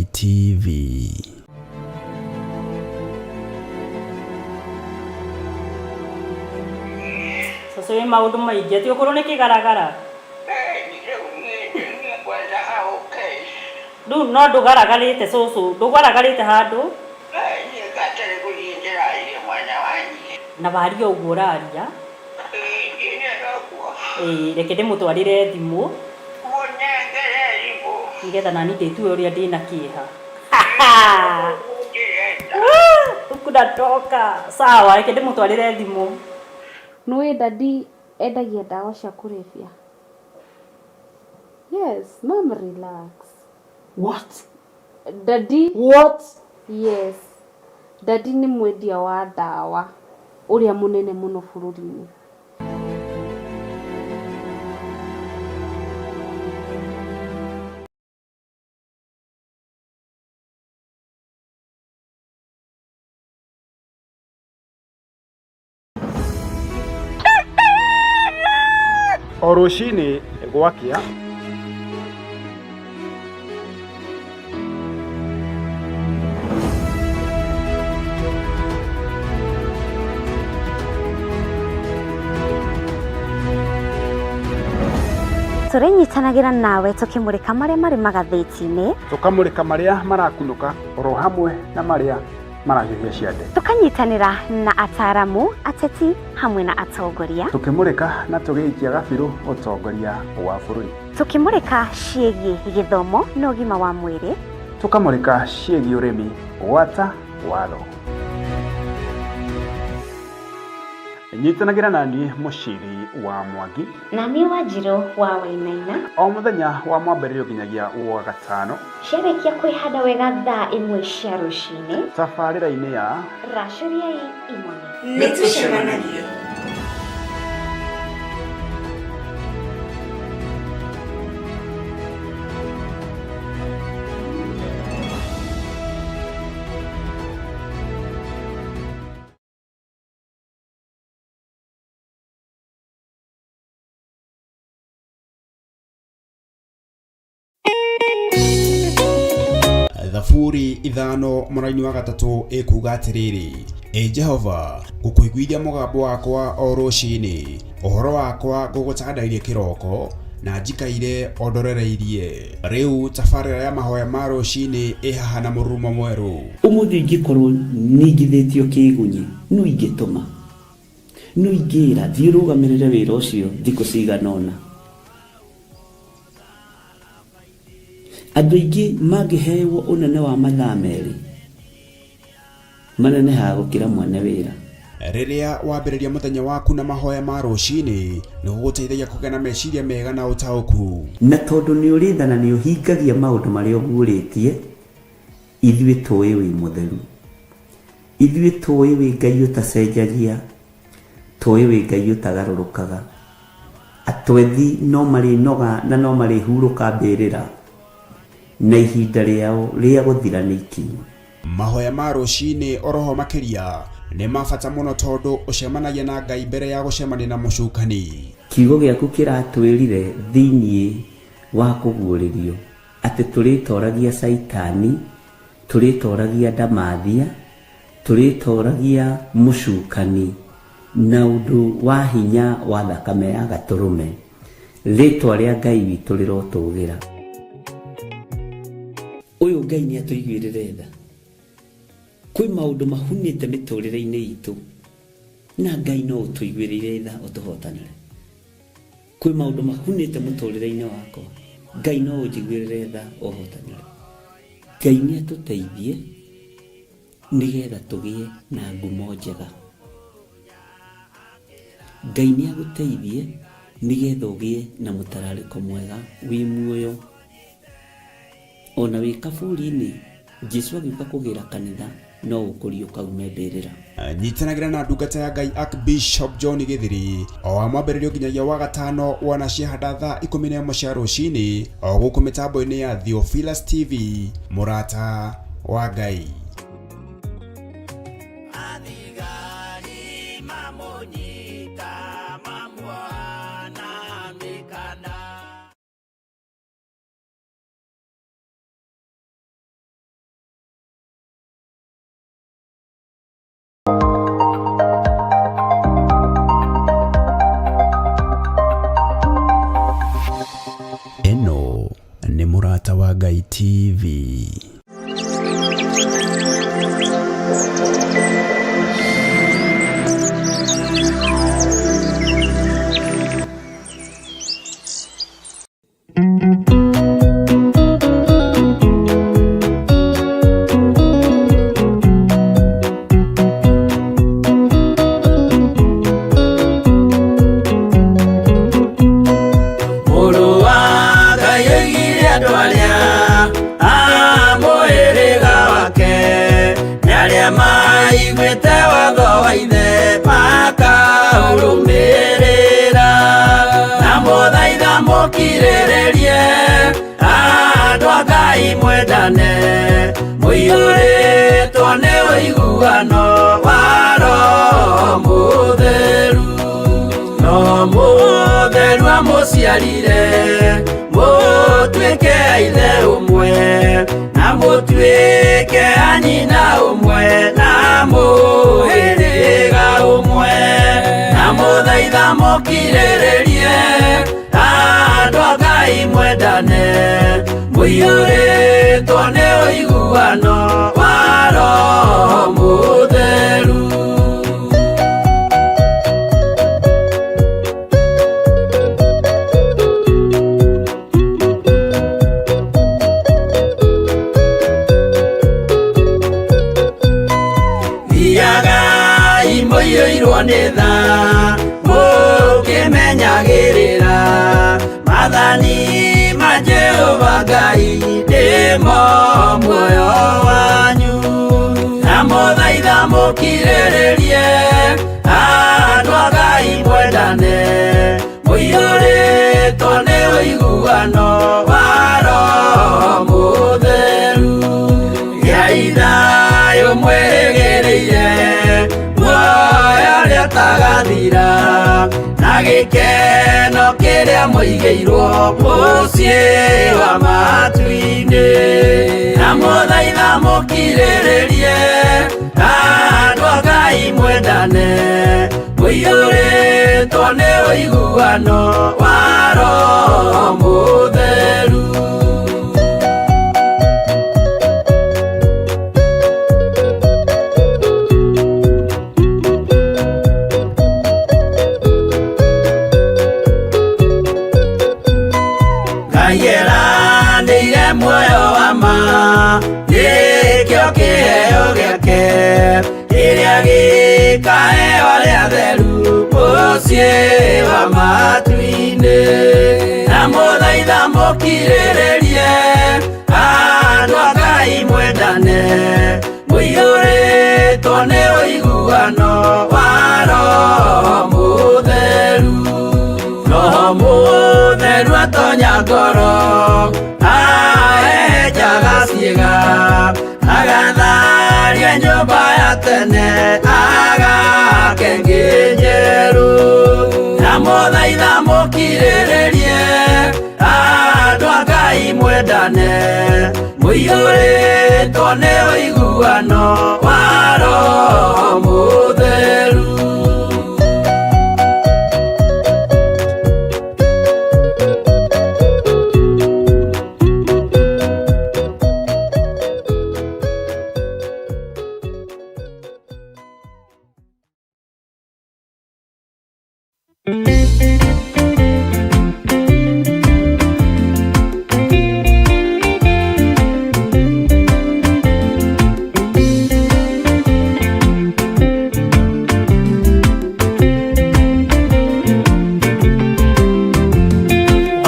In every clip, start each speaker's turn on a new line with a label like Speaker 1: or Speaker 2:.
Speaker 1: Ngai TV.
Speaker 2: Cũcũ wĩ maũndũ maingĩ atĩ ũkũrũ nĩ kĩgaragara. Rĩu no ndũgaragarĩte cũcũ, ndũgaragarĩte handũ. Na waria ũguo ũraria. Ĩĩ reke ndĩmũtwarĩre thimũ. Nĩgetha nani ndĩtue ũrĩa ndĩna kĩeha. Huku natoka. Sawa, reke ndĩmũtwarĩre thimũ.
Speaker 3: Nĩũĩ daddy endagia ndawa cia kũrebia? Yes, mom relax.
Speaker 4: What?
Speaker 3: Daddy.
Speaker 4: What?
Speaker 3: Yes. Daddy nĩ mwendia wa ndawa ũrĩa mũnene mũno bũrũri-inĩ.
Speaker 5: O rũcinĩ gwakĩa.
Speaker 6: Tũrĩnyitanagĩra nawe tũkĩmũrĩka marĩa marĩ magathĩti-inĩ.
Speaker 5: Tũkamũrĩka marĩa marakunũka oro hamwe na marĩa marahiũhia ciande.
Speaker 6: Tũkanyitanĩra na ataaramu, ateti hamwe na atongoria.
Speaker 5: Tũkĩmũrĩka na tũgĩikia gabirũ ũtongoria wa bũrũri.
Speaker 6: Tũkĩmũrĩka ciĩgiĩ gĩthomo na ũgima wa mwĩrĩ.
Speaker 5: Tũkamũrĩka ciĩgiĩ ũrĩmi gwata watho. Nyitanagĩra na niĩ Mũciri wa Mwangi.
Speaker 6: Na niĩ Wanjirũ wa Wainaina.
Speaker 5: O mũthenya wa Mwambĩrĩrio nginyagia wa Gatano.
Speaker 6: Ciarĩkia kwĩhanda wega thaa ĩmwe cia rũcinĩ.
Speaker 5: Tabarĩra-inĩ ya.
Speaker 6: Racũriai imone.
Speaker 7: Nĩ tũcemanagie.
Speaker 1: Thaburi ithano mũraini wa gatatũ ĩkuga atĩrĩrĩ, Ĩ Jehova, ngũkũiguithia mũgambo wakwa o rũcinĩ, ũhoro wakwa ngũgũtandairie kĩroko, na njikaire o ndorereirie. Rĩu tabarĩra ya mahoya ma rũcinĩ ĩ haha na mũrurumo mwerũ.
Speaker 8: Ũmũthĩ ingĩkorwo ningithĩtio kĩĩgunyĩ, nũ ingĩtũma? Nũ ingĩĩra, 'Thiĩ ũrũgamĩrĩre wĩra ũcio thikũ cigana ũna'? Andũ aingĩ mangĩhewo ũnene wa mathaa merĩ, manenehaga gũkĩra mwene wĩra.
Speaker 1: Rĩrĩa wambĩrĩria mũthenya waku na mahoya ma rũcinĩ, nĩ gũgũteithagia kũgĩa na meciria mega na ũtaũku.
Speaker 8: Na tondũ nĩ ũrĩ tha na nĩ ũhingagia maũndũ marĩa ũguũrĩtie, ithuĩ tũĩ wĩ mũtheru. Ithuĩ tũĩ wĩ Ngai ũtacenjagia, tũĩ wĩ Ngai ũtagarũrũkaga. Atwethi no marĩnoga na no marĩhurũka mbĩrĩra, na ihinda rĩao rĩa gũthira nĩ ikinyu.
Speaker 1: Mahoya ma rũcinĩ oroho makĩria nĩ ma bata mũno tondũ ũcemanagia na Ngai mbere ya gũcemania na mũcukani.
Speaker 8: Kiugo gĩaku kĩratwĩrire thĩinĩ wa kũguũrĩrio atĩ tũrĩtoragia Caitani, tũrĩtoragia ndamathia, tũrĩtoragia mũcukani na ũndũ wa hinya wa thakame ya Gatũrũme. Rĩtwa rĩa Ngai witũ rĩrotũgĩra. Ũyũ Ngai nĩ atũiguĩrĩre tha. Kwĩ maũndũ mahunĩte mĩtũrĩre-inĩ itũ na Ngai no ũtũiguĩrĩire tha ũtũhotanĩre. Kwĩ maũndũ mahunĩte mũtũrĩre-inĩ wakwa, Ngai no ũnjiguĩrĩre tha ũhotanĩre. Ngai nĩ atũteithie nĩgetha tũgĩe na ngumo njega. Ngai nĩ agũteithie nĩgetha ũgĩe na mũtararĩko mwega wĩ muoyo. Ona wĩ kaburi-inĩ, Jesu agĩũka kũgĩra kanitha no ũkũriũka ume mbĩrĩra.
Speaker 1: Nyitanagĩra na ndungata ya Ngai Archbishop John Gĩthiri o wa mwambĩrĩrio nginyagia wa gatano wona ciahanda thaa 11 cia rũcinĩ o gũkũ mĩtambo-inĩ ya Theophilus TV mũrata wa Ngai. Mũrata wa Ngai TV.
Speaker 4: Mũrũ wa Ngai oigire andũ arĩa a mũhĩrĩga wake nĩ arĩa maiguĩte watho wa ithe makaũrũmĩrĩra na mũthaitha mũkirĩrĩrie andũ a Ngai mwendane mũiyũrĩtwo nĩ ũiguano wa Roho Mũtheru no mũtheru amũciarire mũtuĩke a ithe ũmwe na mũtuĩke a nyina ũmwe na mũhĩrĩga ũmwe na mũthaitha mũkirĩrĩrie andũ a Ngai mwendane mũiyũrĩtwo nĩ ũiguano wa Roho Mũtheru. Thiagai mũiyũirwo nĩ tha mũkĩmenyagĩrĩra maathani ma Jehova Ngai nĩmo muoyo wanyu na mũthaitha mũkirĩrĩrie andũ a Ngai mwendane mũiyũrĩtwo nĩ ũiguano wa Roho Mũtheru gĩai thayũ mwĩrĩgĩrĩire muoyo ũrĩa ũtagathira na gĩkeno kĩrĩa mũigĩirwo mũciĩ wa matu-inĩ na mũthaitha mũkirĩrĩrie andũ a Ngai mwendane mũiyũrĩtwo nĩ ũiguano wa Roho Mũtheru. Ngai eranĩire muoyo wa ma nĩkĩo kĩheo gĩake kĩrĩa gĩkaheo arĩa atheru mũciĩ wa matu-inĩ na mũthaitha mũkirĩrĩrie andũ a Ngai mwendane mũiyũrĩtwo nĩ ũiguano wa Roho Mũtheru. Roho Mũtheru atonya ngoro ahehenjaga ciĩga agatharia nyũmba ya tene agake ĩngĩ njerũ na mũthaitha mũkirĩrĩrie andũ a Ngai mwendane mũiyũrĩtwo nĩ ũiguano wa Roho Mũtheru.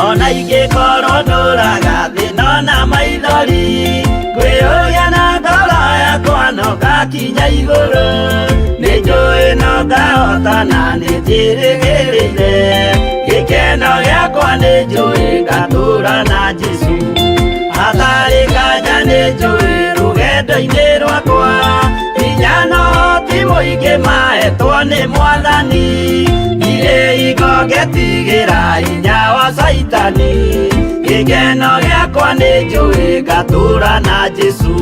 Speaker 4: Ona ingĩkorwo ndũraga thĩ no na maithori ngwĩyũria na ngoro yakwa no ngakinya igũrũ nĩ njũĩ no ngahotana nĩ njĩrĩgĩrĩire gĩkeno gĩakwa nĩ njũĩ ngatũra na Jesũ hatarĩ nganja nĩ njũĩ rũgendo-inĩ rwakwa hinya no ti mũingĩ mahetwo nĩ Mwathani irĩ hingo ngetigĩra hinya wa Caitani gĩkeno gĩakwa nĩ njũĩ ngatũra na Jesũ.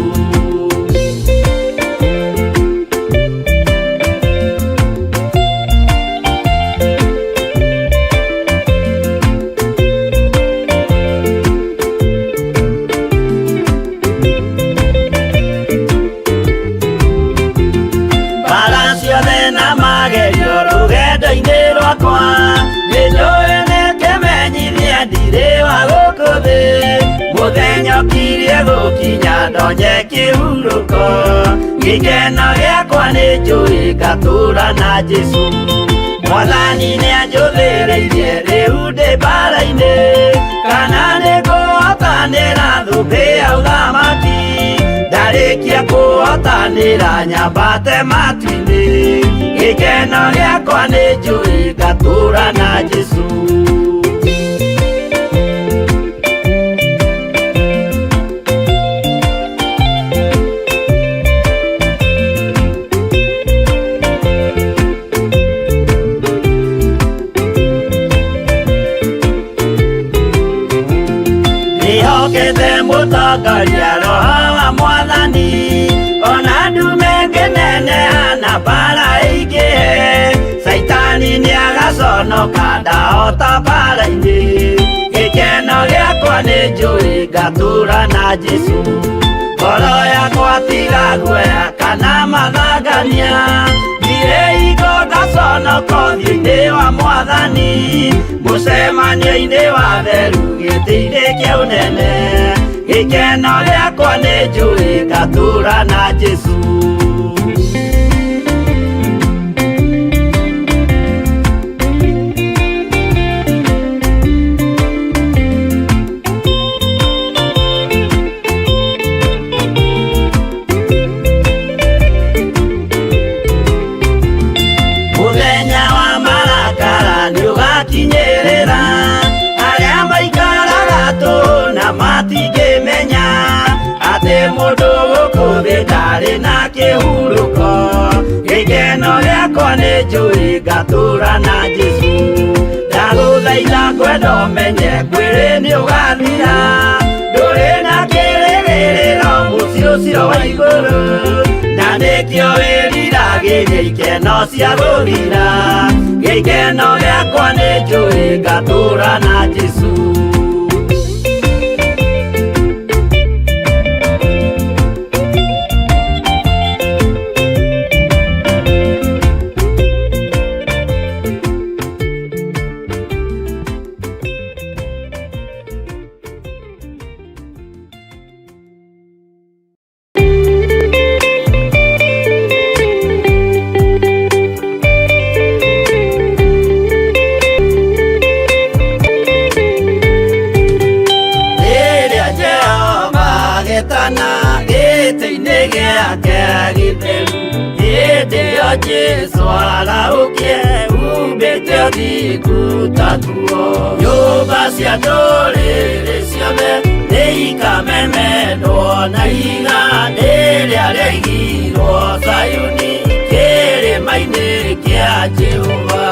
Speaker 4: Ndokirie gũkinya ndonye kĩhurũko gĩkeno gĩakwa nĩ njũĩ ngatũũra na Jesũ Mwathani nĩanjũthĩrĩirie rĩu ndĩ mbara-inĩ kana nĩngũhotanĩra thũmbĩ ya ũthamaki ndarĩkia kũhotanĩra nyambate matu-inĩ gĩkeno gĩakwa nĩ njũĩ ngatũũra na Jesũ. Ndĩhokete mũtongoria roho wa mwathani ona ndume ngĩneneha na mbara ĩingĩhe Caitani nĩagaconoka ndahota mbara-inĩ gĩkeno gĩakwa nĩ njũĩ ngatũũra na Jesũ ngoro yakwa tiga guoya kana mathangania ndirĩ hingo ngaconoka ũthiũ-inĩ wa mwathani mũcemanio-inĩ wa theru gĩtĩ-inĩ kĩa ũnene gĩkeno gĩakwa nĩ njũĩ ngatũũra na Jesũ. Mũthenya wa marakara nĩũgakinyĩrĩra arĩa maikaraga tũhũ na matingĩmenya atĩ mũndũ gũkũ thĩ ndarĩ na kĩhurũko gĩkeno gĩakwa nĩ njũĩ ngatũũra na Jesũ ndagũthaitha ngwenda ũmenye mwĩrĩ nĩũgathira ndũrĩ na kĩrĩgĩrĩro mũciĩ ũcio wa igũrũ na nĩkĩo wĩriragĩria ikeno cia gũthira gĩkeno gĩakwa nĩ njũĩ ngatũũra na Jesũ. Rĩrĩa Jehova agetana gĩtĩ-inĩ gĩake gĩtheru hĩndĩ ĩyo Jesũ arahũkie umbĩte ũthingu ta nguo nyũmba cia ndũrĩrĩ ciothe nĩikamemendwo na ihiga rĩrĩa rĩaigirwo Zayuni kĩrĩma-inĩ kĩa Jehova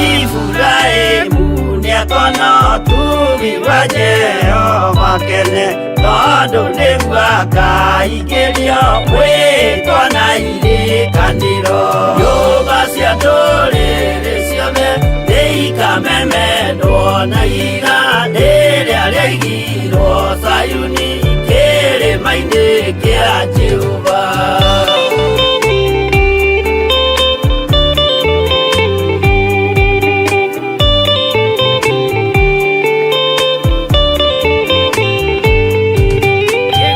Speaker 4: Iburahĩmu nĩakona ũtugi wa Jehova kene tondũ nĩguo akaingĩrio mwĩtwa na irĩkanĩro nyũmba cia ndũrĩrĩ ciothe nĩikamemendwo na ihiga rĩrĩa rĩaigirwo Zayuni kĩrĩma-inĩ kĩa Jehova.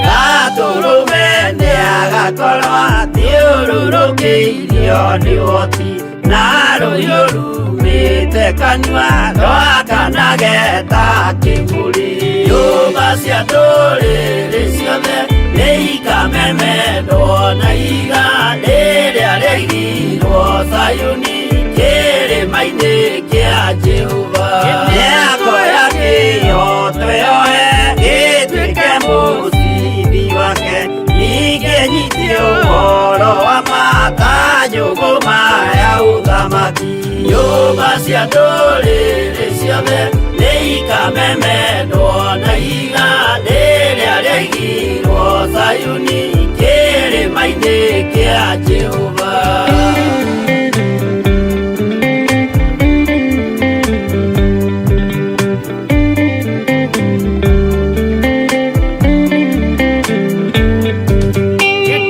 Speaker 4: Gatũrũme nĩagakorwo athiũrũrũkĩirio nĩ ũhoti na rũhiũ rumĩte kanua rwakanage ta kĩmũrĩ nyũmba cia ndũrĩrĩ ciothe nĩikamemendwo na ihiga rĩrĩa rĩaigirwo Zayuni kĩrĩma-inĩ kĩa Jehova nĩakoya kĩhooto yoe gĩtuĩke mũcibi wake ningĩ nyite ũhoro wa mata njũgũma ya ũthamaki nyũmba cia ndũrĩrĩ ciothe nĩikamemendwo na ihiga rĩrĩa rĩaigirwo Zayuni kĩrĩma-inĩ kĩa Jehova.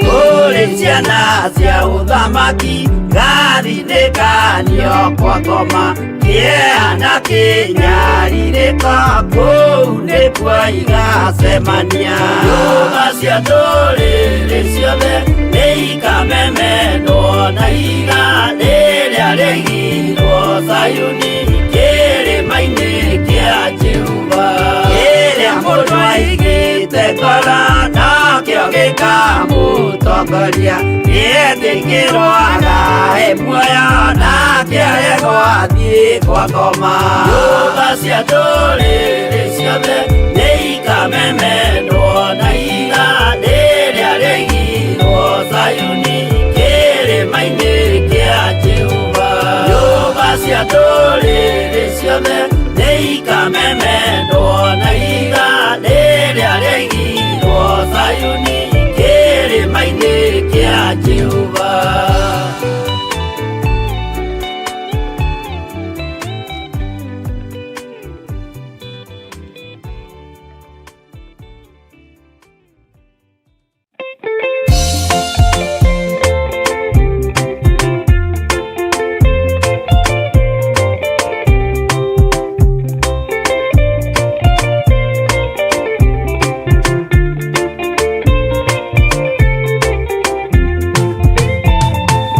Speaker 4: Kũrĩ cia Ciana cia ũthamaki gathinĩkanio kwa ngoma kĩeha na kĩnyarirĩko kũu nĩkuo igacemania. Nyũmba cia ndũrĩrĩ ciothe nĩ ikamemendwo na ihiga rĩrĩa rĩigirwo Zayuni kĩrĩma-inĩ kĩa Jehova. Kĩrĩa mũndũ aigĩte ngoro nakĩo gĩkamũtongoria, gĩetĩkĩrwo agae muoyo nake aregwo athiĩ kwa ngoma. Nyũmba cia ndũrĩrĩ ciothe nĩ ikamemendwo na ihiga rĩrĩa rĩigirwo Zayuni kĩrĩma-inĩ kĩa Jehova. Nyũmba cia ndũrĩrĩ ciothe nĩ ikamemendwo na ihiga rĩrĩa rĩigirwo Zayuni kĩrĩma-inĩ kĩa Jehova.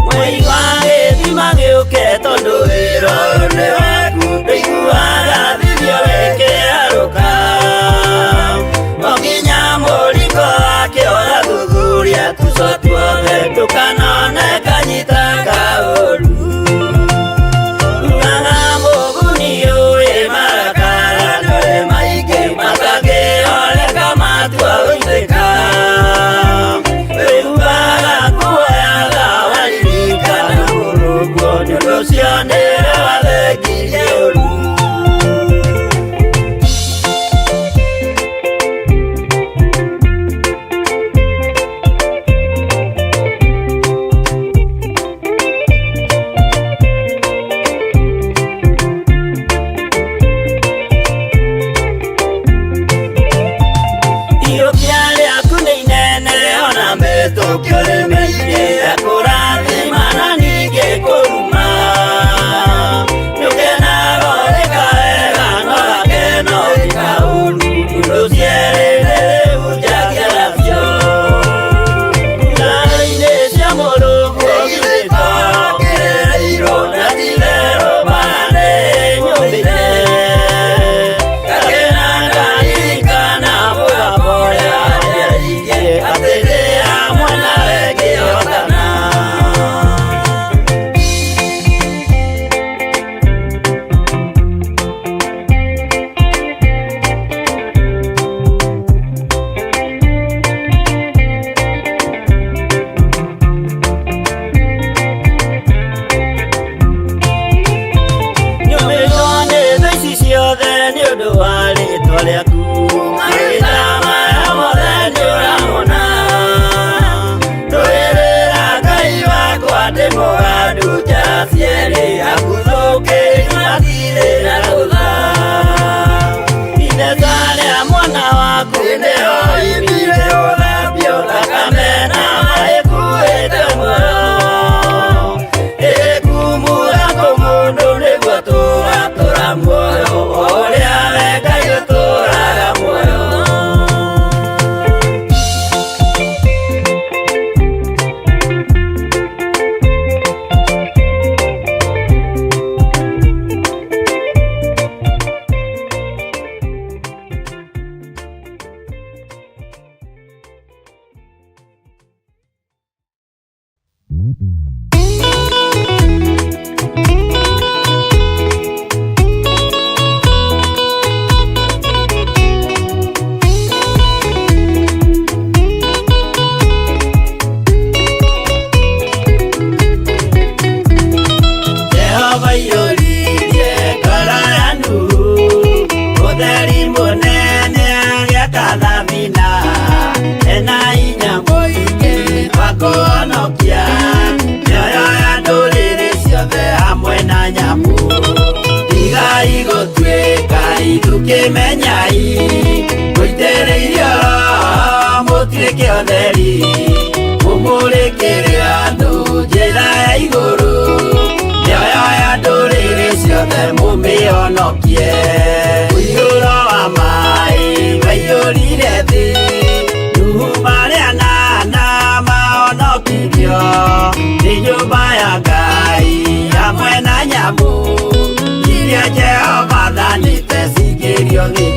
Speaker 4: Mwei wa gĩthima gĩũke tondũ wĩra ũyũ nĩ waku, ndũiguaga thithio wĩkĩarũka. O nginya mũringo wake ũgathuthuria tuco tuothe, ndũkanone kanyita kaũru. Ugaga mũguni ũĩ marakara ndũrĩ maingĩ matangĩoleka matua gũitĩka. Wĩhumbaga nguo ya thawa ririkana mũrũguo, nĩ ũndũ ũcio nĩwe wathengirie ũru. Iyũkia rĩaku nĩ inene ona mĩtũkio nĩ mĩingĩ, ekũrathima na ningĩ kũruma. Nĩũkenaga ũrĩka wega no gakeno ũrĩka ũru, indo cierĩ nĩrĩhunjagia nacio. Ngari-inĩ cia Mũrungu githĩ to kĩrĩrĩirwo na ti-itherũ mbara nĩ nyũmĩte. Gakena ngaririkana mũgambo ũrĩa wanjĩrĩirie atĩ ndĩ hamwe nawe ngĩhotana. Nyũmĩtwo nĩ thũ ici ciothe nĩ ũndũ wa rĩtwa rĩaku, mahinda maya mothe nĩũramona. Ndũĩrĩra Ngai wakwa ndĩ mũgandu njara cierĩ, aguthũkĩri matirĩ na rũtha. Ithesa rĩa mwana waku nĩho oimire gũthambio thakame na maĩ kuĩte muoyo. Ĩkumura kũmũndũ nĩguo tũgatũra muoyo, o ũrĩa we Ngai ũtũraga muoyo. Jehova iyũririe ngoro ya Nuhu, ũtheri mũnene agĩaka thabina, ena hinya mũingĩ wa kũhonokia. Mĩoyo ciothe mũmĩhonokie. Ũiyũro wa maĩ waiyũrire thĩ, Nuhu marĩ anana mahonokirio nĩ nyũmba ya Ngai hamwe na nyamũ iria Jehova athanĩte cingĩrio thĩ.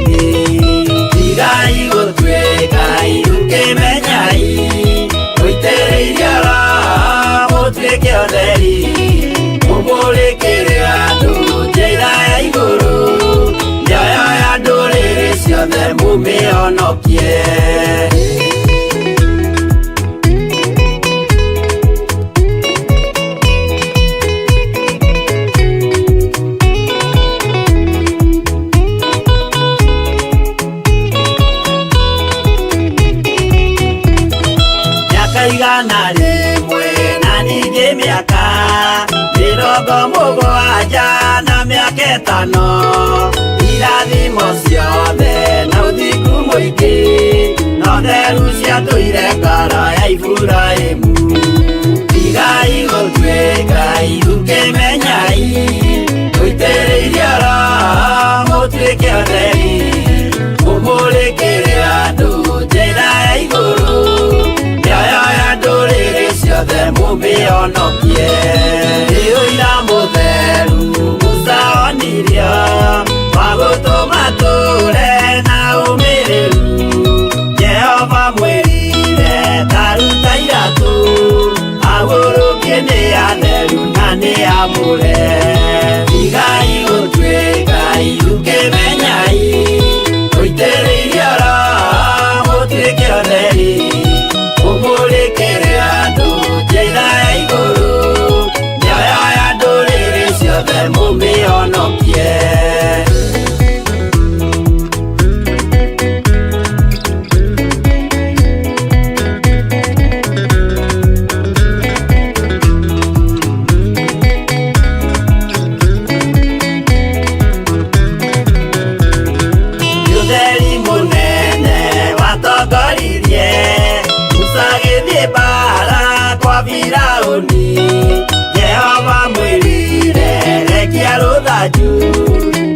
Speaker 4: Tigai gũtuĩka irukĩmenyai, mũitĩrĩirio Roho mũtuĩke ũtheri, mũmũrĩkĩre andũ njĩra ya igũrũ, mĩoyo ya ndũrĩrĩ ciothe mũmĩhonokie. Mĩaka 100 na ningĩ mĩaka 70 na mĩaka 5, irathimo ciothe na ũthingu mũingĩ no theru ciatũire ngoro ya Iburahĩmu. Tigai gũtuĩka irukĩmenyai, mũitĩrĩirio Roho mũtuĩke ũtheri, mũmũrĩkĩre andũ njĩra ya igũrũ, mĩoyo ya ndũrĩrĩ ciothe mũmĩhonokie. Nĩ ũira mũtheru Musa onirio wa gũtũma tũre na ũmĩrĩru, Jehova mwĩrire ta ruta iratũ, agũrũkie nĩ atheru na nĩ amũre. Tigai gũtuĩka irukĩmenyai, mũitĩrĩirio Roho mũtuĩke ũtheri, mũmũrĩkĩre andũ njĩra ya igũrũ, mĩoyo ya ndũrĩrĩ ciothe mũmĩhonokie. Ũtheri mũnene watongoririe Musa agĩthiĩ mbaara kwa Firaũni, Jehova mwĩrire rekia rũthanju,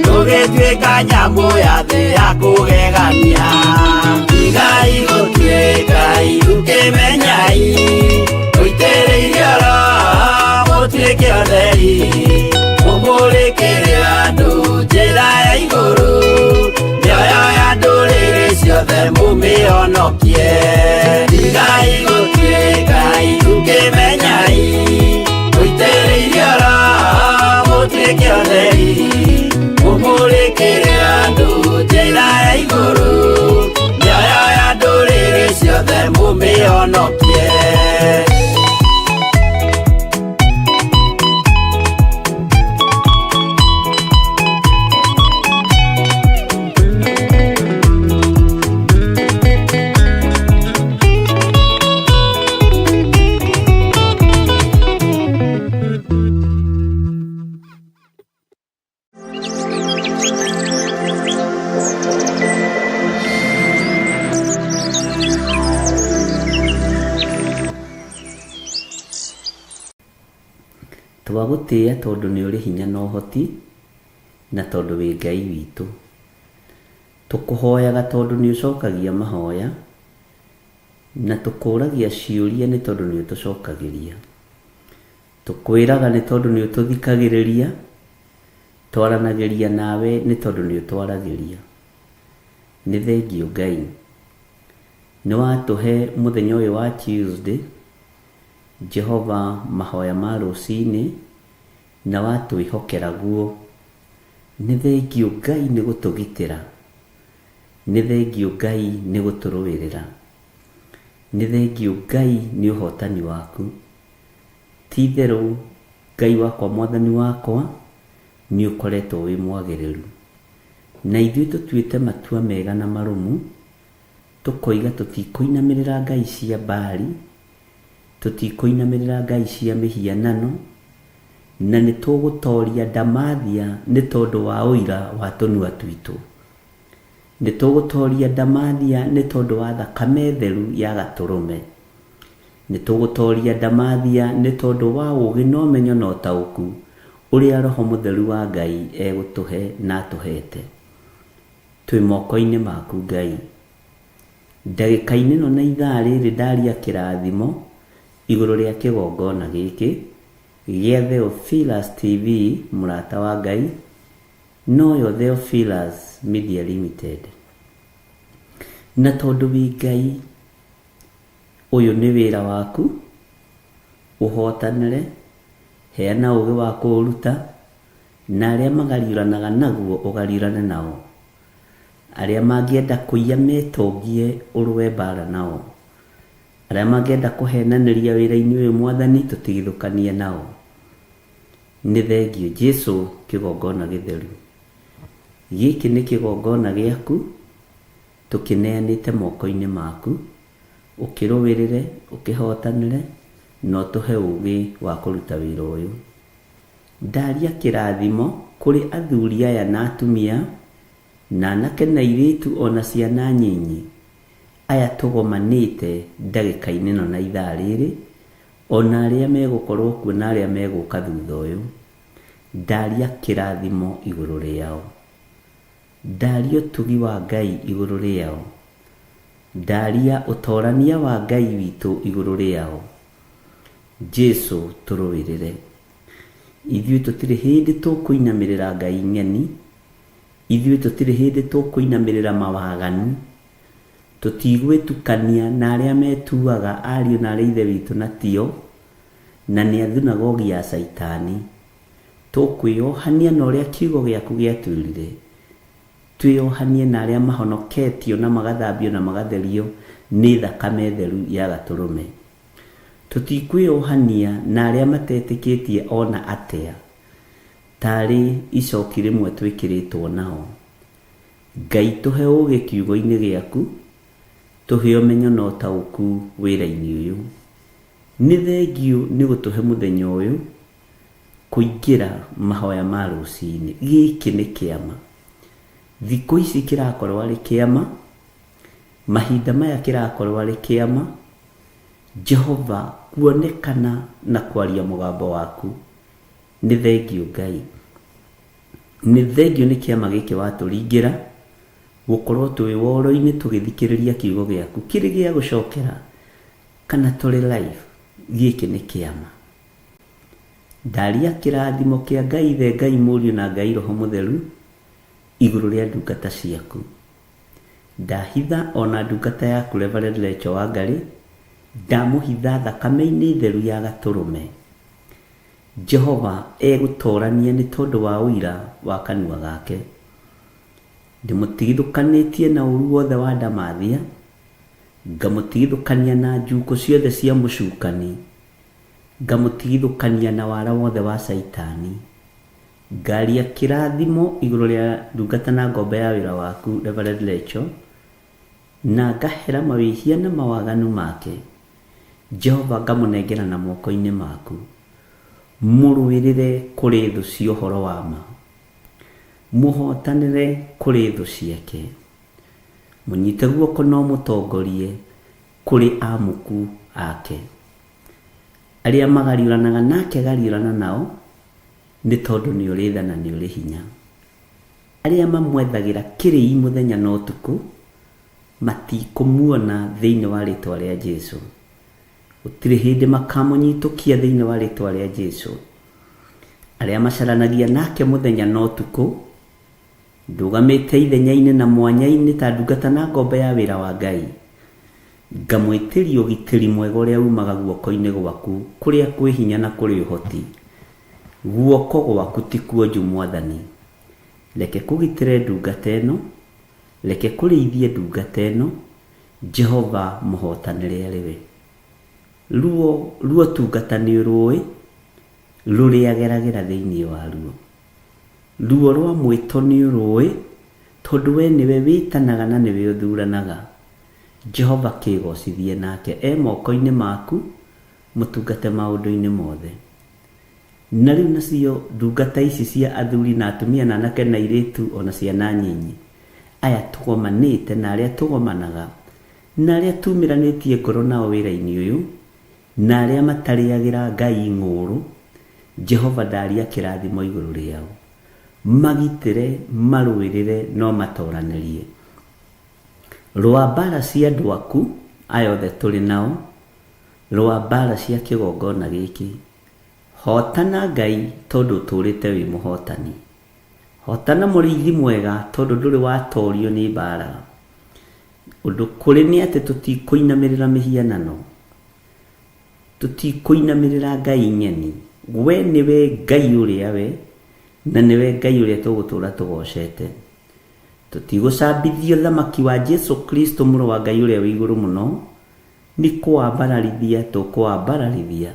Speaker 4: rũgĩtuĩka nyamũ ya thĩ ya kũgegania. Tigai gũtuĩka irukĩmenyai, mũitĩrĩirio Roho mũtuĩke ũtheri, mũmũrĩkĩre andũ njĩra ya igũrũ, mĩoyo ya ndũrĩrĩ ciothe mũmĩhonokie. Tigai gũtuĩka irukĩmenyai, mũitĩrĩirio Roho mũtuĩke ũtheri, mũmũrĩkĩre andũ njĩra ya igũrũ, mĩoyo ya ndũrĩrĩ ciothe mũmĩhonokie.
Speaker 8: Twagũtĩĩa tondũ nĩ ũrĩ hinya na ũhoti, na tondũ wĩ Ngai witũ. Tũkũhoyaga tondũ nĩ ũcokagia mahoya, na tũkũragia ciũria nĩ tondũ nĩ ũtũcokagĩria. Tũkwĩraga nĩ tondũ nĩ ũtũthikagĩrĩria, twaranagĩria nawe nĩ tondũ nĩ ũtwaragĩria. Nĩ thengiũ Ngai. Nĩ watũhe mũthenya ũyũ wa Tuesday, Jehova mahoya ma rũcinĩ, na watwĩhokera guo. Nĩ thengiũ Ngai nĩ gũtũgitĩra. Nĩ thengiũ Ngai nĩ gũtũrũĩrĩra. Nĩ thengiũ Ngai nĩ ũhotani waku. Ti itherũ Ngai wakwa mwathani wakwa nĩ ũkoretwo wĩ mwagĩrĩru. Na ithuĩ tũtuĩte matua mega na marũmu, tũkoiga tũtikũinamĩrĩra ngai cia Baali, tũtikũinamĩrĩra ngai cia mĩhianano, na nĩ tũgũtoria ndamathia nĩ tondũ wa ũira wa tũnua twitũ. Nĩ tũgũtoria ndamathia nĩ tondũ wa thakame theru ya gatũrũme. Nĩ tũgũtoria ndamathia nĩ tondũ wa ũũgĩ na ũmenyo na ũtaũku Ũrĩa Roho Mũtheru wa Ngai egũtũhe na atũhete. Twĩ moko-inĩ maku Ngai. Ndagĩka-inĩ ĩno na ithaa rĩrĩ ndaria kĩrathimo igũrũ rĩa kĩgongona gĩkĩ gĩa Theophilus TV mũrata wa Ngai, noyo Theophilus Media Limited. Na tondũ wĩ Ngai, ũyũ nĩ wĩra waku, ũhotanĩre, heana ũgĩ wa kũũruta, na arĩa magariũranaga naguo ũgariũrane nao. Arĩa mangĩenda kũiya metongie ũrũe mbara nao. Arĩa mangĩenda kũhenanĩria wĩra-inĩ ũyũ Mwathani tũtigithũkanie nao. Nĩ thengiũ Jesu kĩgongona gĩtheru. Gĩkĩ nĩ kĩgongona gĩaku, tũkĩneanĩte moko-inĩ maku, ũkĩrũĩrĩre, ũkĩhotanĩre, na ũtũhe ũgĩ wa kũruta wĩra ũyũ. Ndaria kĩrathimo kũrĩ athuri aya na atumia, na anake na airĩtu ona ciana nyinyi, aya tũgomanĩte ndagĩka-inĩ ĩno na ithaa rĩrĩ, ona arĩa megũkorwo kuo na arĩa megũka thutha ũyũ. Ndaria kĩrathimo igũrũ rĩao. Ndaria ũtugi wa Ngai igũrũ rĩao. Ndaria ũtorania wa Ngai witũ igũrũ rĩao. Jesu tũrũĩrĩre. Ithuĩ tũtirĩ hĩndĩ tũkũinamĩrĩra Ngai ng'eni, ithuĩ tũtirĩ hĩndĩ tũkũinamĩrĩra mawaganu, tũtigwĩtukania na arĩa metuaga ariũ na arĩ ithe witũ na tio, na nĩ a thunagogi ya Caitani. Tũkwĩohania na ũrĩa kiugo gĩaku gĩatwĩrire, twĩohanie na arĩa mahonoketio na magathambio na magatherio nĩ thakame theru ya Gatũrũme. Tũtikwĩohania na arĩa matetĩkĩtie ona atĩa, tarĩ icoki rĩmwe twĩkĩrĩtwo nao. Ngai tũhe ũgĩ kiugo-inĩ gĩaku, tũhe ũmenyo na ũtaũku wĩra-inĩ ũyũ. Nĩ thengiũ nĩ gũtũhe mũthenya ũyũ kũingĩra mahoya ma rũcinĩ. Gĩkĩ nĩ kĩama. Thikũ ici kĩrakorwo arĩ kĩama, mahinda maya kĩrakorwo arĩ kĩama, Jehova kuonekana na kwaria mũgambo waku. Nĩ thengiũ Ngai. Nĩ thengiũ nĩ kĩama gĩkĩ watũringĩra, gũkorwo twĩ woro-inĩ tũgĩthikĩrĩria kiugo gĩaku kĩrĩ gĩa gũcokera kana tũrĩ live. Gĩkĩ nĩ kĩama. Ndaria kĩrathimo kĩa Ngai Ithe, Ngai Mũriũ na Ngai Roho Mũtheru igũrũ rĩa ndungata ciaku. Ndahitha ona ndungata yaku Reverend Rachel Wangari, ndamũhitha thakame-inĩ theru ya Gatũrũme. Jehova egũtorania nĩ tondũ wa ũira wa kanua gake. Ndĩmũtigithũkanĩtie na ũru wothe wa ndamathia, ngamũtigithũkania na njuko ciothe cia mũcukani, ngamũtigithũkania na wara wothe wa Caitani. Ngaria kĩrathimo igũrũ rĩa ndungata na ngombo ya wĩra waku Reverend Rachel, na ngahera mawĩhia na mawaganu make. Jehova ngamũnengera na moko-inĩ maku. Mũrũĩrĩre kũrĩ thũ cia ũhoro wa ma. Mũhotanĩre kũrĩ thũ ciake. Mũnyite guoko no mũtongorie kũrĩ amuku ake. Arĩa magariũranaga nake gariũrana nao, nĩ tondũ nĩ ũrĩ tha na nĩ ũrĩ hinya. Arĩa mamwethagĩra kĩrĩi mũthenya na ũtukũ, matikũmuona thĩinĩ wa rĩtwa rĩa Jesu. Gũtirĩ hĩndĩ makamũnyitũkia thĩinĩ wa rĩtwa rĩa Jesu. Arĩa macaranagia nake mũthenya na ũtukũ, ndũgamĩte ithenya-inĩ na mwanya-inĩ ta ndungata na ngombo ya wĩra wa Ngai. Ngamwĩtĩria ũgitĩri mwega ũrĩa umaga guoko-inĩ gwaku, kũrĩa kwĩ hinya na kũrĩ ũhoti. Guoko gwaku ti kuonju Mwathani. Reke kũgitĩre ndungata ĩno, reke kũrĩithie ndungata ĩno, Jehova mũhotanĩre arĩ we. Ruo ruo tungata nĩ ũrũĩ, rũrĩa geragĩra thĩinĩ wa ruo. Ruo rwa mwĩto nĩ ũrũĩ, tondũ we nĩwe wĩtanaga na nĩwe ũthuranaga. Jehova kĩgocithie nake e moko-inĩ maku, mũtungate maũndũ-inĩ mothe. Na rĩu nacio ndungata ici cia athuri na atumia na anake na airĩtu ona ciana nyinyi, aya tũgomanĩte na arĩa tũgomanaga, na arĩa tumĩranĩtie ngoro nao wĩra-inĩ ũyũ, na arĩa matarĩagĩra Ngai ng'ũũrũ, Jehova ndaria kĩrathimo igũrũ rĩao. Magitĩre, marũĩrĩre, no matoranĩrie. Rũa mbara cia andũ aku aya othe tũrĩ nao, rũa mbara cia kĩgongona gĩkĩ. Hotana Ngai tondũ ũtũũrĩte wĩ mũhotani. Hotana mũrĩithi mwega tondũ ndũrĩ watorio nĩ mbara. Ũndũ kũrĩ nĩ atĩ tũtikũinamĩrĩra mĩhianano. Tũtikũinamĩrĩra ngai ng'eni. We nĩwe Ngai ũrĩa we, na nĩwe Ngai ũrĩa tũgũtũũra tũgocete. Tũtigũcambithia ũthamaki wa Jesu Kristo mũrũ wa Ngai ũrĩa wĩ igũrũ mũno, nĩ kũwambararithia tũkũwambararithia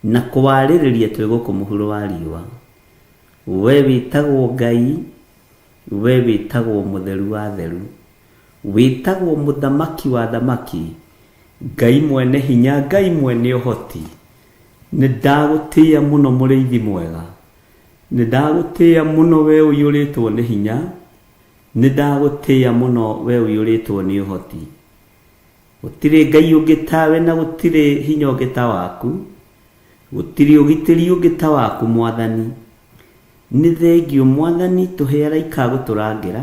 Speaker 8: na kũwarĩrĩria twĩ gũkũ mũhuro wa riũa. We wĩtagwo Ngai, we wĩtagwo mũtheru wa theru, wĩtagwo mũthamaki wa thamaki, Ngai mwene hinya, Ngai mwene ũhoti. Nĩ ndagũtĩĩa mũno mũrĩithi mwega, nĩ ndagũtĩĩa mũno we ũiyũrĩtwo nĩ hinya, nĩ ndagũtĩĩa mũno we ũiyũrĩtwo nĩ ũhoti. Gũtirĩ Ngai ũngĩ tawe na gũtirĩ hinya ũngĩ ta waku, gũtirĩ ũgitĩri ũngĩ ta waku Mwathani. Nĩ thengiũ Mwathani tũhe araika a gũtũrangĩra,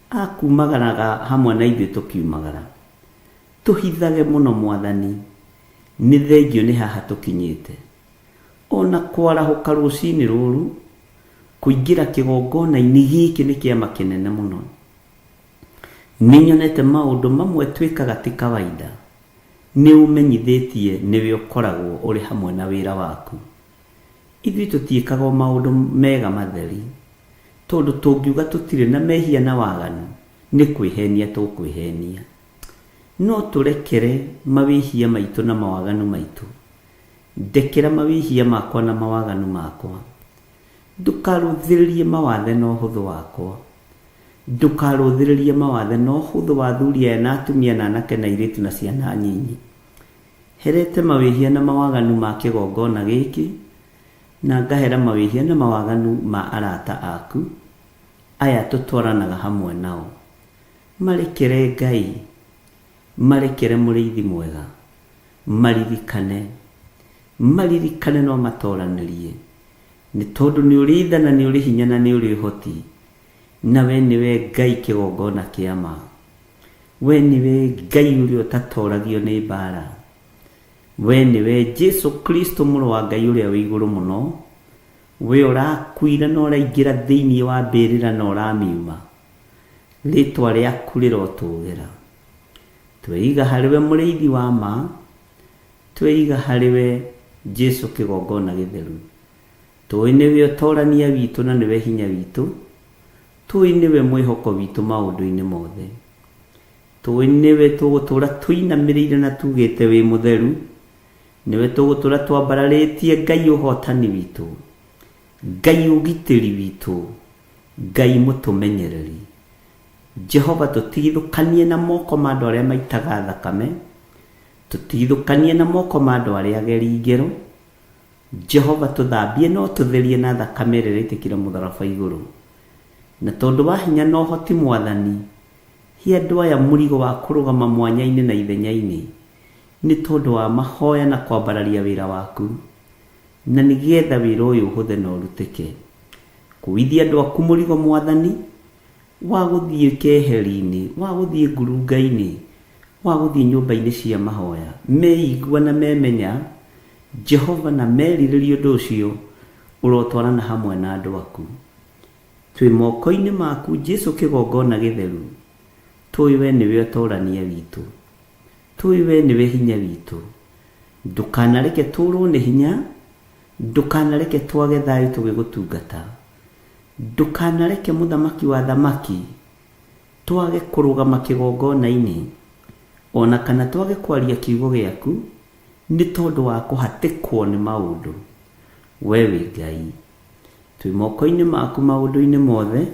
Speaker 8: a kumagaraga hamwe na ithuĩ tũkiumagara. Tũhithage mũno Mwathani, nĩ thengiũ nĩ haha tũkinyĩte. Ona kwarahũka rũcinĩ rũrũ, kũingĩra kĩgongona-inĩ gĩkĩ nĩ kĩama kĩnene mũno. Nĩ nyonete maũndũ mamwe twĩkaga ti kawaida. Nĩ ũmenyithĩtie nĩwe ũkoragwo ũrĩ hamwe na wĩra waku. Ithuĩ tũtiĩkaga o maũndũ mega matheri, tondũ tũngiuga tũtirĩ na mehia na waganu, nĩ kwĩhenia tũkwĩhenia. No tũrekere mawĩhia maitũ na mawaganu maitũ. Ndekera mawĩhia makwa na mawaganu makwa. Ndũkarũthĩrĩrie mawathe na ũhũthũ wakwa. Ndũkarũthĩrĩrie mawathe na ũhũthũ wa athuri aya na atumia na anake na airĩtu na ciana nyinyi. Herete mawĩhia na mawaganu ma kĩgongona gĩkĩ, na ngahera mawĩhia na mawaganu ma arata aku, aya tũtwaranaga hamwe nao. Marekere Ngai, marekere mũrĩithi mwega, maririkane, maririkane no matoranĩrie, nĩ tondũ nĩ ũrĩ tha na nĩ ũrĩ hinya na nĩ ũrĩ ũhoti, na we nĩwe Ngai kĩgongona kĩa ma. We nĩwe Ngai ũrĩa ũtatoragio nĩ mbara. We nĩwe Jesu Kristo mũrũ wa Ngai ũrĩa wĩ igũrũ mũno, we ũrakuire na ũraingĩra thĩinĩ wa mbĩrĩra na ũramiuma. Rĩtwa rĩaku rĩrotũgĩra. Tweiga harĩ we mũrĩithi wa ma, tweiga harĩ we Jesu kĩgongona gĩtheru. Tũĩ nĩwe ũtorania witũ na nĩwe hinya witũ, tũĩ nĩwe mwĩhoko witũ maũndũ-inĩ mothe. Tũĩ nĩwe tũgũtũũra tũinamĩrĩire na tugĩte wĩ mũtheru, nĩwe tũgũtũũra twambararĩtie Ngai ũhotani witũ, Ngai ũgitĩri witũ, Ngai mũtũmenyereri. Jehova tũtigithũkanie na moko ma andũ arĩa maitaga thakame, tũtigithũkanie na moko ma andũ arĩa ageri ngero. Jehova tũthambie no tũtherie na thakame ĩrĩa ĩraitĩkire mũtharaba igũrũ. Na tondũ wa hinya na ũhoti Mwathani, he andũ aya mũrigo wa kũrũgama mwanya-inĩ na ithenya-inĩ, nĩ tondũ wa mahoya na kwambararia wĩra waku, na nĩgetha wĩra ũyũ ũhũthe na ũrutĩke. Kuithia andũ aku mũrigo Mwathani, wa gũthiĩ keheri-inĩ, wa gũthiĩ ngurunga-inĩ, wa gũthiĩ nyũmba-inĩ cia mahoya, meigua na memenya Jehova na merirĩria ũndũ ũcio, ũrotwarana hamwe na andũ aku. Twĩ moko-inĩ maku Jesu kĩgongona gĩtheru, tũĩ we nĩwe ũtorania witũ, tũĩ we nĩwe hinya witũ. Ndũkanareke tũrwo nĩ hinya, ndũkanareke twage thayũ tũgĩgũtungata, ndũkanareke mũthamaki wa thamaki twage kũrũgama kĩgongona-inĩ, ona kana twage kwaria kiugo gĩaku, nĩ tondũ wa kũhatĩkwo nĩ maũndũ. We wĩ Ngai. Twĩ moko-inĩ maku maũndũ-inĩ mothe,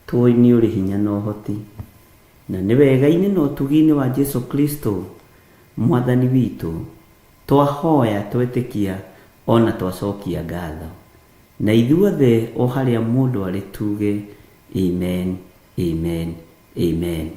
Speaker 8: tũĩ nĩ ũrĩ hinya na ũhoti. Na nĩ wega-inĩ na ũtugi-inĩ wa Jesu Kristo Mwathani witũ, twahoya twetĩkia ona twacokia ngatho. Na ithuothe o harĩa mũndũ arĩ tuge amen, amen, amen.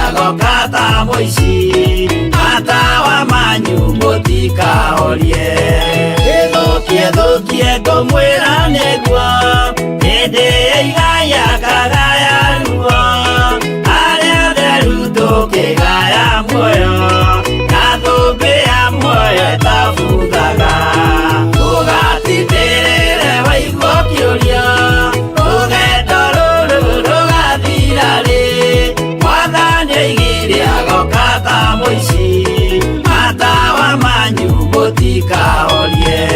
Speaker 4: agoka ta mũici, matawa manyu mũtikahorie. Ĩthũkie thũkie ngũmwĩra nĩguo, hĩndĩ ya igaya kagaya ruo, arĩa atheru tũkĩgaya muoyo, na thũmbĩ ya muoyo ĩtabuthaga. Ũgatindĩrĩre waigua ũkĩũria, rũgendo rũrũ rũgathira rĩ? Mwathani oigire agoka ta mũici, matawa manyu mũtikahorie.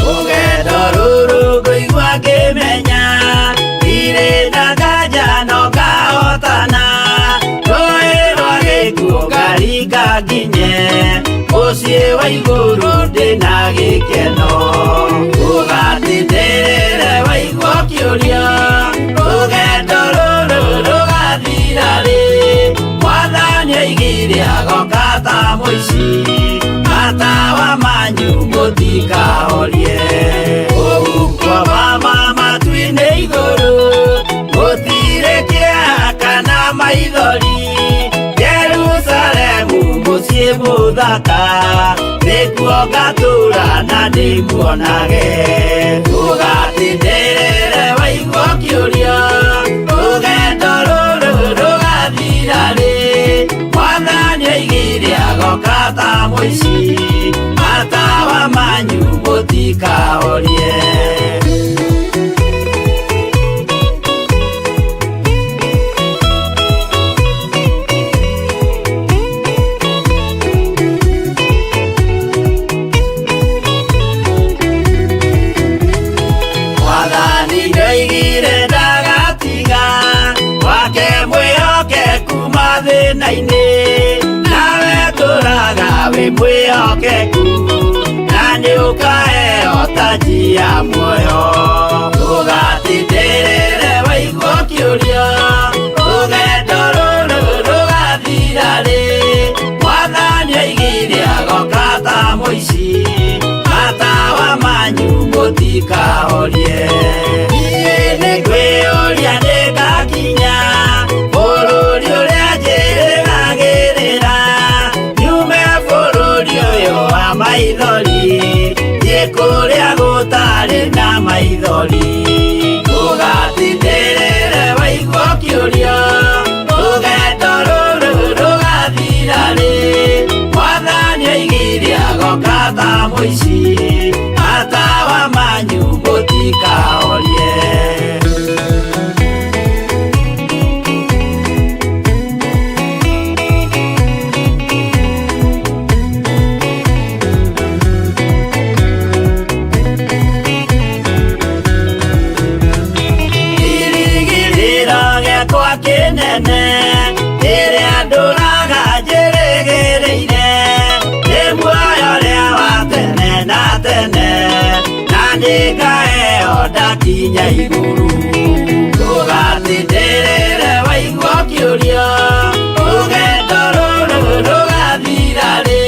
Speaker 4: Rũgendo rũrũ ngũigua ngĩmenya, ndirĩ na nganja no ngahotana, rũĩ rwa gĩkuũ ngaringa nginye, mũciĩ wa igũrũ ndĩna gĩkeno. Ũgatindĩrĩre waigua ũkĩũria, rũgendo rũrũ rũgathira rĩ? Mwathani oigire agoka ta mũici, matawa manyu mũtikahorie. Kũu mama matu-inĩ igũrũ, gũtirĩ kĩeha kana maithori, Jerusalemu mũciĩ mũthaka, nĩkuo ngatũũra na ndĩmuonage. Ũgatindĩrĩre waigua ũkĩũria, rũgendo rũrũ rũgathira rĩ? Mwathani oigire agoka ta mũici, matawa manyu mũtikahorie. Mwathani nĩoigire ndagatiga, wake mwĩhokeku mathĩna-inĩ, nawe tũraga wĩ mwĩhokeku, na nĩũkaheo taji ya muoyo. Ũgatindĩrĩre waigua ũkĩũria, rũgendo rũrũ rũgathira rĩ? Mwathani oigire agoka ta mũici, matawa manyu mũtikahorie. Niĩ nĩngwĩyũria nĩngakinya bũrũri ũrĩa njĩrĩgagĩrĩra, nyume bũrũri ũyũ wa maithori, thiĩ kũrĩa gũtarĩ na maithori. Ũgatindĩrĩre waigua ũkĩũria, rũgendo rũrũ rũgathira rĩ? Mwathani oigire agoka ta mũici, matawa manyu mũtikahorie. Kĩrĩgĩrĩro gĩakwa kĩnene, kĩrĩa ndũraga njĩrĩgĩrĩire, nĩ muoyo ũrĩa wa tene na tene, na nĩngaheo ndakinya igũrũ. Ũgatindĩrĩre waigua ũkĩũria, rũgendo rũrũ rũgathira rĩ?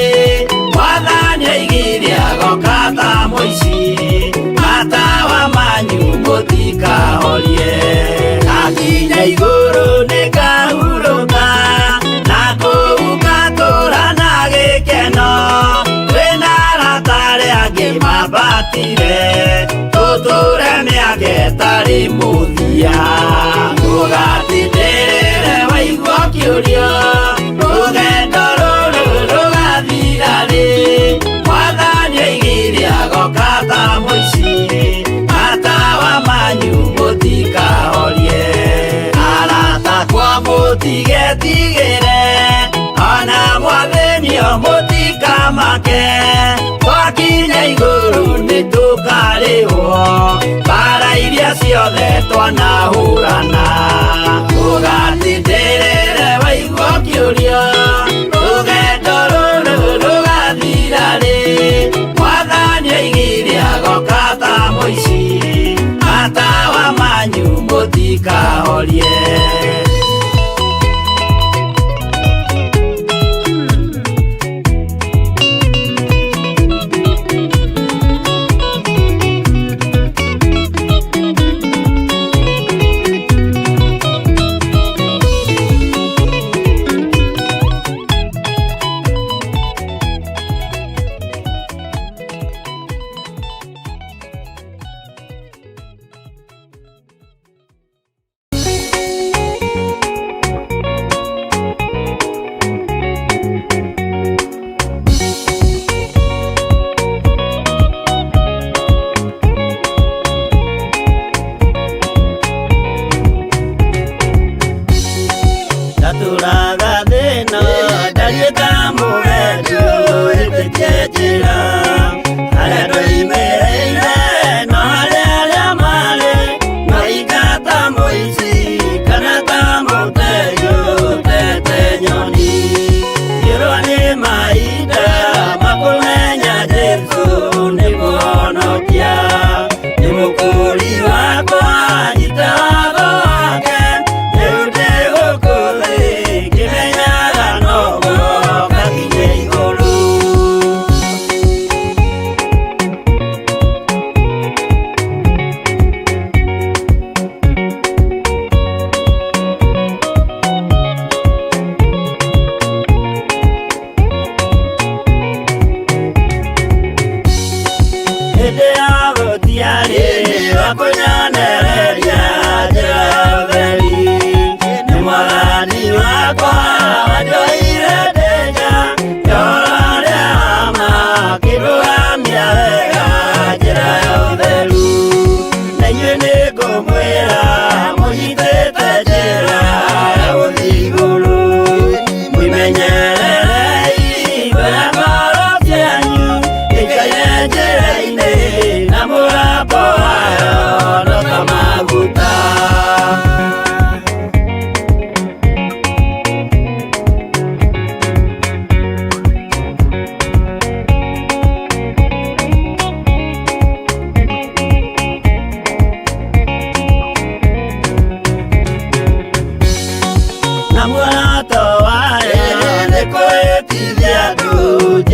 Speaker 4: Mwathani oigire agoka ta mũici, matawa manyu mũtikahorie. Ndakinya igũrũ nĩngahurũka, na kũu ngatũũra na gĩkeno, twĩna arata arĩa angĩ mambatire, tũtũũre mĩaka ĩtarĩ mũthia. Ũgatindĩrĩre waigua ũkĩũria, rũgendo rũrũ rũgathira rĩ? Mwathani oigire agoka ta mũici, matawa manyu mũtikahorie. Arata akwa mũtigetigĩre, ona mwathĩnio mũtikamake, twakinya igũrũ nĩtũkarĩhwo, mbara iria ciothe twanahũrana. Ũgatindĩrĩre waigua ũkĩũria, rũgendo rũrũ rũgathira rĩ? Mwathani oigire agoka ta mũici, matawa manyu mũtikahorie.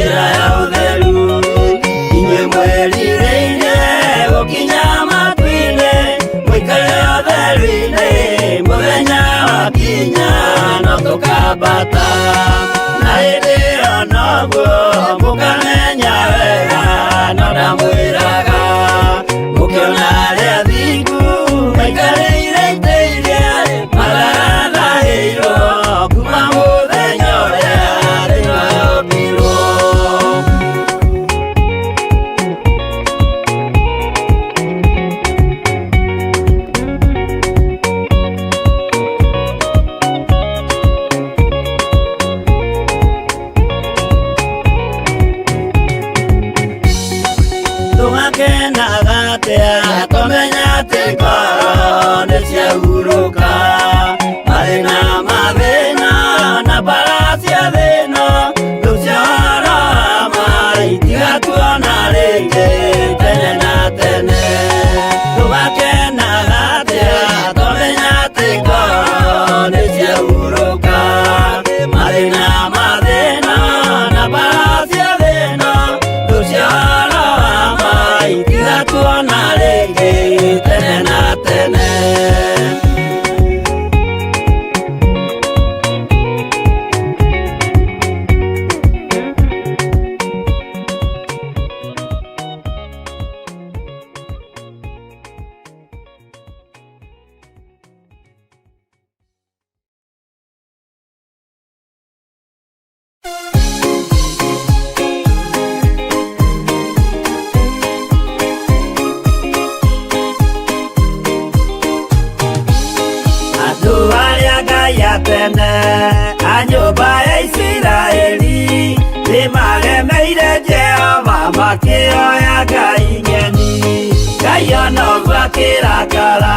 Speaker 4: Njĩra ya ũtheru. Inyuĩ mwerirĩirie gũkinya matu-inĩ, mũikare ũtheru-inĩ, mũthenya wakinya no tũkambata. Na hĩndĩ ĩyo noguo mũkamenya wega, no ndamwĩraga mũkĩona arĩa athingu maikarĩire itĩ iria mathathahĩirwo kuma mũthenya ũrĩa thĩ yombirwo. Tũgakenaga atĩa tũmenya atĩ ngoro nĩ ciahurũka, mathĩna mathĩna na mbara cia thĩna, thũ cia ũhoro wa ma itigatuona rĩngĩ tene na tene. Tũgakenaga atĩa tũmenya atĩ ngoro nĩ ciahurũka, mathĩna mathĩna na mbara cia thĩna, thũ cia ũhoro wa ma itigatuona rĩngĩ tene na tene. Andũ arĩa Ngai a tene a nyũmba ya Isiraeli nĩmaremeire Jehova makĩoya ngai ng'eni. Ngai ona ũguo akĩrakara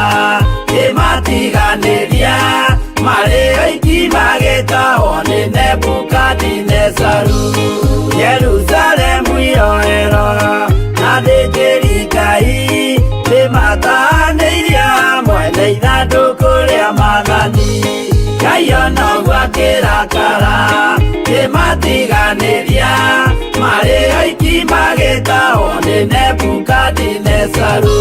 Speaker 4: kĩmatiganĩria, marĩ oiki magĩtahwo nĩ Nebukadinezaru. Jerusalemu iroero na athĩnjĩri Ngai nĩmatahanĩirie hamwe na ithandũkũ rĩa maathani. Ngai ona ũguo akĩrakara kĩmatiganĩria, marĩ oiki magĩtahwo nĩ Nebukadinezaru.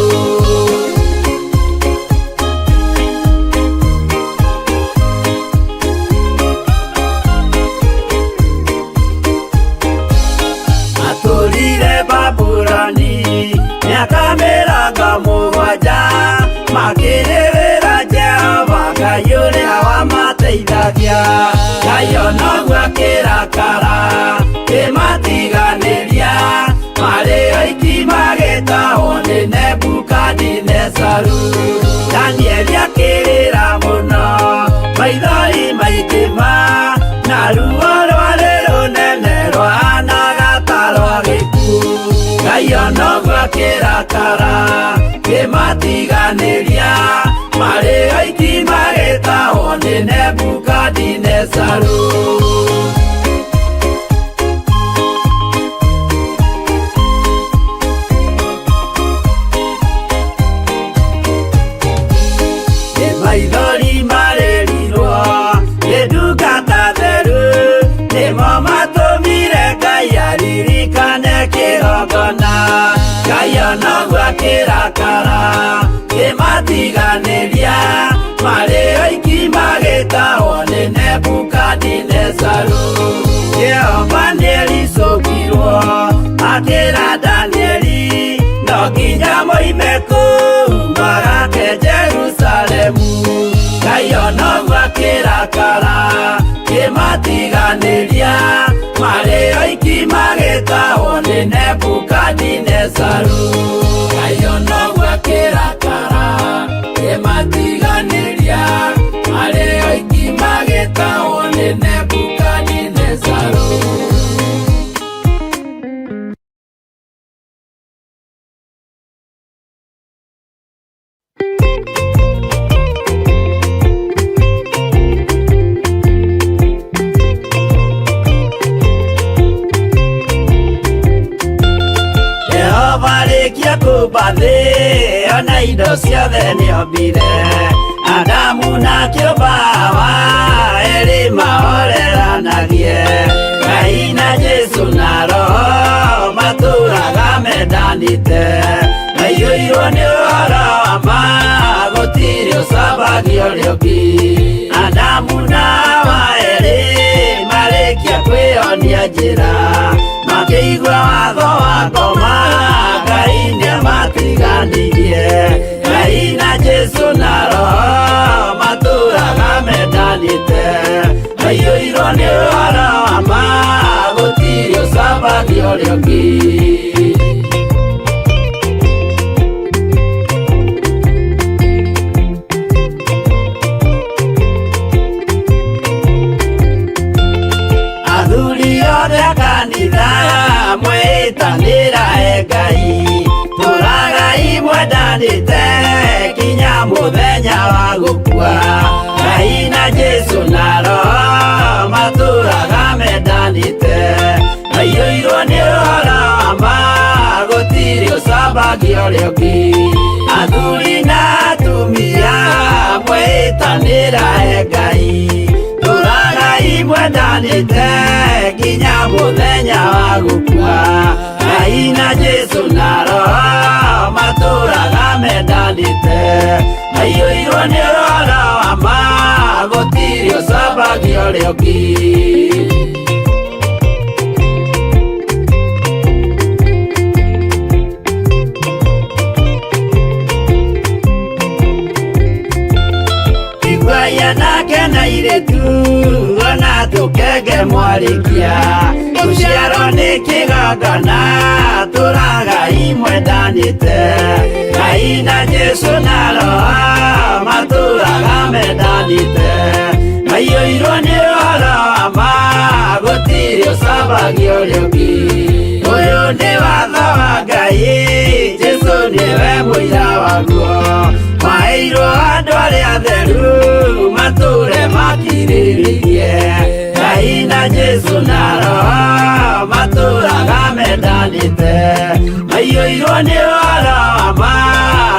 Speaker 4: Matũrire Babuloni mĩaka 70, makĩrĩrĩra Jehova Ngai ũrĩa wamateithagia. Ngai ona ũguo akĩrakara kĩmatiganĩria, marĩ oiki magĩtahwo nĩ Nebukadinezaru. Danieli akĩrĩra mũno, maithori maingĩ ma, na ruo rwarĩ rũnene rwahanaga ta rwa gĩkuũ. Ngai ona ũguo akĩrakara kĩmatiganĩria, marĩ oiki magĩtahwo nĩ Nebukadinezaru. Nĩ maithori marĩrirwo nĩ ndungata theru, nĩmo matũmire Ngai aririkane kĩgongona. Ngai ona ũguo akĩrakara kĩmatiganĩria, marĩ oiki magĩtahwo nĩ Nebukadinezaru. Jehova nĩericũkirwo akĩra Danieli, no nginya moime kũu magake Jerusalemu. Ngai ona ũguo akĩrakara kĩmatiganĩria, marĩ oiki magĩtahwo nĩ Nebukadinezaru. Ngai ona ũguo akĩrakara kĩmatiganĩria, marĩ oiki magĩtahwo nĩ Nebukadinezaru. Jehova arĩkia kũũmba thĩ ona indo ciothe nĩombire, Adamu na kĩũmba Hawa erĩ mahoreranagie, Ngai na Jesũ na Roho Mendanĩte maiyũirwo nĩ ũhoro wa ma gũtirĩ ũcambagia ũrĩa ũngĩ Adamu na Hawa erĩ marĩkia kwĩyonia njĩra makĩigua watho wa ngoma Ngai nĩamatiganirie Ngai na Jesũ na Roho matũraga mendanĩte maiyũirwo nĩ ũhoro wa ma gũtirĩ ũcambagia ũrĩa ũngĩ. Athuri othe a kanitha mwĩtanĩra e Ngai tũragai mwendanĩte kinya mũthenya wa gũkua Ngai na Jesũ na Roho matũraga mendanĩte maiyũirwo nĩ ũhoro wa ma gũtirĩ ũcambagia ũrĩa ũngĩ athuri na atumia mwĩtanĩra e Ngai tũragai mwendanĩte nginya mũthenya wa gũkua Ngai na Jesũ na Roho matũraga mendanĩte maiyũirwo nĩ ũhoro wa ma gũtirĩ ũcambagia ũrĩa ũngĩ. Iguaia nake na irĩtu ona tũkenge mwarĩkia gũciarwo nĩ kĩgongona tũragai mwendanĩte Ngai na Jesũ na Roho matũraga mendanĩte maiyũirwo nĩ ũhoro wa ma gũtirĩ ũcambagia ũrĩa ũngĩ ũyũ nĩ watho wa Ngai Jesũ nĩwe mũira waguo maheirwo andũ arĩa atheru matũre makirĩrĩirie Ngai na Jesũ na Roho matũraga mendanĩte maiyũirwo nĩ ũhoro wa ma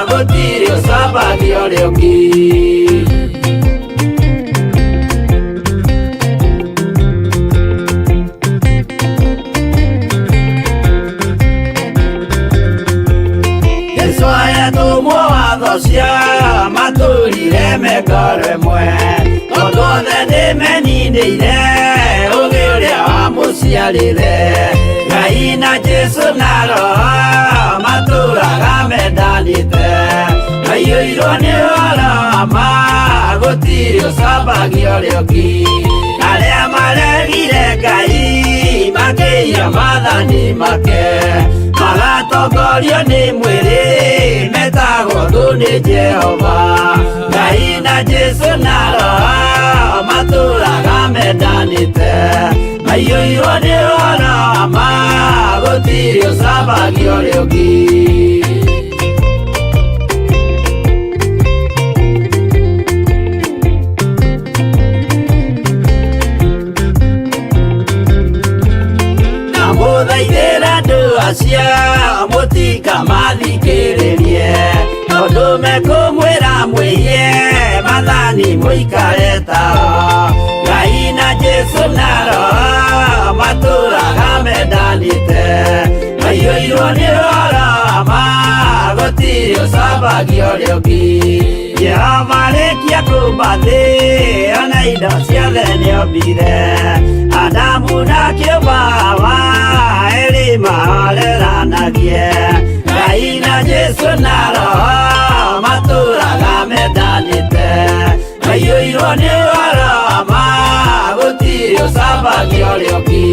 Speaker 4: gũtirĩ ũcambagia ũrĩa ũngĩ. Jesũ ayatũmwo watho cia matũrire mengoro ĩmwe tondũ othe nĩmeninĩire ũgĩ ũrĩa wamũciarĩre Ngai na Jesũ na Roho matũraga mendanĩte maiyũirwo nĩ ũhoro wa ma gũtirĩ ũcambagia ũrĩa ũngĩ arĩa maregire Ngai makĩiya maathani make magatongorio nĩ mwĩrĩ metagwo thũ nĩ Jehova Ngai na Jesũ na Roho matũraga mendanĩte maiyũirwo nĩ ũhoro wa ma gũtirĩ ũcambagia ũrĩa ũngĩ. Ndamũthaithĩra andũ acio mũtikamathikĩrĩrie tondũ mekũmwĩra mwĩiye maathani mũikare tao Ngai na Jesũ na Roho matũraga mendanĩte maiyũirwo nĩ ũhoro wa ma gũtirĩ ũcambagia ũrĩa ũngĩ Jehova arĩkia kũmba thĩ ona indo ciothe nĩombire Adamu na kĩũmba Hawa erĩ mahoreranagie Ngai na Jesũ na Roho matũraga mendanĩte maiyũirwo nĩ ũhoro wa ma gũtirĩ ũcambagia ũrĩa ũngĩ.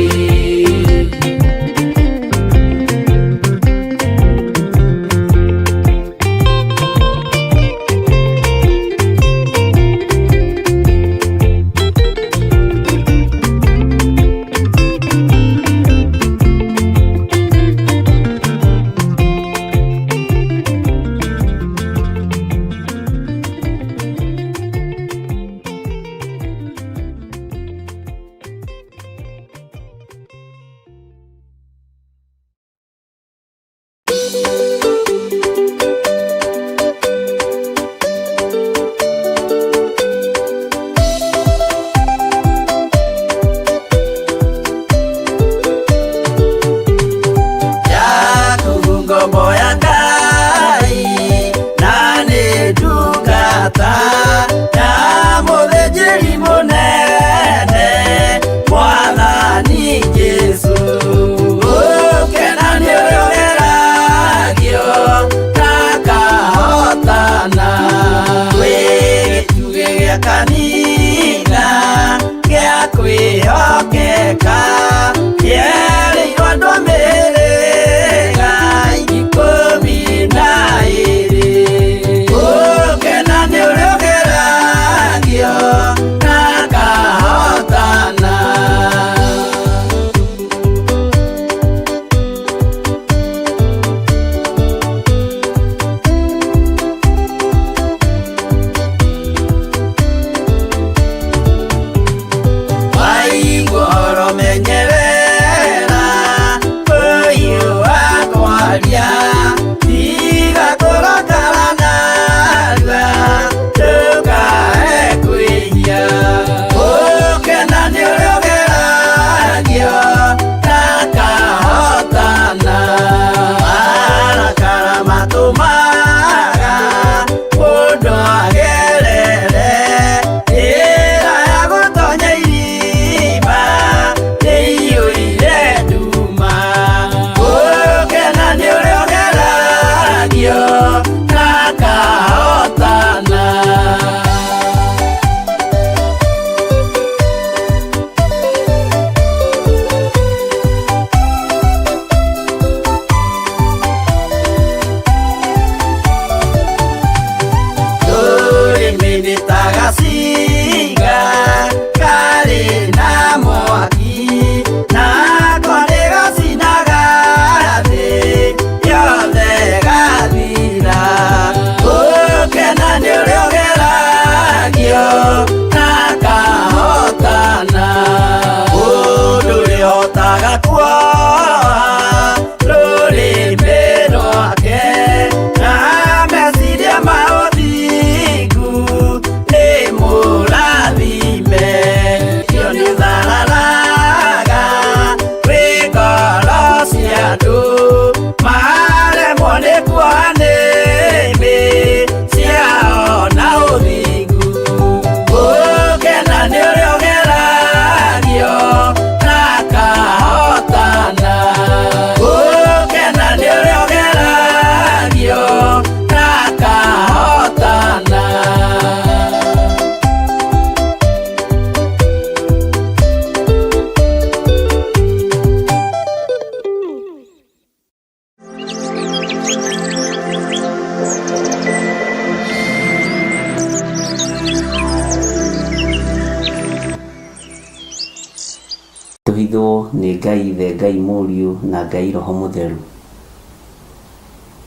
Speaker 8: Tũhithwo nĩ Ngai Ithe, Ngai Mũriũ na Ngai Roho Mũtheru.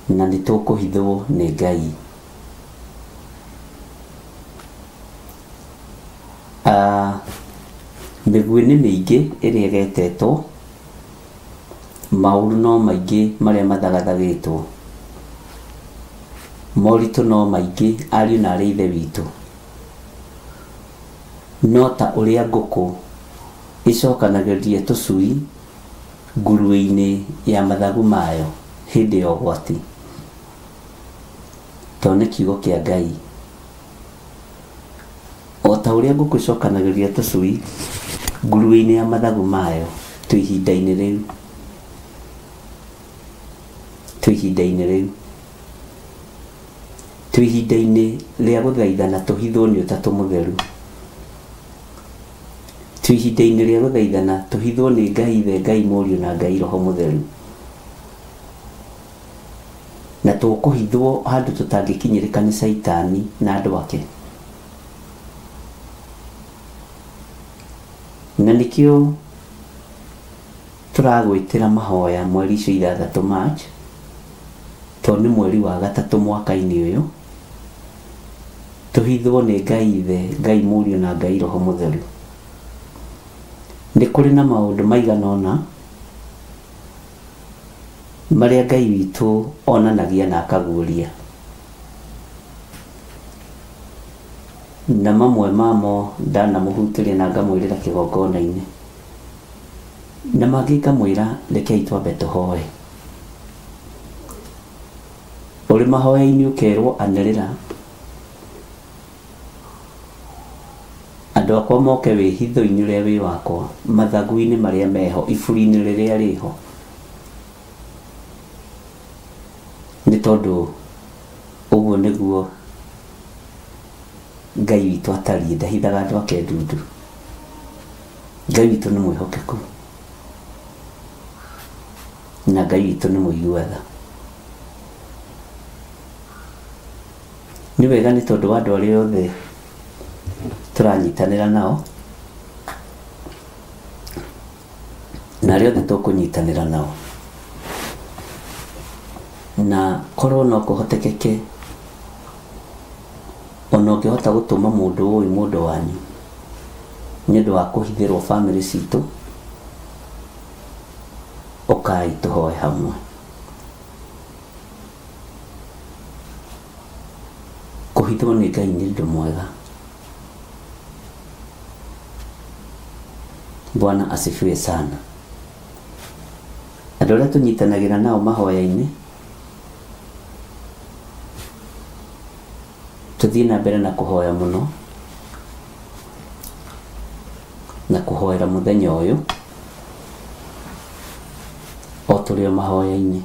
Speaker 8: Na nĩ tũkũhithwo nĩ Ngai. Mĩguĩ nĩ mĩingĩ ĩrĩa ĩgetetwo, maũru no maingĩ marĩa mathagathagĩtwo, moritũ no maingĩ ariũ na arĩ ithe witũ. No ta ũrĩa ngũkũ ĩcokanagĩria tũcui nguruĩ-inĩ ya mathagu mayo hĩndĩ ya ũgwati, tondũ nĩ kiugo kĩa Ngai. O ta ũrĩa ngũkũ ĩcokanagĩria tũcui nguruĩ-inĩ ya mathagu mayo, twĩ ihinda-inĩ rĩu. Twĩ ihinda-inĩ rĩu. Twĩ ihinda-inĩ rĩa gũthaithana tũhithwo nĩ Ũtatũ Mũtheru. Twĩ ihinda-inĩ rĩa gũthaithana tũhithwo nĩ Ngai Ithe, Ngai Mũriũ na Ngai Roho Mũtheru. Na tũkũhithwo handũ tũtangĩkinyĩrĩka nĩ Caitani na andũ ake. Na nĩkĩo tũragwĩtĩra mahoya mweri icio ithathatũ March, tondũ nĩ mweri wa gatatũ mwaka-inĩ ũyũ, tũhithwo nĩ Ngai Ithe, Ngai Mũriũ na Ngai Roho Mũtheru. Nĩ kũrĩ na maũndũ maigana ũna marĩa Ngai witũ onanagia na akaguũria. Na mamwe mamo ndanamũhutĩria na ngamwĩrĩra kĩgongona-inĩ. Na mangĩ ngamwĩra rekei twambe tũhoe. Ũrĩ mahoya-inĩ ũkerwo anĩrĩra andũ akwa moke wĩhitho-inĩ ũrĩa wĩ wakwa, mathagu-inĩ marĩa meho, iburi-inĩ rĩrĩa rĩho. Nĩ tondũ ũguo nĩguo Ngai witũ atariĩ, ndahithaga andũ ake ndundu. Ngai witũ nĩ mwĩhokeku na Ngai witũ nĩ mũigua tha. Nĩ wega nĩ tondũ wa andũ arĩa othe tũranyitanĩra nao na arĩa othe tũkũnyitanĩra nao, na korwo no kũhotekeke ona ũngĩhota gũtũma mũndũ ũĩ mũndũ wanyu nĩ ũndũ wa kũhithĩrwo bamĩrĩ citũ, ũkai tũhoe hamwe. Kũhithwo nĩ Ngai nĩ ũndũ mwega. Bwana asifiwe sana. Andũ arĩa tũnyitanagĩra nao mahoya-inĩ, tũthiĩ na mbere na kũhoya mũno na kũhoera mũthenya ũyũ o tũrĩ o mahoya-inĩ.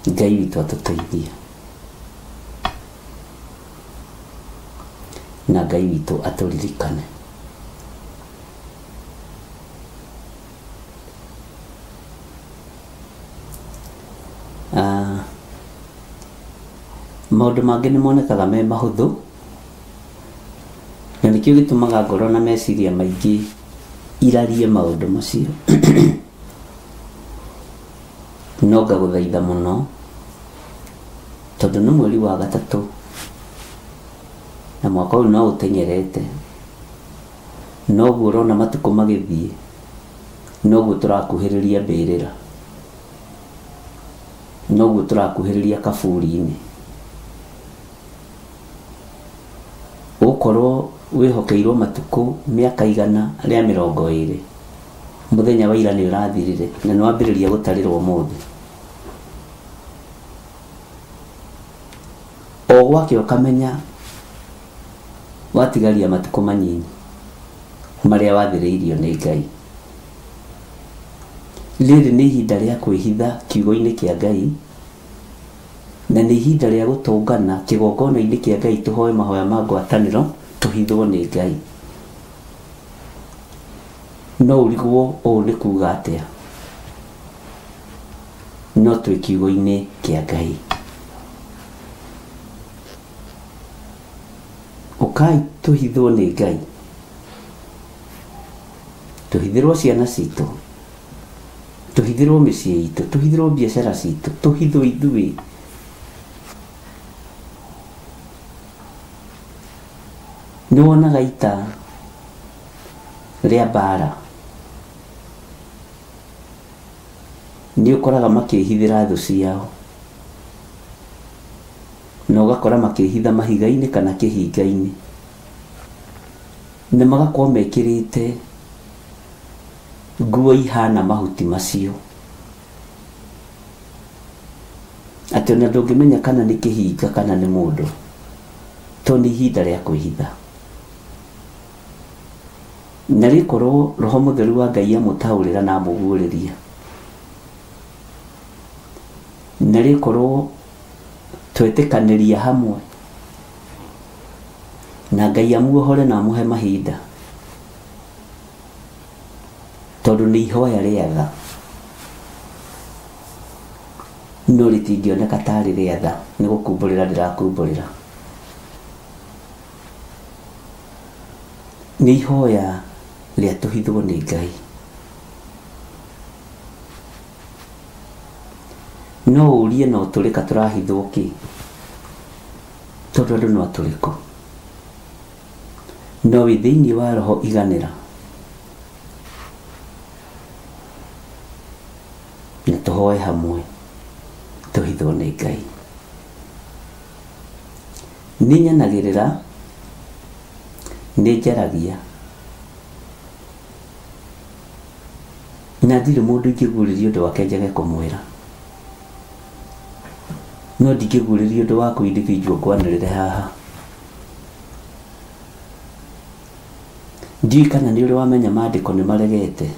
Speaker 8: Ngai witũ atũteithie na Ngai witũ atũririkane. Ah, maũndũ mangĩ nĩ monekaga me mahũthũ na nĩkĩo gĩtũmaga ngoro na meciria maingĩ irarie maũndũ macio. No ngagũthaitha mũno tondũ nĩ mweri wa gatatũ na mwaka ũyũ no ũteng'erete, noguo ũrona matukũ magĩthiĩ noguo tũrakuhĩrĩria mbĩrĩra, noguo tũrakuhĩrĩria kaburi-inĩ. Ũgũkorwo wĩhokeirwo matukũ mĩaka igana rĩa mĩrongo ĩrĩ, mũthenya wa ira nĩ ũrathirire na nĩ wambĩrĩria gũtarĩrwo ũmũthĩ. O gwakĩa ũkamenya watigaria matukũ manyinyi marĩa wathĩrĩirio nĩ Ngai. Rĩrĩ nĩ ihinda rĩa kwĩhitha kiugo-inĩ kĩa Ngai, na nĩ ihinda rĩa gũtũngana kĩgongona-inĩ kĩa Ngai tũhoe mahoya ma ngwatanĩro tũhithwo nĩ Ngai. No ũrigwo ũũ nĩ kuga atĩa? No twĩ kiugo-inĩ kĩa Ngai. Ũkai tũhithwo nĩ Ngai. Tũhithĩrwo ciana citũ, tũhithĩrwo mĩciĩ itũ, tũhithĩrwo biacara citũ, tũhithwo ithuĩ. Nĩ wonaga ita rĩa mbara, nĩ ũkoraga makĩhithĩra thũ ciao, na ũgakora makĩhitha mahiga-inĩ kana kĩhinga-inĩ, na magakorwo mekĩrĩte nguo ihana mahuti macio, atĩ ona ndũngĩmenya kana nĩ kĩhinga kana nĩ mũndũ, tondũ nĩ ihinda rĩa kwĩhitha. Na rĩkorwo Roho Mũtheru wa Ngai amũtaũrĩra na amũguũrĩria, na rĩkorwo twetĩkanĩria hamwe na Ngai amuohore na amũhe mahinda, tondũ nĩ ihoya rĩa tha, no rĩtingĩoneka tarĩ rĩa tha, nĩ gũkumbũrĩra ndĩrakumbũrĩra. Nĩ ihoya rĩa tũhithwo nĩ Ngai. No ũrie no tũrĩka tũrahithwo kĩ, tondũ andũ no atũrĩku. No wĩ thĩinĩ wa roho iganĩra, na tũhoe hamwe tũhithwo nĩ Ngai. Nĩ nyanagĩrĩra, nĩ njaragia, na ndirĩ mũndũ ingĩguũrĩria ũndũ wake njage kũmwĩra. No ndingĩguũrĩria ũndũ waku individual ngwanĩrĩre haha. Ndiũĩ kana nĩ ũrĩ wamenya maandĩko nĩ maregete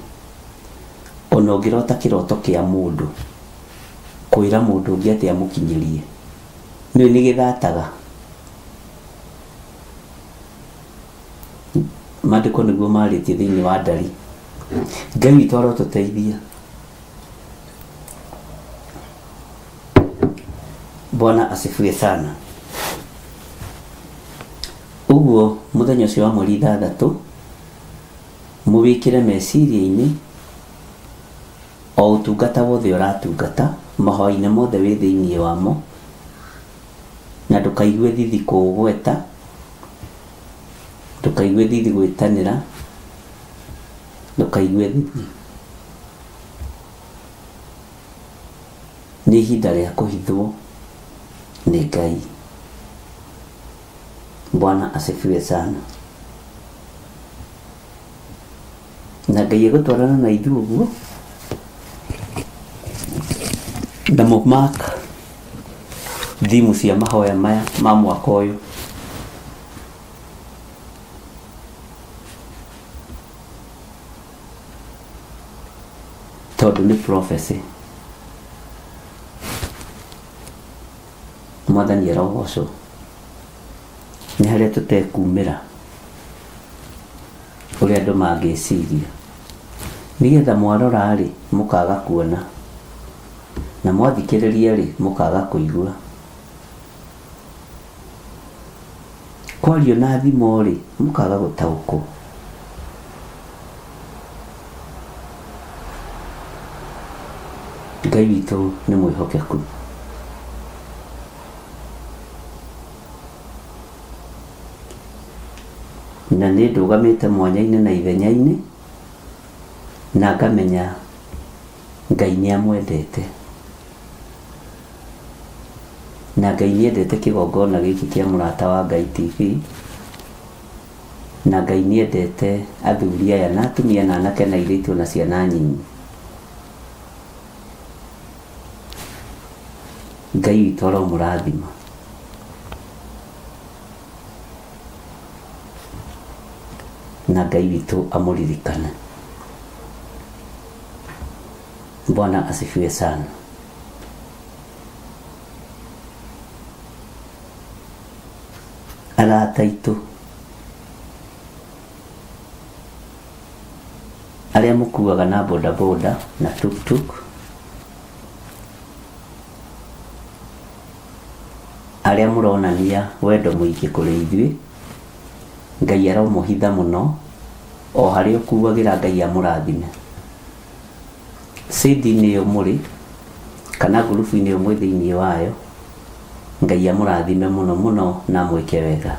Speaker 8: ona ũngĩrota kĩroto kĩa mũndũ kwĩra mũndũ ũngĩ atĩ amũkinyĩrie. Nĩũĩ nĩ gĩthataga. Maandĩko nĩguo marĩtie thĩinĩ wa ndari. Ngai witũ arotũteithia. Bwana asifiwe sana. Ũguo mũthenya ũcio wa mweri 6 mũwĩkĩre meciria-inĩ o ũtungata wothe ũratungata, mahoya-inĩ mothe wĩ thĩinĩ wamo, na ndũkaigue thithi kũũgweta, ndũkaigue thithi gwĩtanĩra, ndũkaigue thithi. Nĩ ihinda rĩa kũhithwo nĩ Ngai. Bwana asifiwe sana. Na Ngai egũtwarana na ithuĩ ũguo, na mũ mark thimu cia mahoya maya ma mwaka ũyũ. Tondũ nĩ prophecy. Mwathani arogocwo. Nĩ harĩa tũtekumĩra ũrĩa andũ mangĩciria, nĩgetha mwarora-rĩ mũkaga kuona, na mwathikĩrĩria-rĩ mũkaga kũigua. Kwario na thimo-rĩ mũkaga gũtaũkwo. Ngai witũ nĩ mwĩhokeku. Na nĩ ndũgamĩte mwanya-inĩ na ithenya-inĩ, na ngamenya Ngai nĩ amwendete. Na Ngai nĩ endete kĩgongona gĩkĩ kĩa Mũrata wa Ngai TV, na Ngai nĩ endete athuri aya na atumia na anake na airĩtu na ciana nyinyi. Ngai witũ aromũrathima. Na Ngai witũ amũririkane. Bwana asifiwe sana. Arata aitũ arĩa mũkuaga na bodaboda na tuktuk, arĩa mũronania wendo mũingĩ kũrĩ ithuĩ, Ngai aromũhitha mũno. O harĩa ũkuagĩra Ngai amũrathime. Cĩndi-inĩ ĩyo mũrĩ kana ngurubu-inĩ ĩyo mwĩ thĩinĩ wayo, Ngai amũrathime mũno mũno na amwĩke wega.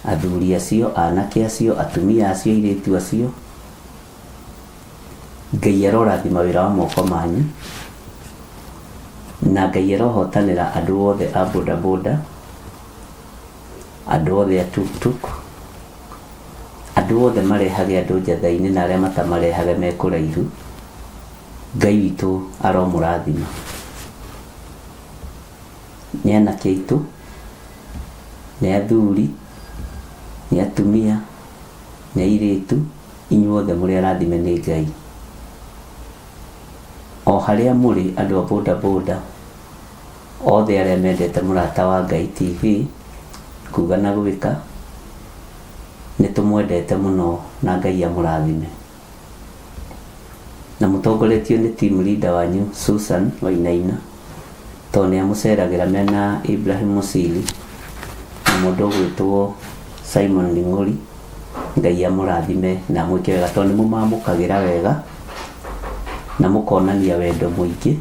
Speaker 8: Athuri acio, anake acio, atumia acio, airĩtu acio, Ngai arorathima wĩra wa moko manyu, na Ngai arohotanĩra andũ othe a bodaboda, andũ othe a tuktuk, andũ othe marehage andũ njatha-inĩ na arĩa matamarehage me kũraihu, Ngai witũ aromũrathima. Nĩ anake aitũ, nĩ athuri, nĩ atumia, nĩ airĩtu, inyuothe mũrĩ arathime nĩ Ngai. O harĩa mũrĩ andũ a bodaboda, othe arĩa mendete Mũrata wa Ngai TV, kuga na gwĩka, nĩ tũmwendete mũno na Ngai amũrathime. Na mũtongoretio nĩ team leader wanyu Susan Wainaina, tondũ nĩ amũceragĩra mena Ibrahim Musili na mũndũ ũgwĩtwo Simon Ling'ori. Ngai amũrathime na amwĩke wega tondũ nĩ mũmamũkagĩra wega na mũkonania wendo mũingĩ.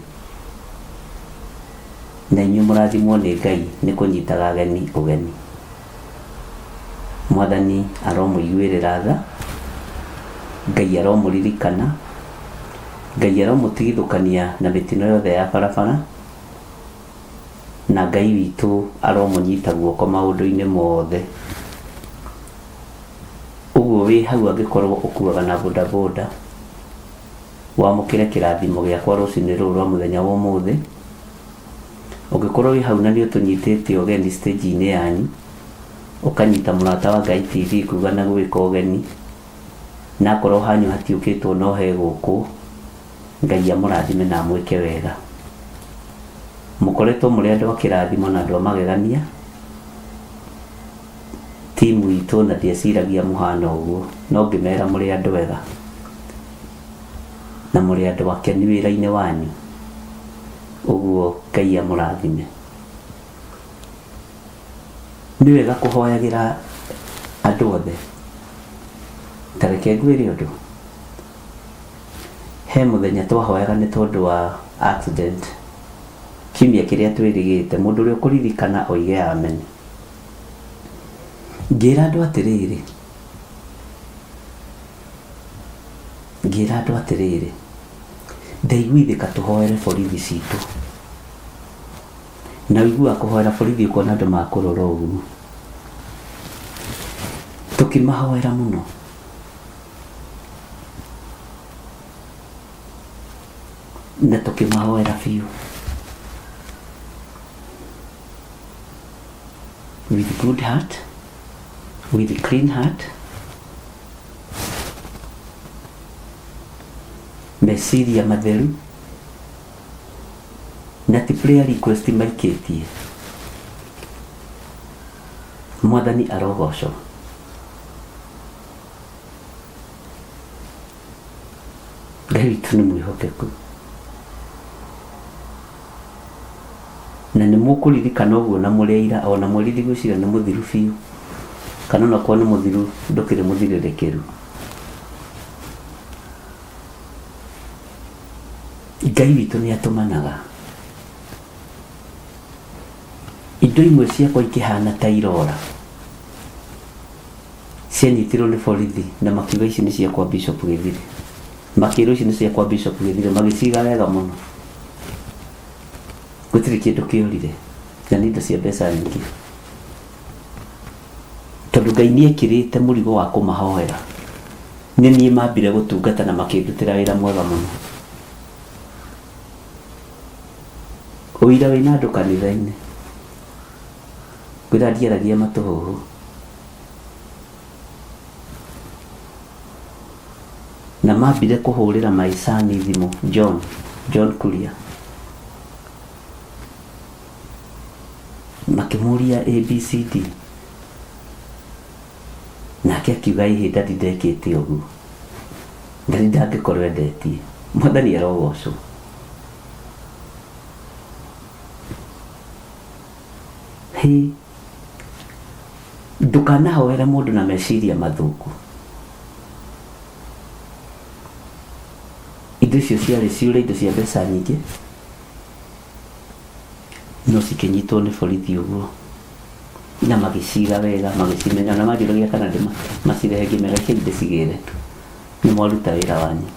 Speaker 8: Na inyuĩ mũrathimwo nĩ Ngai nĩ kũnyitaga ageni ũgeni. Mwathani aromũiguĩrĩra tha, Ngai aromũririkana, Ngai aromũtigithũkania na mĩtino yothe ya barabara, na Ngai witũ aromũnyita guoko maũndũ-inĩ mothe. Ũguo wĩ hau angĩkorwo ũkuaga na bodaboda, wamũkĩre kĩrathimo gĩakwa rũcinĩ rũrũ rwa mũthenya wa ũmũthĩ. Ũngĩkorwo wĩ hau na nĩ ũtũnyitĩte ũgeni stage-inĩ yanyu, ũkanyita Mũrata wa Ngai TV kuga na gwĩka ũgeni, na akorwo hanyu hatiũkĩtwo no hegũkwo, Ngai amũrathime na amwĩke wega. Mũkoretwo mũrĩ andũ a kĩrathimo na andũ a magegania, timu itũ na ndieciragia mũhana ũguo, no ngĩmera mũrĩ andũ ega na mũrĩ andũ akenu wĩra-inĩ wanyu. Ũguo Ngai amũrathime. Nĩ wega kũhoyagĩra andũ othe. Ta reke ngwĩre ũndũ. He mũthenya twahoyaga nĩ tondũ wa accident kiumia kĩrĩa twĩrĩgĩte, mũndũ ũrĩa ũkũririkana oige amen. Ngĩra andũ atĩrĩrĩ, ngĩra andũ atĩrĩrĩ, ndaiguithĩka tũhoere borithi citũ. Na ũiguaga kũhoera borithi ũkona andũ makũrora ũguo. Tũkĩmahoera mũno. Na tũkĩmahoera biũ. With good heart, with clean heart, meciria matheru, na ti prayer request maikĩtie. Mwathani arogocwo. Ngai witũ nĩ mwĩhokeku. Na nĩ mũkũririkana ũguo na mũrĩ aira ona mweri ndigwĩciria nĩ mũthiru biũ kana onakorwo nĩ mũthiru ndũkĩrĩ mũthirĩrĩkĩru. Ngai witũ nĩ atũmanaga. Indo imwe ciakwa ikĩhana ta irora cianyitirwo nĩ borithi na makiuga ici nĩ cia kwa Bishop Gĩthirĩ. Makĩrwo ici nĩ cia kwa Bishop Gĩthirĩ magĩciga wega mũno. Gũtirĩ kĩndũ kĩorire na nĩ indo cia mbeca nyingĩ. Tondũ Ngai nĩ ekĩrĩte mũrigo wa kũmahoera. Nĩ niĩ mambire gũtungata na makĩndutĩra wĩra mwega mũno. Ũira wĩna andũ kanitha-inĩ. Ngwĩra ndiaragia matũhũhũ. Na mambire kũhũrĩra my son thimũ, John, John Kuria. Makĩmũria ABCD. Nake akiuga ĩhĩ daddy ndekĩte ũguo. Daddy ndangĩkorwo endetie. Mwathani arogocwo. Hĩ! Ndũkanahoere mũndũ na meciria mathũku. Indo icio ciarĩ ciũre indo cia mbeca nyingĩ no cikĩnyitwo nĩ borithi ũguo na magĩciga wega magĩcimenya na manjũragia kana ndĩma macirehe ngĩmera rekei ndĩcigĩre tu nĩ mwaruta wĩra wanyu.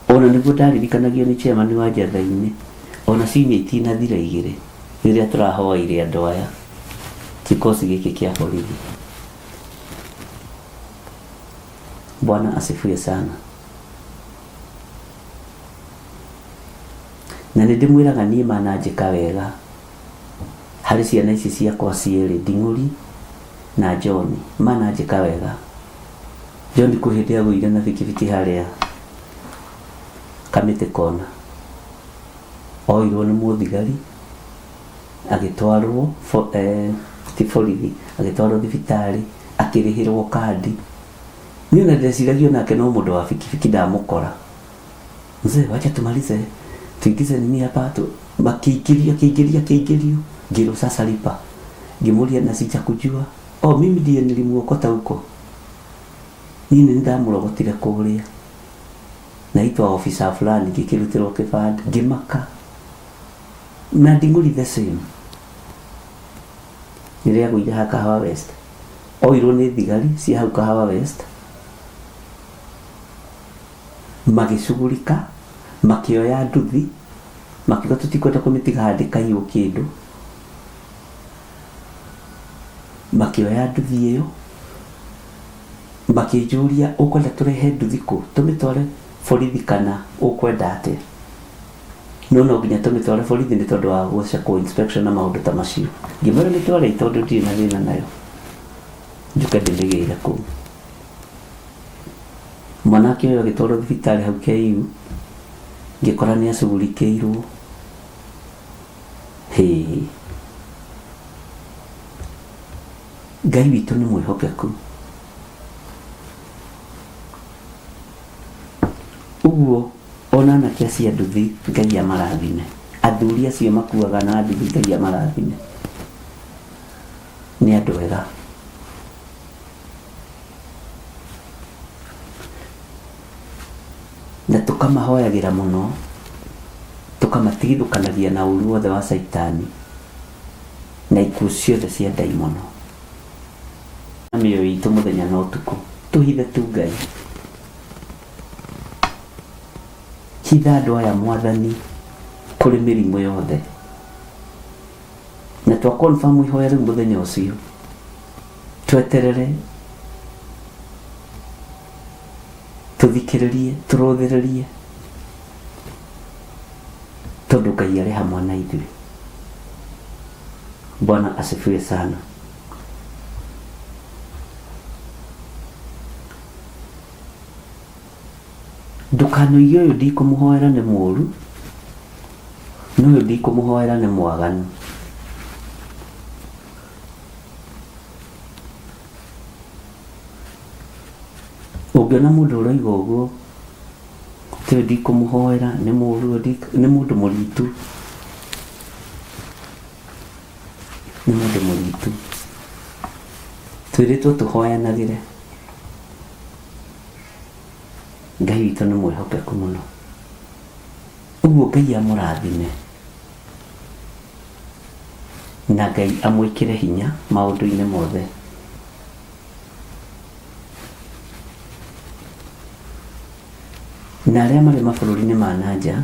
Speaker 8: Ona nĩguo ndaririkanagio nĩ chairman wa njatha-inĩ ona ciumia itinathira igĩrĩ rĩrĩa tũrahoeire andũ aya kikosi gĩkĩ kĩa borithi. Bwana asifiwe sana. Na nĩ ndĩmwĩraga niĩ mananjĩka wega harĩ ciana ici ciakwa cierĩ Nding'ũri na John mananjĩka wega. John kwĩ hĩndĩ agũire na bikibiki harĩa Kamĩtĩ kona oirwo nĩ mũthigari agĩtwarwo ti borithi agĩtwarwo thibitarĩ akĩrĩhĩrwo kandi. Niĩ ona ndeciragia onake no mũndũ wa bikibiki ndamũkora. Mzee, wacha tumalize tuingize nini hapa tu makĩingĩrio akĩingĩrio akĩingĩrio ngĩrwo sasa lipa. Ngĩmũria na sijakujua. Oh, mimi ndiye nilimuokota huko. Niĩ nĩ ndamũrogotire kũrĩa naitwa officer fulani ngĩkĩrutĩrwo kĩbandĩ ngĩmaka na Nding'ũri the same rĩrĩa agũire ha Kahawa West oirwo nĩ thigari cia hau Kahawa West magĩcugurika makĩoya nduthi makiuga tũtikwenda kũmĩtiga haha ndĩkaiywo kĩndũ makĩoya nduthi ĩyo makĩnjũria ũkwenda tũrehe nduthi kũ tũmĩtware borithi kana ũkwenda atĩa no no nginya tũmĩtware borithi nĩ tondũ wa gũcekwo inspection na maũndũ ta macio. Ngĩmwĩra mĩtware tondũ ndirĩ na thĩna nayo njuke ndĩmĩgĩre kũu. Mwanake ũyũ agĩtwarwo thibitarĩ hau KU ngĩkora nĩ acugurikĩirwo. Hĩ, Ngai witũ nĩ mwĩhokeku. Ũguo ona anake acio a nduthi Ngai amarathime, athuri acio makuaga na nduthi Ngai amarathime, nĩ andũ ega. Na tũkamahoyagĩra mũno, tũkamatigithũkanagia na ũru wothe wa caitani na ikuũ ciothe cia ndaimono na mĩoyo itũ mũthenya na ũtukũ. Tũhithe tu Ngai. Hitha andũ aya Mwathani kũrĩ mĩrimũ yothe. Na twa confirm ihoya rĩu mũthenya ũcio tweterere tũthikĩrĩrie tũrũthĩrĩrie tondũ Ngai arĩ hamwe na ithuĩ. Bwana asifiwe sana. Ndũkanoige ũyũ ndikũmũhoera nĩ mũũru na ũyũ ndikũmũhoera nĩ mwaganu. Ũngĩona mũndũ ũroiga ũguo atĩ ũyũ ndikũmũhoera nĩ mũũru, nĩ mũndũ mũritu, nĩ mũndũ mũritu. Twĩrĩtwo tũhoyanagĩre. Ngai witũ nĩ mwĩhokeku mũno. Ũguo Ngai amũrathime na Ngai amwĩkĩre hinya maũndũ-inĩ mothe. Na arĩa marĩ mabũrũri-inĩ ma na nja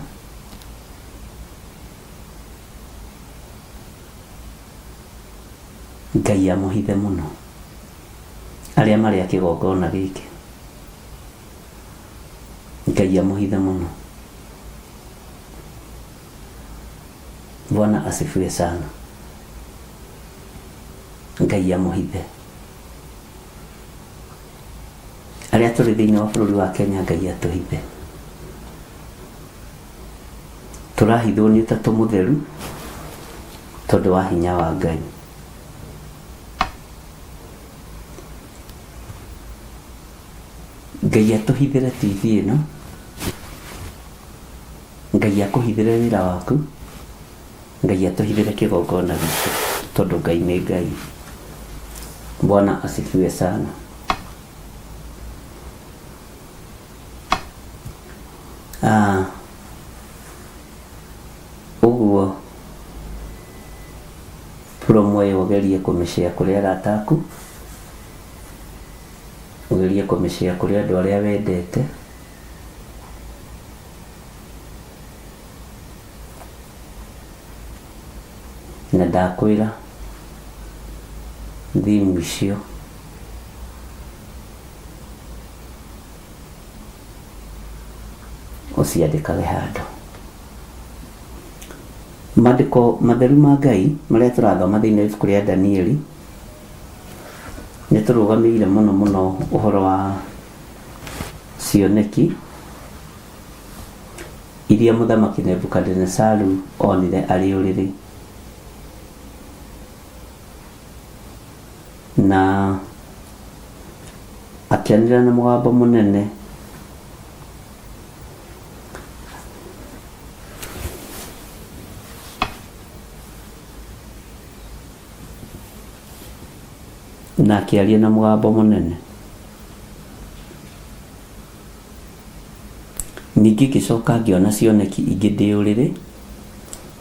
Speaker 8: Ngai amũhithe mũno. Arĩa marĩ a kĩgongona gĩkĩ Ngai amũhithe mũno. Bwana asifiwe sana. Ngai amũhithe. Arĩa tũrĩ thĩinĩ wa bũrũri wa Kenya Ngai atũhithe. Tũrahithwo nĩ ũtatũ mũtheru tondũ wa hinya wa Ngai. Ngai atũhithĩre TV ĩno, Ngai akũhithĩre wĩra waku, Ngai atũhithĩre kĩgongona gitũ tondũ Ngai nĩ Ngai. Bwana asifiwe sana. Ah, ũguo promo ĩyo ũgerie kũmĩshare kũrĩ arata aku, ũgerie kũmĩshare kũrĩ andũ arĩa wendete. Na ndakwĩra theme icio ũciandĩkage handũ. Maandĩko matheru ma Ngai marĩa tũrathoma thĩinĩ wa ibuku rĩa Danieli nĩ tũrũgamĩire mũno mũno ũhoro wa cioneki iria mũthamaki Nebukadinesaru onire arĩ ũrĩrĩ. Na akĩanĩrĩra na mũgambo mũnene na akĩaria na mũgambo mũnene. Ningĩ ngĩcoka ngĩona cioneki ingĩ ndĩ ũrĩrĩ,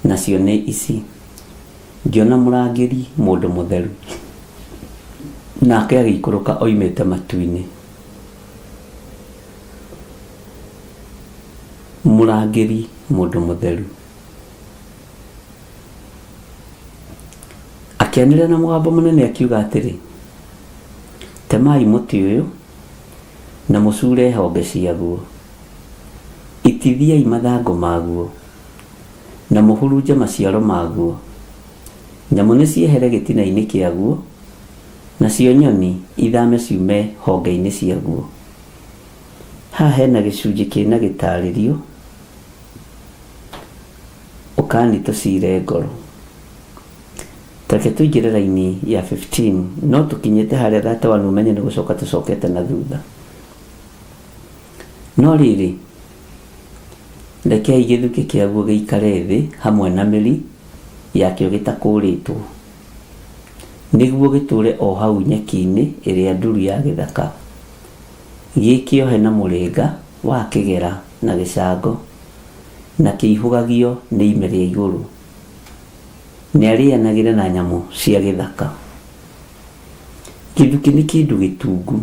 Speaker 8: nacio nĩ ici: Ngĩona mũrangĩri mũndũ mũtheru, nake agĩikũrũka oimĩte matu-inĩ. Mũrangĩri mũndũ mũtheru. Akĩanĩrĩra na mũgambo mũnene akiuga atĩrĩ, Temai mũtĩ ũyũ na mũcuure honge ciaguo, itithiai mathangũ maguo, na mũhurunje maciaro maguo. Nyamũ nĩciehere gĩtina-inĩ kĩaguo, nacio nyoni ithame ciume honge-inĩ ciaguo. Haha hena gĩcunjĩ kĩna gĩtarĩrio, ũkani tũcire ngoro. Tareke tũingĩre raini ya 15, no tũkinyĩte harĩa 31 ũmenye nĩ gũcoka tũcokete na thutha. No rĩrĩ, rekei gĩthukĩ kĩaguo gĩikare thĩ hamwe na mĩri yakĩo gĩtakũũrĩtwo, nĩguo gĩtũũre o hau nyeki-inĩ ĩrĩa nduru ya gĩthaka, gĩkĩohe na mũrĩnga wa kĩgera na gĩcango, na kĩihũgagio nĩ ime rĩa igũrũ. Nĩarĩanagĩre na nyamũ cia gĩthaka. Gĩthukĩ nĩ kĩndũ gĩtungu.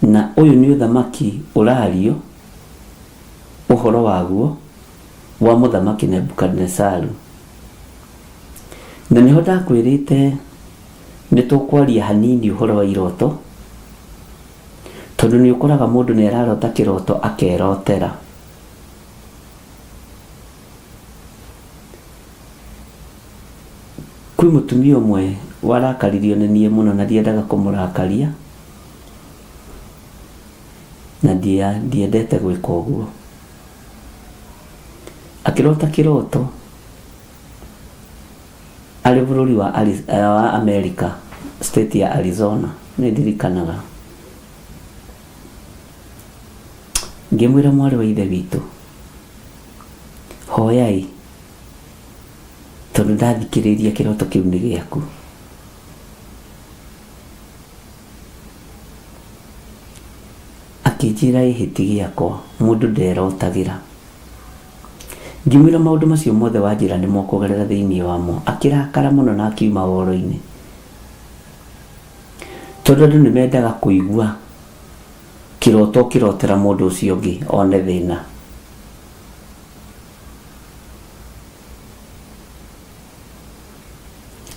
Speaker 8: Na ũyũ nĩ ũthamaki ũrario ũhoro waguo wa mũthamaki Nebukadinesaru. Na nĩho ndakwĩrĩte nĩ tũkwaria hanini ũhoro wa iroto, tondũ nĩ ũkoraga mũndũ nĩ ararota kĩroto akerotera. Kwĩ mũtumia ũmwe warakaririo nĩ niĩ mũno na ndiendaga kũmũrakaria, na ndiendete gwĩka ũguo. Akĩrota kĩroto arĩ bũrũri wa Amerika, state ya Arizona, nĩ ndirikanaga. Ngĩmwĩra mwarĩ wa ithe witũ, hoyai tondũ ndathikĩrĩria kĩroto kĩu nĩ gĩaku. Akĩnjĩra ĩhĩ ti gĩakwa, mũndũ nderotagĩra. Ngĩmwĩra maũndũ macio mothe wanjĩra nĩmo ũkũgerera thĩinĩ wamo. Akĩrakara mũno na akiuma woro-inĩ. Tondũ andũ nĩ mendaga kũigua kĩroto ũkĩrotera mũndũ ũcio ũngĩ one thĩna.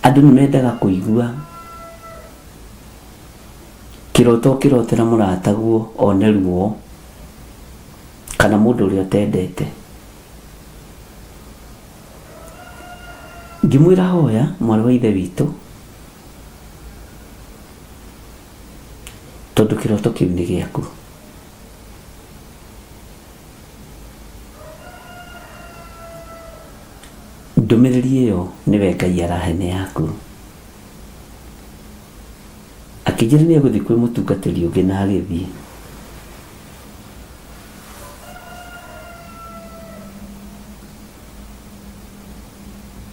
Speaker 8: Andũ nĩ mendaga kũigua kĩroto ũkĩrotera mũrataguo one ruo kana mũndũ ũrĩa ũtendete. Ngĩmwĩra hoya mwarĩ wa ithe witũ tondũ kĩroto kĩu nĩ gĩaku. Ndũmĩrĩri ĩyo nĩwe Ngai arahe nĩ yaku. Akĩnjĩra nĩ egũthiĩ kwĩ mũtungatĩri ũngĩ na agĩthiĩ.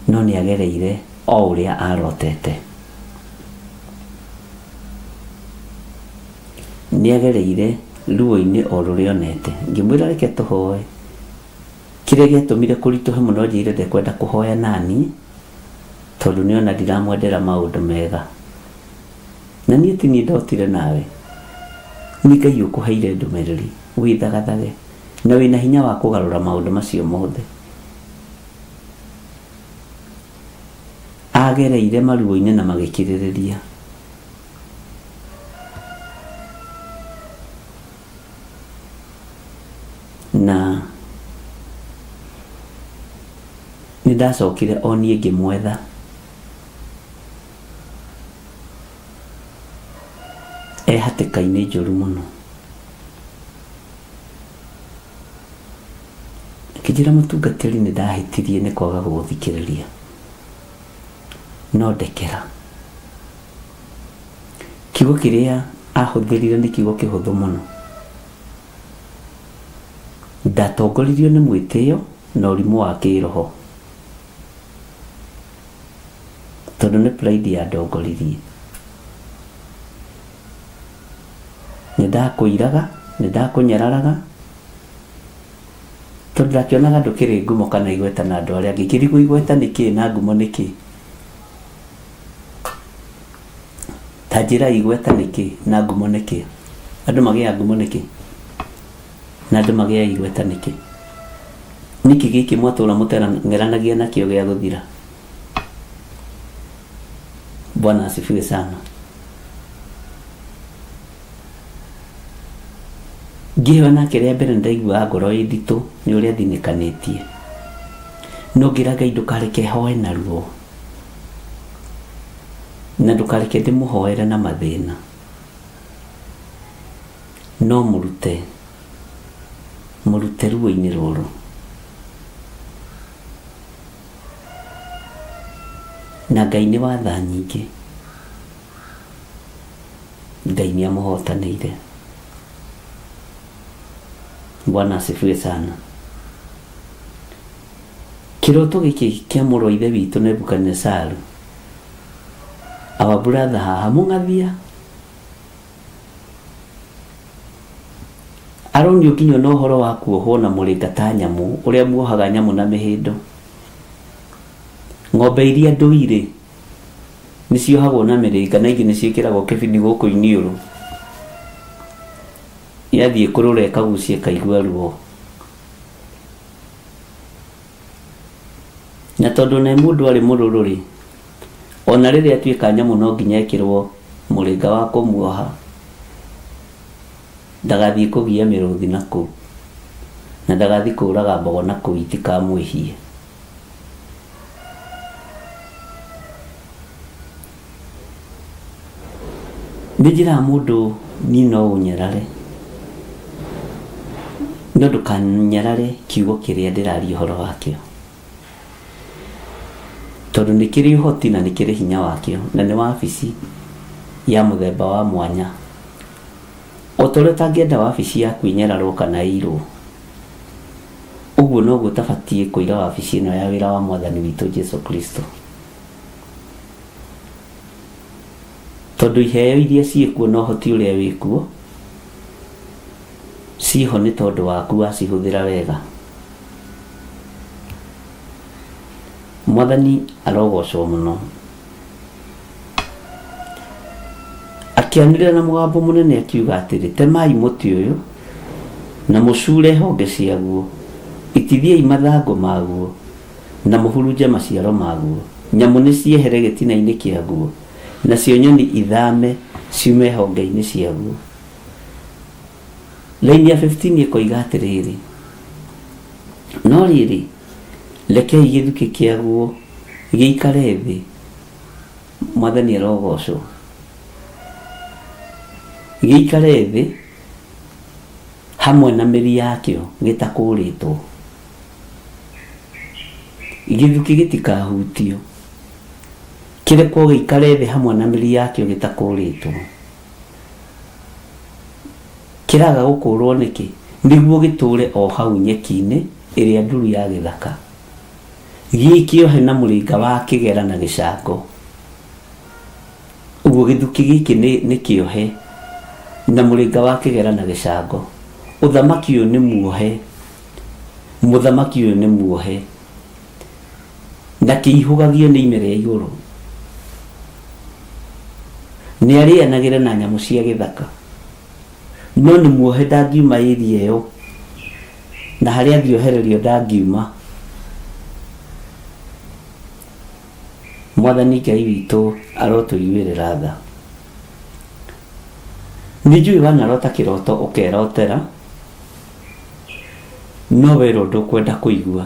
Speaker 8: No nĩ agereire o ũrĩa arotete. Nĩ agereire ruo-inĩ o rũrĩa onete. Ngĩmwĩra reke tũhoe. Kĩrĩa gĩatũmire kũritũhe mũno njĩre ndekwenda kũhoya naniĩ tondũ nĩona ndiramwendera maũndũ mega. Na niĩ ti niĩ ndotire nawe, nĩ Ngai ũkũheire ndũmĩrĩri wĩthagathage na wĩna hinya wa kũgarũra maũndũ macio mothe. Agereire maruo-inĩ na magĩkirĩrĩria. Na nĩ ndacokire o niĩ ngĩmwetha. E hatĩka-inĩ njũru mũno. Akĩnjĩra mũtungatĩri nĩ ndahĩtirie nĩ kwaga gũgũthikĩrĩria. No ndekera. Kiugo kĩrĩa ahũthĩrire nĩ kiugo kĩhũthũ mũno. Ndatongoririo nĩ mwĩtĩo na ũrimũ wa kĩroho. Tondũ nĩ pride yandongoririe. Nĩ ndakũiraga, nĩ ndakũnyararaga, tondũ ndakĩonaga ndũkĩrĩ ngumo kana igweta na andũ arĩa angĩ. Ngĩrigwo igweta nĩ kĩĩ na ngumo nĩ kĩĩ. Ta njĩrai igweta nĩ kĩĩ na ngumo nĩ kĩĩ. Andũ magĩaga ngumo nĩkĩ? Na andũ magĩaga igweta nĩkĩ? Nĩkĩ gĩkĩ mwatũra mũteng'eranagia nakĩo gĩa gũthira? Bwana asifiwe sana. Ngĩheo nake rĩa mbere nĩndaiguaga ngoro ĩ nditũ nĩ ũrĩa thinĩkanĩtie. No ngĩra Ngai ndũkareke hoe na ruo na ndũkareke ndĩmũhoere na mathĩna. No mũrute, mũrute ruo-inĩ rũrũ. Na Ngai nĩ wa tha nyingĩ. Ngai nĩ amũhotanĩire. Bwana asifiwe sana. Kĩroto gĩkĩ kĩa mũrũ wa ithe witũ Nebukadinesaru, our brother haha mũng'athia, aronio nginya ona ũhoro wa kuohwo na mũrĩnga ta nyamũ, ũrĩa muohaga nyamũ na mĩhĩndo. Ng'ombe iria ndũire nĩ ciohagwo na mĩrĩnga na ingĩ nĩ ciĩkĩragwo kĩbini gũkũ iniũrũ. Yathiĩ kũrũra ĩkagucia ĩkaigua ruo. Na tondũ ona mũndũ arĩ mũrũrũ-rĩ, ona rĩrĩa atuĩka nyamũ no nginya ekĩrwo mũrĩnga wa kũmuoha ndagathiĩ kũgia mĩrũthi na kũu, na ndagathiĩ kũraga mbogo na kũu itikamwĩhie. Nĩ njĩraga mũndũ niĩ no ũnyarare, no ndũkanyarare kiugo kĩrĩa ndĩraria ũhoro wakĩo. Tondũ nĩ kĩrĩ ũhoti na nĩ kĩrĩ hinya wakĩo, na nĩ wabici ya mũthemba wa mwanya. O ta ũrĩa ũtangĩenda wabici yaku ĩnyararwo kana ĩirwo, ũguo noguo ũtabatiĩ kũira wabici ĩno ya wĩra wa Mwathani witũ Jesu Kristo. Tondũ iheo iria ciĩkuo na ũhoti ũrĩa wĩkuo, ciĩho nĩ tondũ waku wacihũthĩra wega. Mwathani arogocwo mũno. Akĩanĩrĩra na mũgambo mũnene akiuga atĩrĩ, Temai mũtĩ ũyũ, na mũcuure honge ciaguo, itithiai mathangũ maguo, na mũhurunje maciaro maguo. Nyamũ nĩciehere gĩtina-inĩ kĩaguo, nacio nyoni ithame ciume honge-inĩ ciaguo. Raini ya 15 ĩkoiga atĩrĩrĩ, No rĩrĩ, rekei gĩthukĩ kĩaguo gĩikare thĩ, Mwathani arogocwo, gĩikare thĩ hamwe na mĩri yakĩo gĩtakũrĩtwo. Gĩthukĩ gĩtikahutio, kĩrekwo gĩikare thĩ hamwe na mĩri yakĩo gĩtakũrĩtwo. Kĩraga gũkũrwo nĩkĩ? Nĩguo gĩtũũre o hau nyeki-inĩ ĩrĩa nduru ya gĩthaka, gĩ kĩohe na mũrĩnga wa kĩgera na gĩcango. Ũguo gĩthukĩ gĩkĩ nĩ, nĩ kĩohe Na mũrĩnga wa kĩgera na gĩcango. Ũthamaki ũyũ nĩ muohe, mũthamaki ũyũ nĩ muohe, na kĩihũgagio nĩ ime rĩa igũrũ. Nĩ arĩanagĩra na nyamũ cia gĩthaka, no nĩ muohe ndangiuma area ĩyo, na harĩa angĩohererio ndangiuma. Mwathani Ngai witũ arotũiguĩrĩra tha. Nĩ njũĩ wanarota kĩroto ũkerotera, no werwo ndũkwenda kũigua.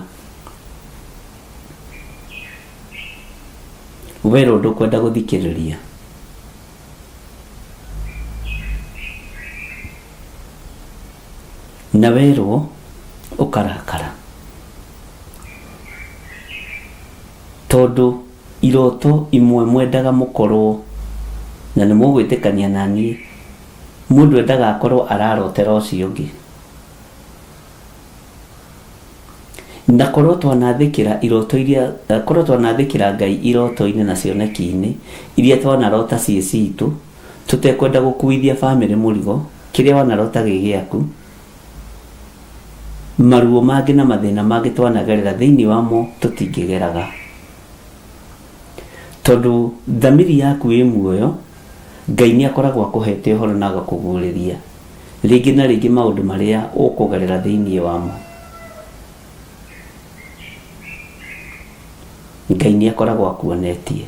Speaker 8: Werwo ndũkwenda gũthikĩrĩria. Na werwo ũkarakara. Tondũ iroto imwe mwendaga mũkorwo, na nĩ mũgwĩtĩkania na niĩ, mũndũ endaga akorwo ararotera ũcio ũngĩ. Na korwo twanathĩkĩra iroto iria, korwo twanathĩkĩra Ngai iroto-inĩ na cioneki-inĩ iria twanarota ciĩ citũ, tũtekwenda gũkuithia bamĩrĩ mũrigo, kĩrĩa wanarota gĩ gĩaku, maruo mangĩ na mathĩna mangĩ twanagerera thĩinĩ wamo tũtingĩgeraga. Tondũ thamiri yaku ĩ muoyo, Ngai nĩ akoragwo akũhete ũhoro na agakũguũrĩria rĩngĩ na rĩngĩ maũndũ marĩa ũkũgerera thĩinĩ wamo. Ngai nĩ akoragwo akuonetie.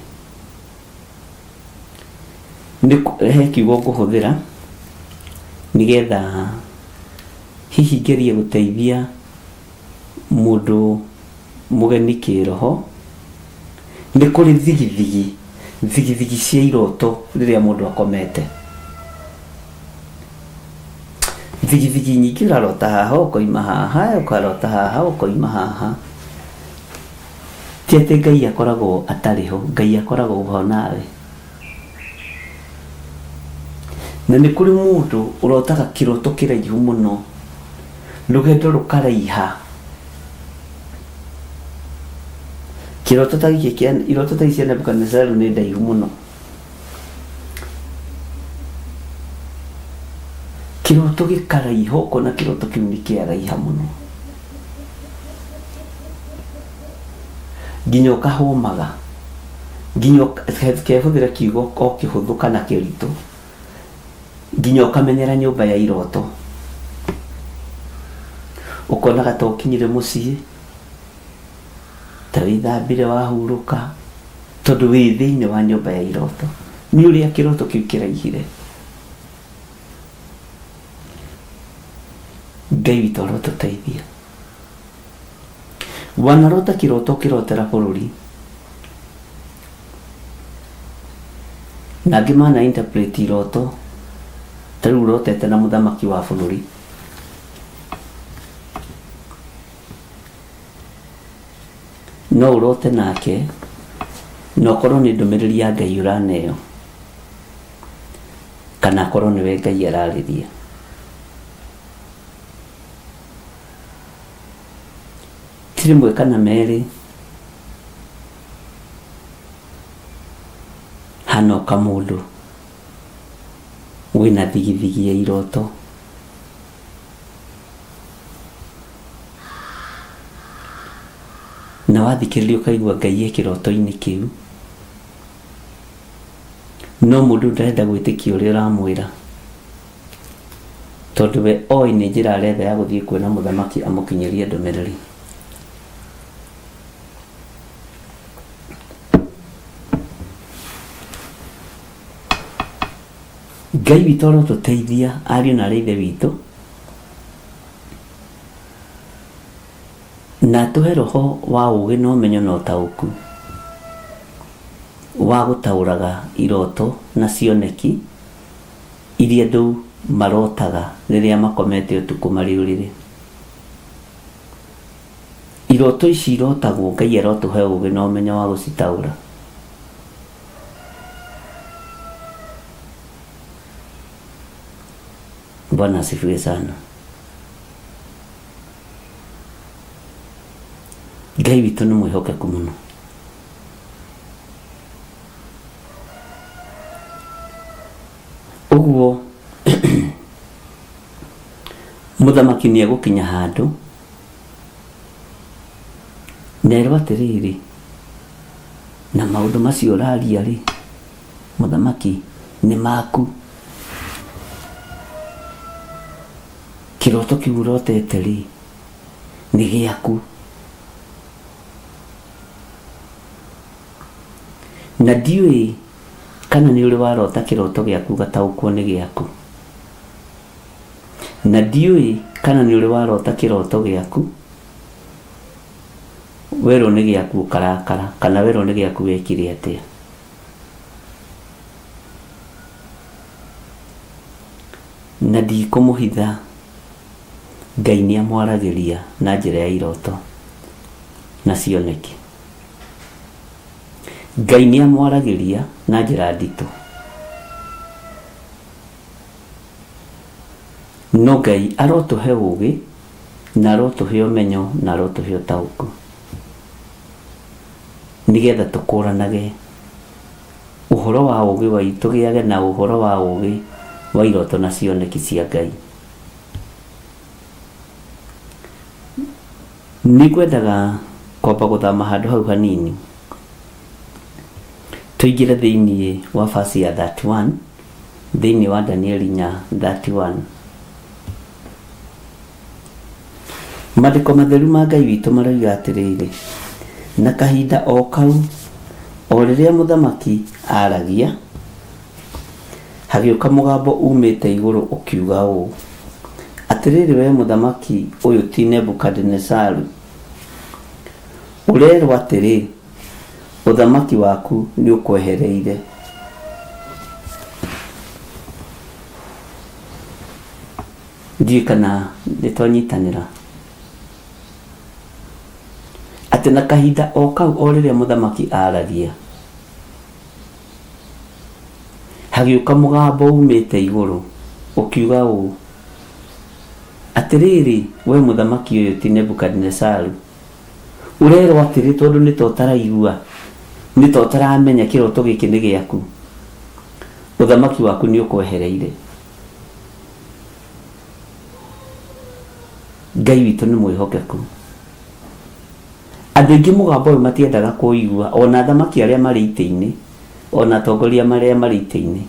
Speaker 8: He kiugo ngũhũthĩra nĩgetha hihi ngerie gũteithia mũndũ mũgeni kĩroho. Nĩ kũrĩ thigithigi, thigithigi cia iroto rĩrĩa mũndũ akomete. Thigithigi nyingĩ ũrarota haha ũkoima haha, ũkarota haha ũkoima haha. Ti atĩ Ngai akoragwo atarĩ ho, Ngai akoragwo ho nawe. Na nĩ kũrĩ mũndũ ũrotaga kĩroto kĩraihu mũno, rũgendo rũkaraiha. Kĩroto ta gĩkĩ kĩa, iroto ta ici cia Nebukadnezaru nĩ ndaihu mũno. Kĩroto gĩkaraiha, ũkona kĩroto kĩu nĩ kĩaraiha mũno. Nginya ũkahũmaga, nginya kehũthĩra kiugo o kĩhũthũ kana kĩritũ, nginya ũkamenyera nyũmba ya iroto. Ũkonaga ta ũkinyire mũciĩ, ta wĩthambire wahurũka, tondũ wĩ thĩinĩ wa nyũmba ya iroto. Nĩ ũrĩa kĩroto kĩu kĩraihire. Ngai witũ arotũteithia. Wanarota kĩroto ũkĩrotera bũrũri, na angĩ mana interpret iroto ta rĩu ũrotete na mũthamaki wa bũrũri. No ũrote nake na ũkorwo nĩ ndũmĩrĩri ya Ngai ũraneo, kana akorwo nĩwe Ngai ararĩria. Ti rĩmwe kana merĩ hanoka mũndũ wĩna thigithigi ya iroto. Na wathikĩrĩria ũkaigua Ngai e kĩroto-inĩ kĩu, no mũndũ ndarenda gwĩtĩkia ũrĩa ũramwĩra, tondũ we oĩ nĩ njĩra aretha ya gũthiĩ kuona mũthamaki amũkinyĩrie ndũmĩrĩri. Ngai witũ arotũteithia ariũ na arĩ ithe witũ, na atũhe roho wa ũũgĩ na ũmenyo na ũtaũku wa gũtaũraga iroto na cioneki iria andũ marotaga rĩrĩa makomete ũtukũ marĩ ũrĩrĩ. Iroto ici irotagwo, Ngai arotũhe ũũgĩ na ũmenyo wa gũcitaũra. Bwana asifiwe sana. Ngai witũ nĩ mwĩhokeku mũno. Ũguo Mũthamaki nĩ egũkinya handũ na erwo atĩrĩrĩ, na maũndũ macio ũraria rĩ, mũthamaki nĩ maku. Kĩroto kĩu ũrotete rĩ, nĩ gĩaku. Na ndiũĩ kana nĩ ũrĩ warota kĩroto gĩaku ũgataũkwo nĩ gĩaku. Na ndiũĩ kana nĩ ũrĩ warota kĩroto gĩaku werwo nĩ gĩaku ũkarakara kana werwo nĩ gĩaku wekire atĩa. Na ndikũmũhitha Ngai nĩ amwaragĩria na njĩra ya iroto na cioneki. Ngai nĩ amwaragĩria na njĩra nditũ. No Ngai arotũhe ũũgĩ na arotũhe ũmenyo na arotũhe ũtaũku nĩgetha tũkũranage ũhoro wa ũũgĩ wa tũgĩage na ũhoro wa ũũgĩ wa iroto na cioneki cia Ngai. Nĩ ngwendaga kwamba gũthama handũ hau hanini tũingĩre thĩinĩ wa verse ya 31 thĩinĩ wa Danieli 4:31. Maandĩko matheru ma Ngai witũ maroiga atĩrĩrĩ, na kahinda o kau, o rĩrĩa mũthamaki aaragia, hagĩũka mũgambo uumĩte igũrũ ũkiuga ũũ, Atĩrĩrĩ wee mũthamaki ũyũ ti Nebukadinezaru, ũrerwo atĩrĩ, 'Ũthamaki waku nĩũkwehereire. Ndiũĩ kana nĩtwanyitanĩra. Atĩ na kahinda o kau o rĩrĩa mũthamaki aaragia, Hagĩũka mũgambo uumĩte igũrũ, ũkiuga ũũ, Atĩrĩrĩ, wee mũthamaki ũyũ ti Nebukadinezaru, ũrerwo atĩrĩ tondũ nĩ ta ũtaraigua, nĩ ta ũtaramenya kĩroto gĩkĩ nĩ gĩaku, ũthamaki waku nĩ ũkwehereire. Ngai witũ nĩ mwĩhokeku. Andũ aingĩ mũgambo ũyũ matiendaga kũũigua, o na athamaki arĩa marĩ itĩ-inĩ, o na atongoria marĩa marĩ itĩ-inĩ.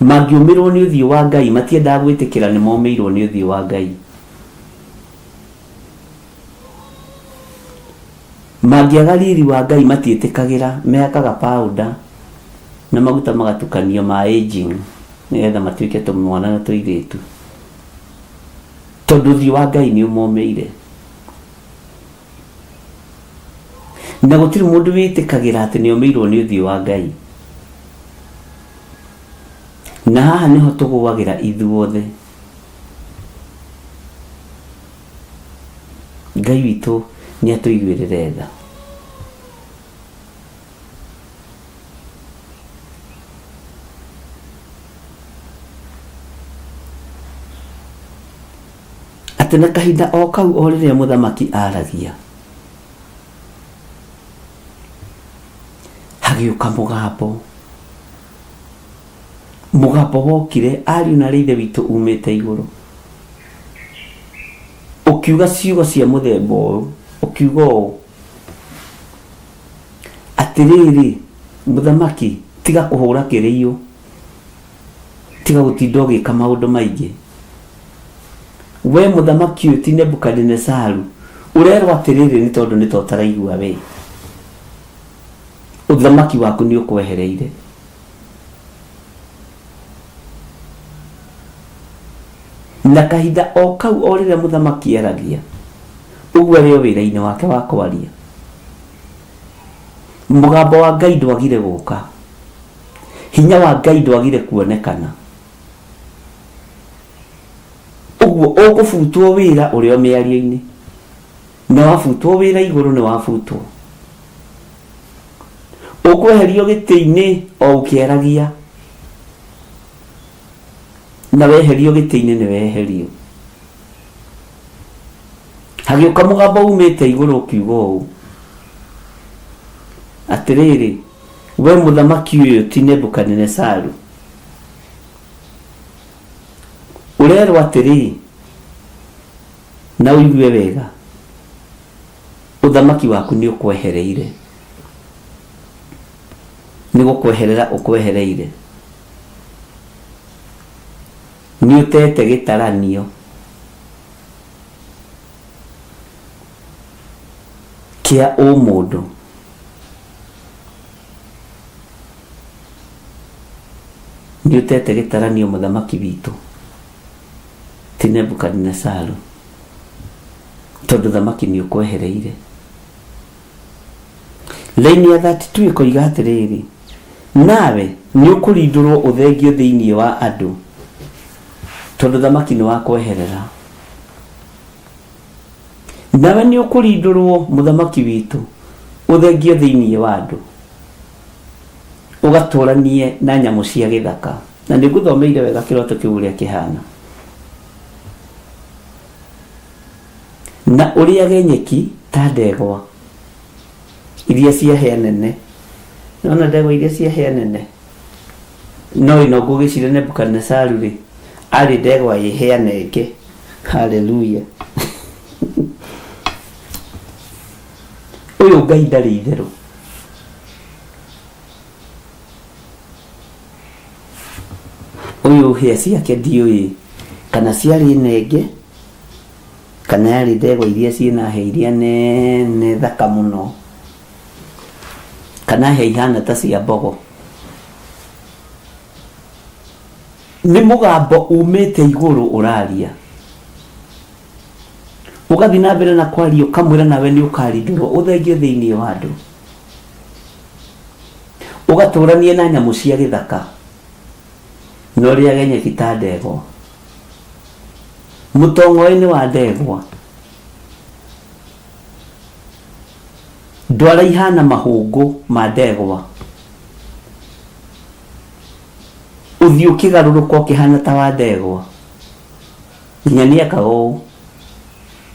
Speaker 8: Mangĩũmĩrwo nĩ ũthiũ wa Ngai, matiendaga gwĩtĩkĩra nĩ momĩirwo nĩ ũthiũ wa Ngai. Mangĩaga riri wa Ngai matiĩtĩkagĩra, mehakaga powder na maguta magatukanio ma aging nĩgetha matuĩke tũmwana na tũirĩtu. Tondũ ũthiũ wa Ngai nĩ ũmomĩire. Na gũtirĩ mũndũ wĩtĩkagĩra atĩ nĩ omĩirwo nĩ ũthiũ wa Ngai. Na haha nĩho tũgũagĩra ithuothe. Ngai witũ nĩ atũiguĩrĩre tha. Atĩ na kahinda o kau o rĩrĩa mũthamaki aaragia, hagĩũka mũgambo. Mũgambo wokire, ariũ na aarĩ a Ithe witũ, umĩte igũrũ, ũkiuga ciugo cia mũthemba ũyũ, ũkiuga ũũ, Atĩrĩrĩ, mũthamaki, tiga kũhũra kĩrĩiyũ, tiga gũtinda ũgĩka maũndũ maingĩ. We mũthamaki ũyũ ti Nebukadinezaru, ũrerwo atĩrĩrĩ nĩ tondũ nĩ ta ũtaraigua we, ũthamaki waku nĩ ũkwehereire. Na kahinda o kau o rĩrĩa mũthamaki aragia, ũguo arĩ o wĩra-inĩ wake wa kwaria, mũgambo wa Ngai ndwagire gũka, hinya wa Ngai ndwagire kuonekana. Ũguo ũkũbutwo wĩra ũrĩ o mĩario-inĩ, na wabutwo wĩra igũrũ nĩ wabutwo. Ũkweherio gĩtĩ-inĩ o ũkĩaragia, na weherio gĩtĩ-inĩ nĩ weherio. Hagĩũka mũgambo umĩte igũrũ ũkiuga ũũ, Atĩrĩrĩ, we mũthamaki ũyũ ti Nebukadinezaru, Ũrerwo atĩrĩ, na ũigue wega, ũthamaki waku nĩ ũkwehereire, nĩ gũkweherera ũkwehereire. Nĩ ũtete gĩtaranio kĩa ũmũndũ. Nĩ ũtete gĩtaranio mũthamaki witũ ti Nebukadinesaru, tondũ thamaki nĩ ũkwehereire. Laini ya 32 ĩkoiga atĩrĩrĩ, nawe nĩ ũkũrindũrwo ũthengio thĩinĩ wa andũ, tondũ thamaki nĩ wakweherera. Nawe nĩ ũkũrindũrwo mũthamaki witũ ũthengio thĩinĩ wa andũ, ũgatũranie na nyamũ cia gĩthaka. Na nĩ ngũthomeire wega kĩroto kĩu ũrĩa kĩhana. Na ũrĩage nyeki ta ndegwa iria cia hĩa nene. Nĩwona ndegwa iria cia hĩa nene? No ĩno ngũgĩciria Nebukadinesaru rĩ, arĩ ndegwa ĩ hĩa nenge. Haleluya! Ũyũ Ngai ndarĩ itherũ. Ũyũ hĩa ciake ndiũĩ kana ciarĩ nenge kana yarĩ ndegwa iria ciĩna hĩa iria nene thaka mũno, kana hĩa ihana ta cia mbogo. Nĩ mũgambo umĩte igũrũ ũraria, ũgathiĩ na mbere na kwaria ũkamwĩra nawe nĩ ũkarindũrwo ũthengio thĩinĩ wa andũ, ũgatũranie na nyamũ cia gĩthaka, na ũrĩage nyeki ta ndegwa. Mũtong'oĩ nĩ wa ndegwa, ndwara ihana mahũngũ ma ndegwa, ũthiũ ũkĩgarũrũka ũkĩhana ta wa ndegwa, nginya nĩ ekaga ũũ.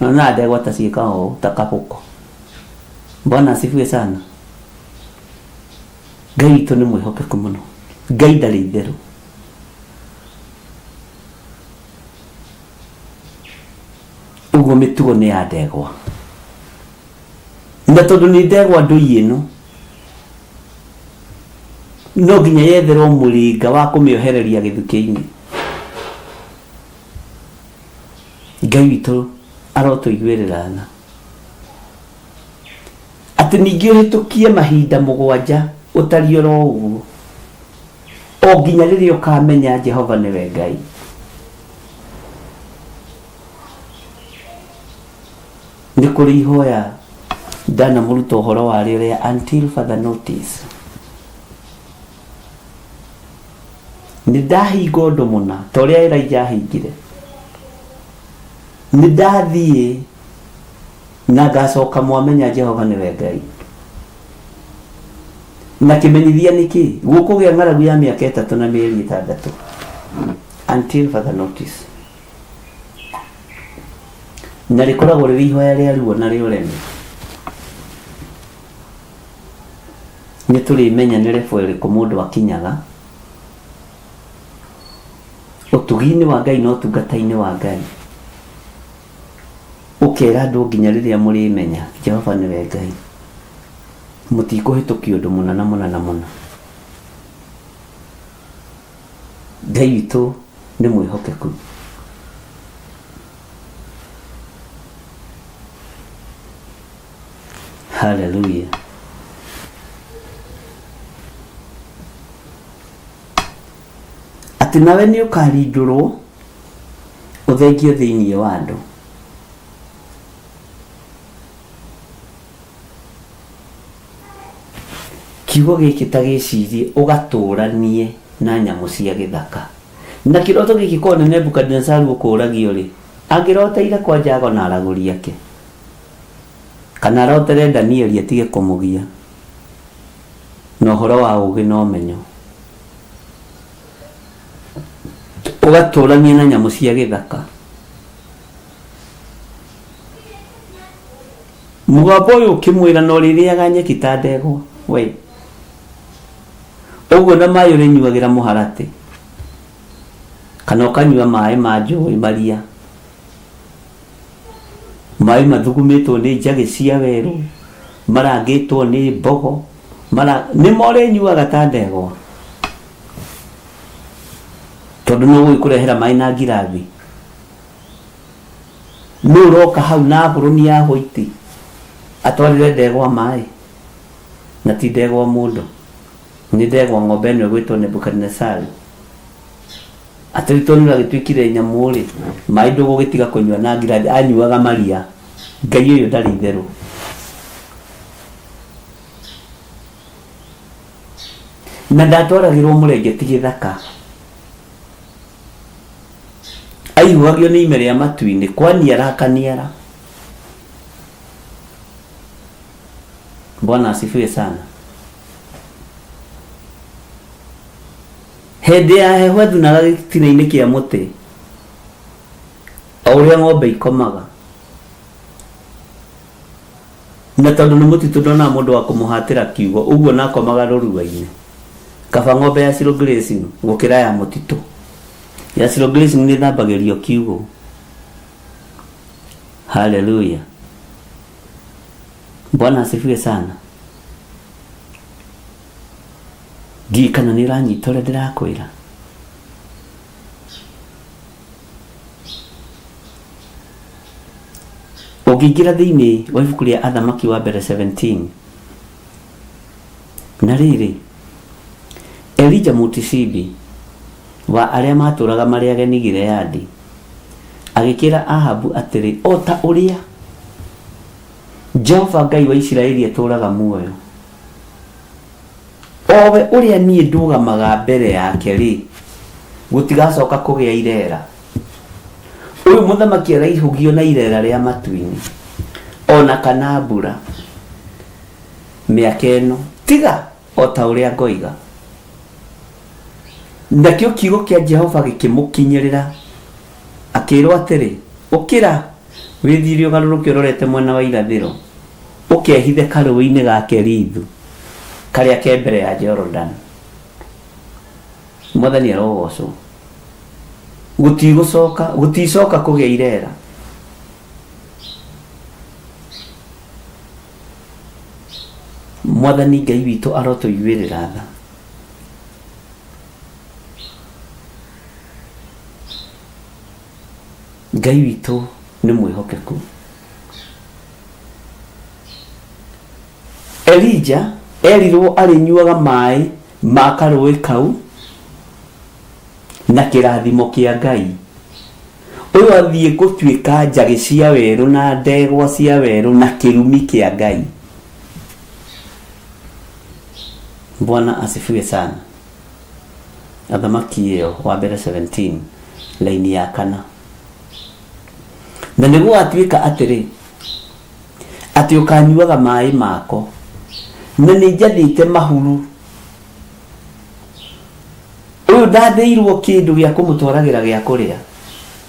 Speaker 8: Naona ndegwa ta ciĩkaga ũũ ta kabũko. Bwana asifiwe sana. Ngai witũ nĩ mwĩhokeku mũno. Ngai ndarĩ itherũ. Ũguo mĩtugo nĩ ya ndegwa. Na tondũ nĩ ndegwa ndũi ĩno, no nginya yetherwo mũrĩnga wa kũmĩohereria gĩthukĩ-inĩ. Ngai witũ arotũiguĩrĩra tha. Atĩ ningĩ ũhĩtũkie mahinda mũgwanja ũtariĩ oro ũguo, o nginya rĩrĩa ũkamenya Jehova nĩwe Ngai. Nĩ kũrĩ ihoya ndanamũruta ũhoro warĩo rĩa until further notice. Nĩ ndahinga ũndũ mũna ta ũrĩa Elijah ahingire. Nĩ ndathiĩ na ngacoka mwamenya Jehova nĩwe Ngai. Na kĩmenyithia nĩ kĩ? Gũkũgĩa ng'aragu ya mĩaka ĩtatũ na mĩeri ĩtandatũ. Until further notice. Na rĩkoragwo rĩrĩ ihoya rĩa ruo na rĩa ũremi. Nĩ tũrĩmenya nĩ level ĩrĩkũ mũndũ akinyaga ũtugi-inĩ wa Ngai na ũtungata-inĩ wa Ngai. Ũkera andũ nginya rĩrĩa mũrĩmenya Jehova nĩwe Ngai. Mũtikũhĩtũkia ũndũ mũna na mũna na mũna. Ngai witũ nĩ mwĩhokeku. Haleluya. Atĩ nawe nĩ ũkarindũrwo ũthengio thĩinĩ wa andũ. Kiugo gĩkĩ ta gĩcirie ũgatũranie na nyamũ cia gĩthaka. Na kĩroto gĩkĩ korwo nĩ Nebukadinezaru ũkũragio rĩ, angĩroteire kwa Jago na aragũri ake. Kana arotere Danieli atige kũmũgia na ũhoro wa ũũgĩ na ũmenyo. Ũgatũrania na nyamũ cia gĩthaka. Mũgambo ũyũ ũkĩmwĩra na ũrĩrĩaga nyeki ta ndegwa we. Ũguo na maĩ ũrĩnyuagĩra mũharatĩ. Kana ũkanyua maĩ ma njũĩ maria. Maĩ mathugumĩtwo nĩ njagĩ cia werũ, marangĩtwo nĩ mbogo, mara nĩmo ũrĩnyuaga ta ndegwa. Tondũ nũ ũgũgĩkũrehera maĩ na ngirathi? Nũ ũroka hau na bũrũni ya hwaiti atwarĩre ndegwa maĩ? Na ti ndegwa mũndũ, nĩ ndegwa ng'ombe ĩno ĩgwĩtwo Nebukadinesari. Atĩ rĩu tondũ nĩragĩtuĩkire nyamũ-rĩ, maĩ ndũgũgĩtiga kũnyua na ngirathi, anyuaga maria. Ngai ũyũ ndarĩ itherũ. Na ndatwaragĩrwo mũrengeti gĩthaka. Aihũgagio nĩ ime rĩa matu-inĩ, kwaniara akaniara. Bwana asifiwe sana. Hĩndĩ ya heho ethunaga gĩtina-inĩ kĩa mũtĩ, o ũrĩa ng'ombe ikomaga. Na tondũ nĩ mũtitũ ndonaga mũndũ wa kũmũhatĩra kiugo, ũguo na akomaga rũrua-inĩ. Kaba ng'ombe ya zero grazing gũkĩra ya mũtitũ. Ya zero grazing nĩ ĩthambagĩrio kiugũ. Haleluya. Bwana asifiwe sana. Ndiũĩ kana nĩ ũranyita ũrĩa ndĩrakwĩra. Ũngĩingĩra thĩinĩ wa ibuku rĩa Athamaki wa mbere 17, na rĩrĩ, Elija Mũtishibi wa arĩa maatũũraga marĩ ageni Gileadi agĩkĩĩra Ahabu atĩrĩ, O ta ũrĩa Jehova Ngai wa Isiraeli atũũraga muoyo, O we ũrĩa niĩ ndũgamaga mbere yake-rĩ, gũtigacoka kũgĩa ireera. Ũyũ mũthamaki araihũgio na ireera rĩa matu-inĩ, o na kana mbura, mĩaka ĩno, tiga o ta ũrĩa ngoiga. Nakĩo kiugo kĩa Jehova gĩkĩmũkinyĩrĩra, akĩĩrwo atĩrĩ, Ũkĩra, wĩthiĩre ũgarũrũke ũrorete mwena wa irathĩro, ũkehithe karũũĩ-inĩ ga Kerithu, karĩa ke mbere ya Jorodani. Mwathani arogocwo. Gũtigũcoka, gũticoka kũgĩa ireera. Mwathani Ngai witũ arotũiguĩrĩra tha. Ngai witũ nĩ mwĩhokeku. Elija erirwo arĩnyuaga maĩ ma karũĩ kau na kĩrathimo kĩa Ngai. Ũyũ athiĩ gũtuĩka njagĩ cia werũ na ndegwa cia werũ na kĩrumi kĩa Ngai. Bwana asifiwe sana. Athamaki ĩyo wa mbere 17 laini ya kana. Na nĩ gũgatuĩka atĩrĩ, atĩ ũkanyuaga maĩ mako, na nĩ njathĩte mahuru. Ũyũ ndathĩirwo kĩndũ gĩa kũmũtwaragĩra gĩa kũrĩa,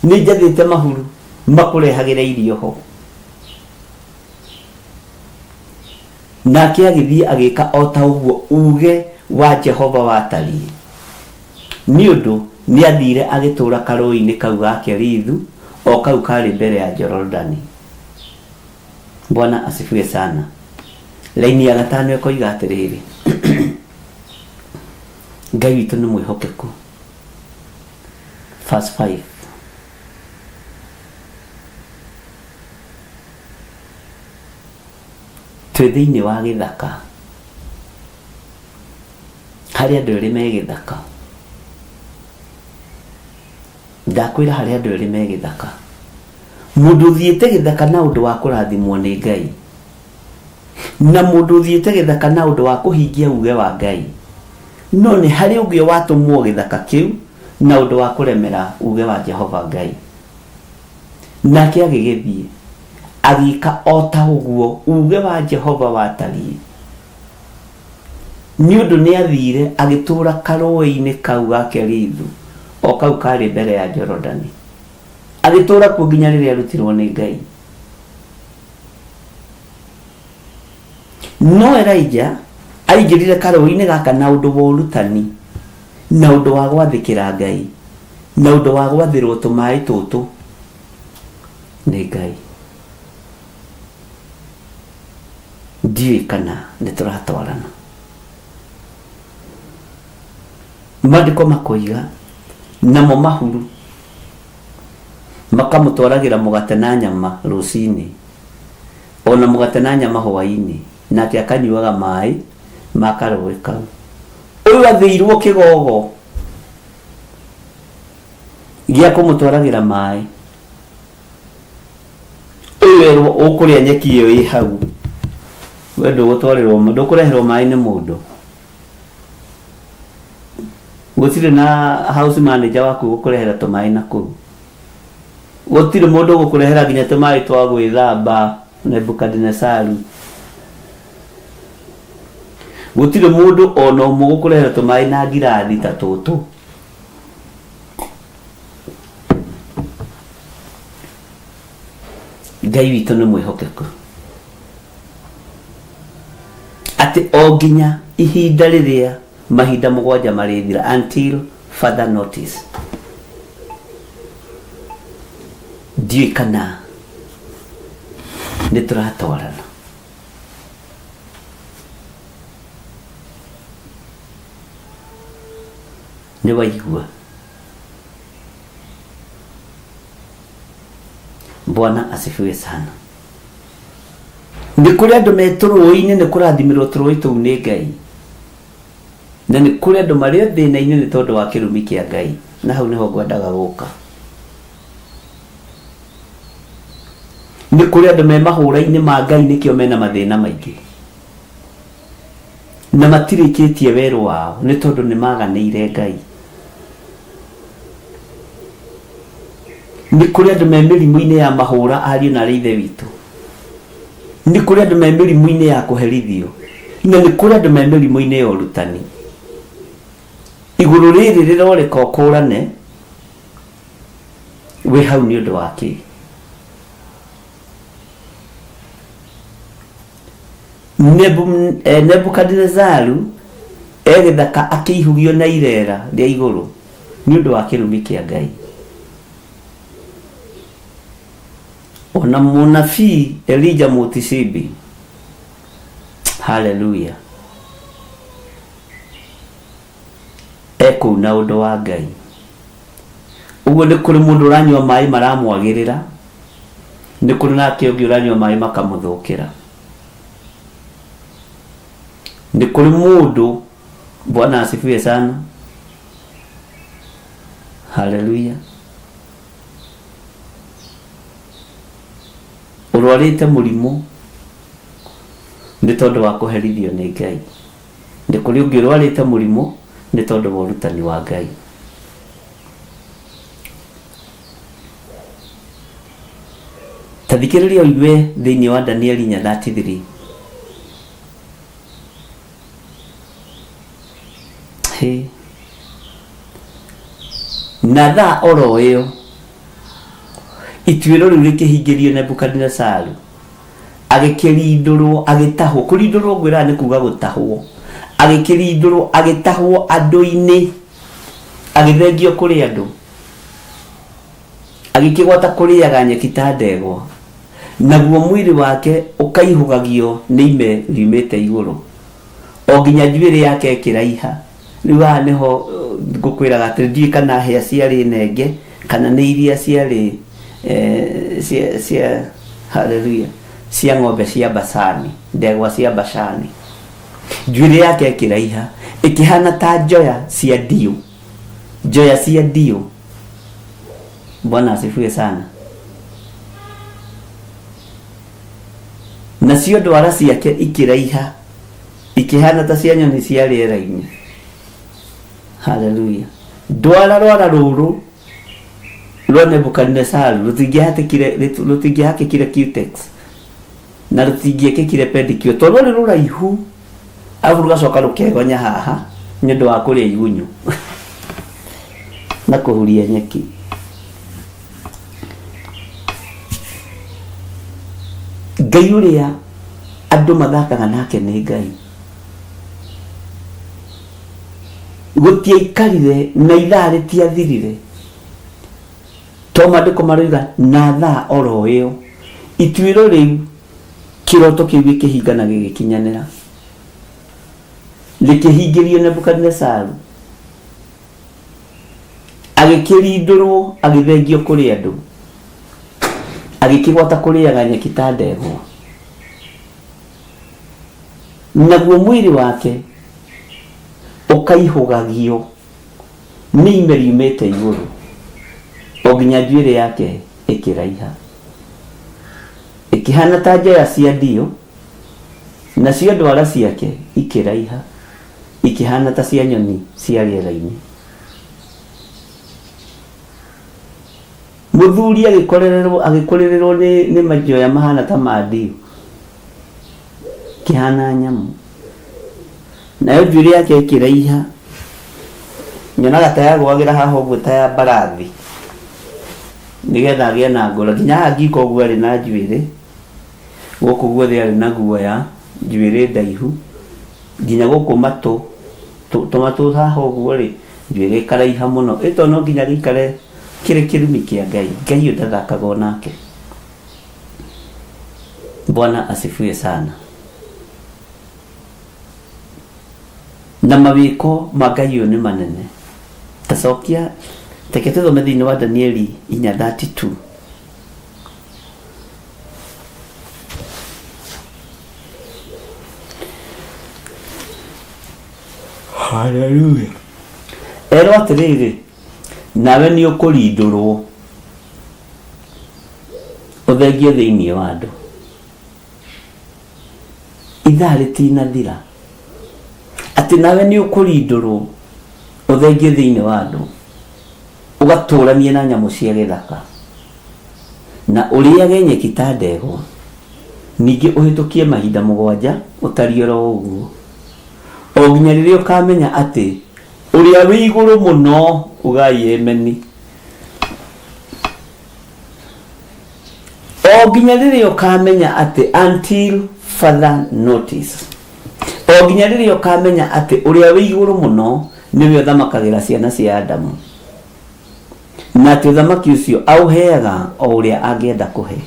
Speaker 8: nĩ njathĩte mahuru makũrehagĩre irio ho. Nake agĩthiĩ agĩka o ta ũguo uuge wa Jehova watariĩ. Nĩ ũndũ nĩaathiire agĩtũũra karũũĩ-inĩ kau ga Kerithu, o kau kaarĩ mbere ya Jorodani. Bwana asifiwe sana. Laini ya gatano ĩkoiga atĩrĩrĩ, Ngai witũ nĩ mwĩhokeku. Verse 5. Twĩ thĩinĩ wa gĩthaka. Harĩ andũ erĩ me gĩthaka. Ndakwĩra harĩ andũ erĩ me gĩthaka. Mũndũ ũthiĩte gĩthaka na ũndũ wa kũrathimwo nĩ Ngai, na mũndũ ũthiĩte gĩthaka na ũndũ wa kũhingia uge wa Ngai. No nĩ harĩ ũngĩ watũmwo gĩthaka kĩu na ũndũ wa kũremera uge wa Jehova Ngai. Nake agĩgĩthiĩ, agĩka o ta ũguo uge wa Jehova watariĩ. Nĩ ũndũ nĩaathiire agĩtũũra karũũĩ-inĩ kau ga Kerithu, o kau kaarĩ mbere ya Jorodani, agĩtũũra kuo nginya rĩrĩa arutirũo nĩ Ngai. No Elija aingĩrire karũũĩ-inĩ gaka na ũndũ wa ũrutani na ũndũ wa gwathĩkĩra Ngai. Na ũndũ wa gwathĩrwo tũmaĩ tũtũ nĩ Ngai. Ndiũĩ kana nĩ tũratwarana. Maandĩko makoiga, namo mahuru makamũtwaragĩra mũgate na nyama rũcinĩ, o na mũgate na nyama hwaĩ-inĩ, nake akanyuaga maĩ ma karũũĩ kau. Ũyũ athĩirwo kĩgogo gĩa kũmũtwaragĩra maĩ. Ũyũ erwo ũkũrĩa nyeki ĩyo ĩ hau, we ndũgũtwarĩrwo, ndũkũreherwo maĩ nĩ mũndũ. Gũtirĩ na house manager waku gũkũrehera tũmaĩ na kũu. Gũtirĩ mũndũ ũgũkũrehera nginya tũmaĩ twa gwĩthamba Nebukadinesaru. Gũtirĩ mũndũ ona ũmwe ũgũkũrehera tũmaĩ na ngirathi ta tũtũ. Ngai witũ nĩ mwĩhokeku atĩ o nginya ihinda rĩrĩa mahinda mũgwanja marĩthira until further notice. Ndiũĩ kana nĩ tũratwarana. Nĩ waigua? Bwana asifiwe sana. Nĩ kũrĩ andũ me tũrũĩ-inĩ nĩ kũrathimĩrwo tũrũĩ tũu nĩ Ngai. Na nĩ kũrĩ andũ marĩ o thĩna-inĩ nĩ tondũ wa kĩrumi kĩa Ngai. Na hau nĩho ngwendaga gũka. Nĩ kũrĩ andũ me mahũra-inĩ ma Ngai nĩkĩo mena mathĩna maingĩ. Na matirĩkĩtie werũ wao nĩ tondũ nĩ maganĩire Ngai. Nĩ kũrĩ andũ me mĩrimũ-inĩ ya mahũra ariũ na arĩ ithe witũ. Nĩ kũrĩ andũ me mĩrimũ-inĩ ya kũherithio. Na nĩ kũrĩ andũ me mĩrimũ-inĩ ya ũrutani. Igũrũ rĩrĩ rĩroreka ũkũrane wĩ hau nĩ ũndũ wa kĩ? Nebukadinezaru e gĩthaka akĩihũgio na ireera rĩa igũrũ nĩ ũndũ wa kĩrumi kĩa Ngai. O na mũnabii Elija Mũtishibi, haleluya, e kũu na ũndũ wa Ngai. Ũguo nĩ kũrĩ mũndũ ũranyua maĩ maramwagĩrĩra, nĩ kũrĩ nake ũngĩ ũranyua maĩ makamũthũkĩra. Nĩ kũrĩ mũndũ, Bwana asifiwe sana, haleluya, ũrwarĩte mũrimũ nĩ tondũ wa kũherithio nĩ Ngai. Nĩ kũrĩ ũngĩ ũrwarĩte mũrimũ nĩ tondũ wa ũrutani wa Ngai. Ta thikĩrĩria ũigue thĩinĩ wa Danieli 4:33. Hĩ. Na thaa oro ĩyo ituĩro rĩu rĩkĩhingĩrio Nebukadinesaru agĩkĩrindũrwo agĩtahwo. Kũrindũrwo ngwĩraga nĩ kuga gũtahwo. Agĩkĩrindũrwo agĩtahwo andũ-inĩ agĩthengio kũrĩ andũ agĩkĩgwata kũrĩaga nyeki ta ndegwa naguo mwĩrĩ wake ũkaihũgagio nĩ ime riumĩte igũrũ o nginya njuĩrĩ yake ĩkĩraiha. Rĩu haha nĩho ngũkwĩraga atĩ ndiũĩ kana hĩa ciarĩ nenge kana nĩ iria ciarĩ cia cia haleluya cia ng'ombe cia Bashani, ndegwa cia Bashani. Njuĩrĩ yake ĩkĩraiha ĩkĩhana ta njoya cia ndiũ, njoya cia ndiũ. Bwana asifiwe sana. Nacio ndwara ciake ikĩraiha ikĩhana ta cia nyoni cia rĩera-inĩ. Haleluya. Ndwara rwara rũrũ rwa Nebukadinesaru rũtingĩhatĩkire rũtingĩhakĩkire cutex na rũtingĩekĩkire pedicure tondũ rwarĩ rũraihu arabu rũgacoka rũkegonya haha nĩ ũndũ wa kũrĩa igunyũ na kũhuria nyeki. Ngai ũrĩa andũ mathakaga nake nĩ Ngai. Gũtiaikarire na ithaa rĩtiathirire. To maandĩko maroiga na thaa oro ĩyo ituĩro rĩu kĩroto kĩu gĩkĩhinga na gĩgĩkinyanĩra, rĩkĩhingĩrio Nebukadinesaru, agĩkĩrindũrwo, agĩthengio kũrĩ andũ, agĩkĩgwata kũrĩaga nyeki ta ndegwa, naguo mwĩrĩ wake ũkaihũgagio nĩ ime riumĩte igũrũ, o nginya njuĩrĩ yake ĩkĩraiha, ĩkĩhana ta njoya cia ndiũ, nacio ndwara ciake ikĩraiha, ikĩhana ta cia nyoni cia rĩera-inĩ. Mũthuri agĩkorererwo, agĩkũrĩrĩrwo nĩ manjoya mahana ta ma ndiũ, kĩhana nyamũ, nayo njuĩrĩ yake ĩkĩraiha, nyonaga ta yagũagĩra haha ũguo ta ya mbarathi, nĩgetha agĩe na ngoro. Nginya haha ngingo ũguo arĩ na njuĩrĩ, gũkũ guothe arĩ na guoya, njuĩrĩ ndaihu, nginya gũkũ matũ, tũmatũ haha ũguo rĩ, njuĩrĩ ĩkaraiha mũno. Ĩ to no nginya gĩikare kĩrĩ kĩrumi kĩa Ngai. Ngai ũyũ ndathakagwo nake. Bwana asifiwe sana. Na mawĩko ma Ngai ũyũ nĩ manene. Tacokia, reke tũthome thĩinĩ wa Danieli 4:32. Haleluya. Erwo atĩrĩrĩ, nawe nĩ ũkũrindũrwo ũthengio thĩinĩ wa andũ. Ithaa rĩtinathira atĩ nawe nĩ ũkũrindũrwo ũthengio thĩinĩ wa andũ, ũgatũranie na nyamũ cia gĩthaka, na ũrĩage nyeki ta ndegwa, ningĩ ũhĩtũkie mahinda 7 ũtariĩ oro ũguo, o nginya rĩrĩa ũkamenya atĩ ũrĩa wĩ igũrũ mũno, ugai ameni, o nginya rĩrĩa ũkamenya atĩ, until further notice, o nginya rĩrĩa ũkamenya atĩ ũrĩa wĩ igũrũ mũno nĩwe ũthamakagĩra ciana cia Adamu, na atĩ ũthamaki ũcio aũheaga o ũrĩa angĩenda kũhe.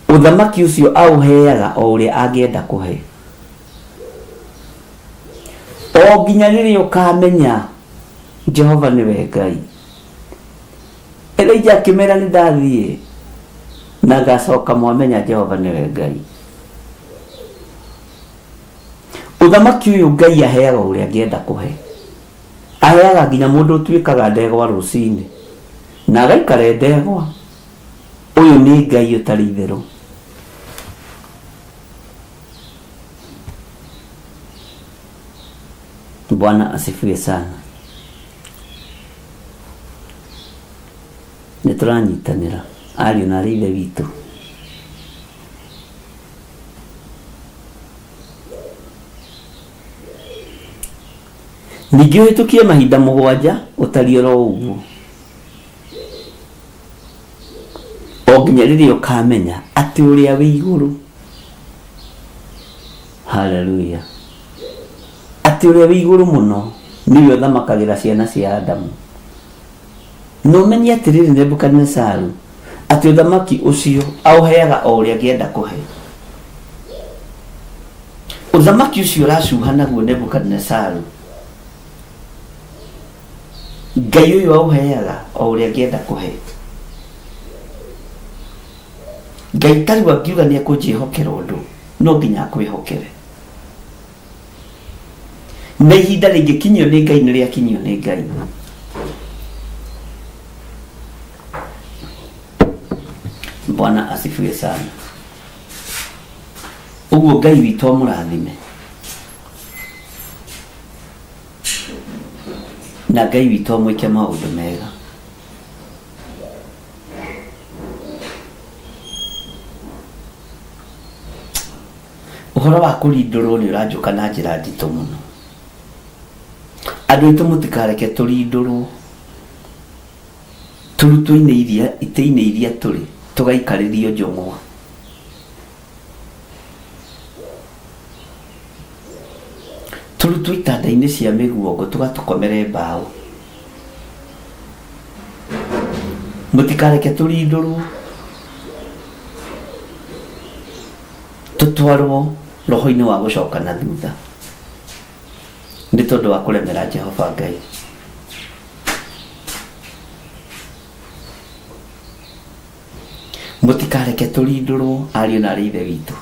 Speaker 8: Ũthamaki ũcio aũheaga o ũrĩa angĩenda kũhe, o nginya rĩrĩa ũkamenya Jehova nĩwe Ngai. Elijah akĩmera nĩ ndathiĩ na ngacoka, mwamenya Jehova nĩwe Ngai. Ũthamaki ũyũ Ngai aheaga ũrĩa angĩenda kũhe. Aheaga nginya mũndũ ũtuĩkaga ndegwa rũcinĩ na agaikara ndegwa. Ũyũ nĩ Ngai ũtarĩ itherũ. Bwana asifiwe sana. Nĩ tũranyitanĩra ariũ na arĩ ithe witũ. Ningĩ ũhĩtũkie mahinda 7 ũtariĩ oro ũguo, o nginya rĩrĩa ũkamenya atĩ ũrĩa wĩ igũrũ, haleluya, atĩ ũrĩa wĩ igũrũ mũno nĩwe ũthamakagĩra ciana cia Adamu. Na ũmenye atĩrĩrĩ Nebukadinesaru, atĩ ũthamaki ũcio aũheaga o ũrĩa angĩenda kũhe. Ũthamaki ũcio ũracuha naguo Nebukadinesaru, Ngai ũyũ aũheaga o ũrĩa angĩenda kũhe. Ngai tarĩu angiuga nĩ ekũnjĩhokera ũndũ, no nginya akwĩhokere. Na ihinda rĩngĩkinyio nĩ Ngai nĩ rĩakinyio nĩ Ngai. Bwana asifiwe sana. Ũguo Ngai witũ amũrathime, na Ngai witũ amwĩke maũndũ mega. Ũhoro wa kũrindũrwo nĩ ũranjũka na njĩra nditũ mũno. Andũ aitũ mũtikareke tũrindũrwo, tũrutwo-inĩ iria, itĩ-inĩ iria tũrĩ, tũgaikarĩrio njũng'wa. Tũrutwo itanda-inĩ cia mĩguongo tũgatũkomere mbaũ. Mũtikareke tũrindũrwo tũtwarwo roho-inĩ wa gũcoka na thutha nĩ tondũ wa kũremera Jehova Ngai. Mũtikareke tũrindũrwo ariũ na arĩ ithe witũ.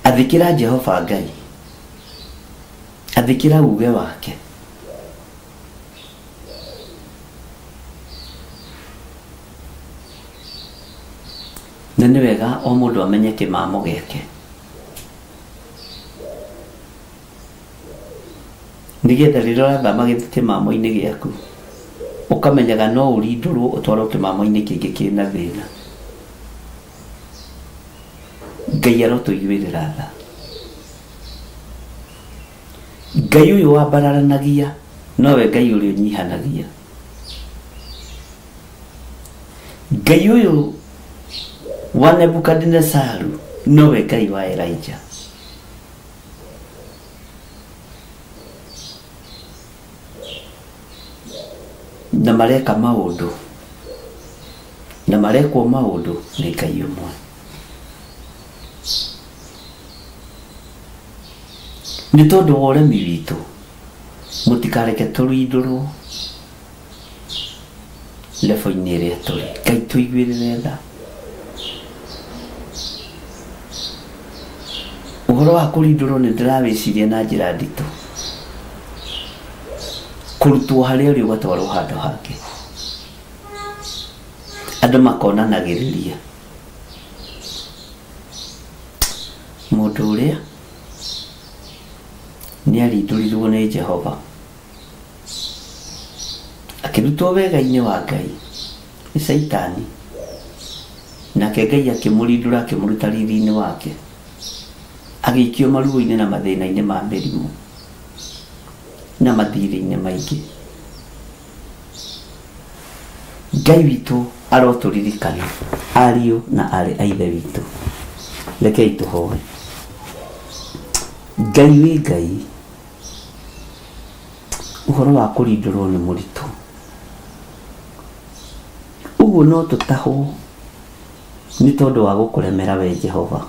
Speaker 8: Athĩkĩra Jehova Ngai, athĩkĩra uge wake. Na nĩ wega o mũndũ amenye kĩmamo gĩake. Nĩgetha rĩrĩa ũrathama kĩmamo-inĩ gĩaku, ũkamenyaga no ũrindũrwo ũtwarwo kĩmamo-inĩ kĩngĩ kĩna thĩna. Ngai arotũiguĩrĩra tha. Ngai ũyũ wambararanagia nowe Ngai ũrĩa ũnyihanagia. Ngai ũyũ wa Nebukadinesaru nowe Ngai wa Elijah. Na mareka maũndũ na marekwo maũndũ nĩ Ngai ũmwe. Nĩ tondũ wa ũremi witũ mũtikareke tũrindũrwo level-inĩ ĩrĩa tũrĩ. Ngai tũiguĩrĩre tha. Ũhoro wa kũrindũrwo nĩ ndĩrawĩciria na njĩra nditũ. Kũrutwo harĩa ũrĩ ũgatwarwo handũ hangĩ. Andũ makonanagĩrĩria. Mũndũ ũrĩa nĩ arindũrirwo nĩ Jehova. Akĩrutwo wega-inĩ wa Ngai nĩ Caitani. Nake Ngai akĩmũrindũra akĩmũruta riri-inĩ wake. Agĩikio maruo-inĩ na mathĩna-inĩ ma mĩrimũ na mathirĩ-inĩ maingĩ. Ngai witũ arotũririkana ariũ na aarĩ a Ithe witũ. Rekei tũhoe. Ngai wĩ Ngai, ũhoro wa kũrindũrwo nĩ mũritũ. Ũguo no tũtahwo nĩ tondũ wa gũkũremera we Jehova.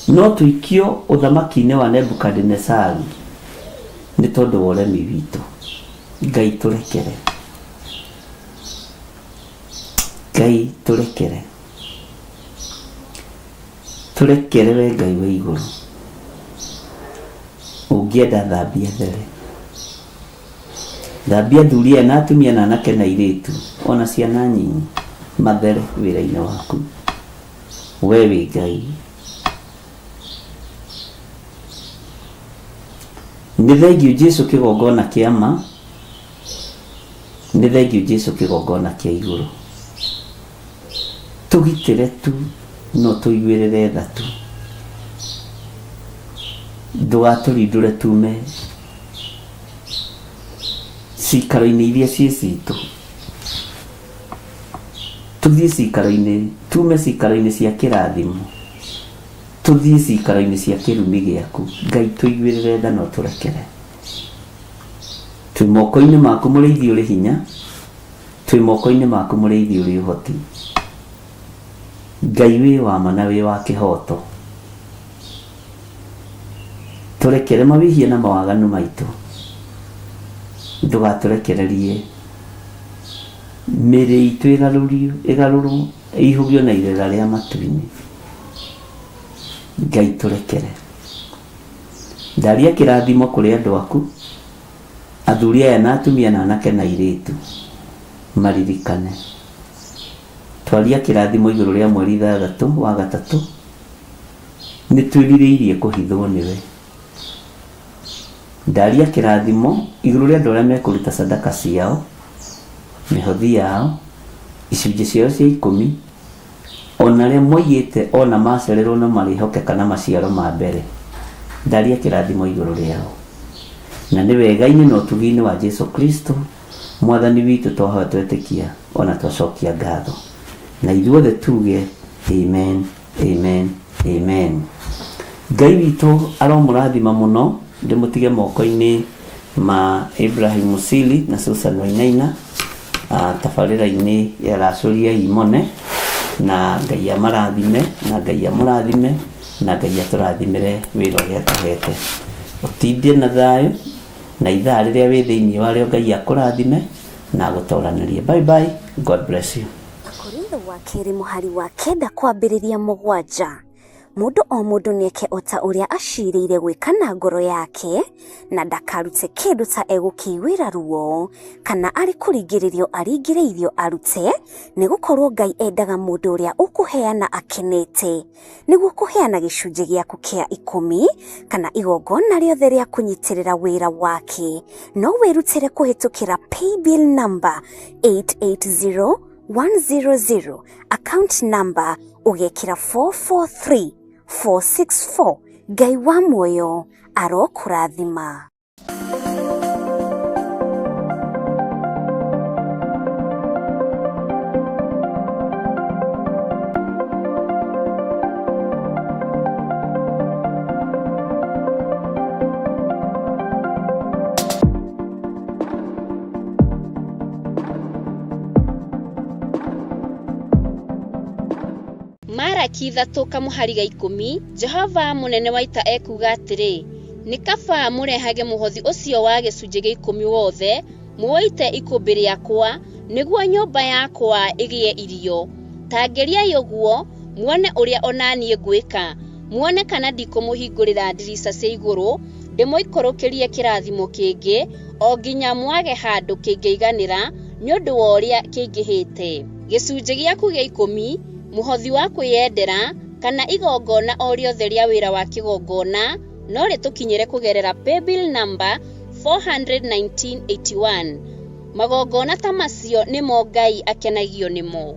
Speaker 8: No tũikio ũthamaki-inĩ wa Nebukadinesaru nĩ tondũ wa ũremi witũ. Ngai tũrekere. Ngai tũrekere. Tũrekere we Ngai wa igũrũ. Ũngĩenda thambia there. Thambia athuri aya na atumia na anake na airĩtu ona ciana nyinyi mathere wĩra-inĩ waku. We wĩ Ngai. Nĩ thengiũ Jesu kĩgongona kĩa ma, nĩ thengiũ Jesu kĩgongona kĩa igũrũ. Tũgitĩre tu no tũiguĩrĩre tha tu. Ndũgatũrindũre tume cikaro-inĩ iria ciĩ citũ. Tũthiĩ cikaro-inĩ, tume cikaro-inĩ cia kĩrathimo, tũthiĩ cikaro-inĩ cia kĩrumi gĩaku. Ngai tũiguĩrĩre tha na ũtũrekere. Twĩ moko-inĩ maku mũrĩithi ũrĩ hinya, twĩ moko-inĩ maku mũrĩithi ũrĩ ũhoti. Ngai wĩ wa ma na wĩ wa kĩhoto. Tũrekere mawĩhia na mawaganu maitũ. Ndũgatũrekererie mĩĩrĩ itũ ĩgarũrio, ĩgarũrwo, ĩihũgio na irera rĩa matu-inĩ. Ngai tũrekere. Ndaria kĩrathimo kũrĩ andũ aku, athuri aya na atumia na anake na airĩtu, maririkane. Twaria kĩrathimo igũrũ rĩa mweri 6 wa gatatũ, nĩ twĩrirĩirie kũhithwo nĩwe. Ndaria kĩrathimo igũrũ rĩa andũ arĩa mekũruta sadaka ciao, mĩhothi yao, icunjĩ ciao cia ikũmi, o na arĩa moigĩte o na macererwo no marĩhokeka na maciaro ma mbere. Ndaria kĩrathimo igũrũ rĩao. Na nĩ wega-inĩ na ũtugi-inĩ wa Jesu Kristo, Mwathani witũ twahoya twetĩkia o na twacokia ngatho. Na ithuothe tuge Amen. Amen. Amen. Ngai witũ aromũrathima mũno, ndĩmũtige moko-inĩ Ma Ibrahim Musili na Susan Wainaina tabarĩra-inĩ ya Racũria Imone na Ngai amarathime na Ngai amũrathime na Ngai atũrathimĩre wĩra ũrĩa atũhete. Ũtindie na thayũ na ithaa rĩrĩa wĩ thĩinĩ warĩo Ngai akũrathime na agũtoranĩrie. Bye bye, God bless you.
Speaker 6: Akorintho wa kerĩ mũhari wa kenda kwambĩrĩria mũgwanja. Mũndũ o mũndũ nĩeke o ta ũrĩa acirĩire gwĩka na ngoro yake, na ndakarute kĩndũ ta egũkĩiguĩra ruo, kana arĩ kũringĩrĩrio aringĩrĩirio arute, nĩgũkorwo Ngai endaga mũndũ ũrĩa ũkũheana akenete. Nĩguo kũheana gĩcunjĩ gĩaku kĩa ikũmi, kana igongona rĩothe rĩa kũnyitĩrĩra wĩra wake, no wĩrutĩre kũhĩtũkĩra paybill number 880100, account number ũgekĩra 443464. Ngai wa muoyo arokũrathima.
Speaker 3: Maraki ithatũ kamũhari ga ikũmi, Jehova mũnene wa ita ekuuga atĩrĩ, nĩ kaba mũrehage mũhothi ũcio wa gĩcunjĩ gĩa ikũmi wothe, mũũite ikũmbĩ rĩakwa, nĩguo nyũmba yakwa ĩgĩe irio. Ta ngeriai ũguo, muone ũrĩa o na niĩ ngwĩka, muone kana ndikũmũhingũrĩra ndirica cia igũrũ, ndĩmũikũrũkĩrie kĩrathimo kĩngĩ, o nginya mwage handũ kĩngĩiganĩra nĩ ũndũ wa ũrĩa kĩingĩhĩte. Gĩcunjĩ gĩaku gĩa ikũmi, mũhothi wa kwĩyendera, kana igongona o rĩothe rĩa wĩra wa kĩgongona, no rĩtũkinyĩre kũgerera paybill number 41981. Magongona ta macio nĩmo Ngai akenagio nĩmo.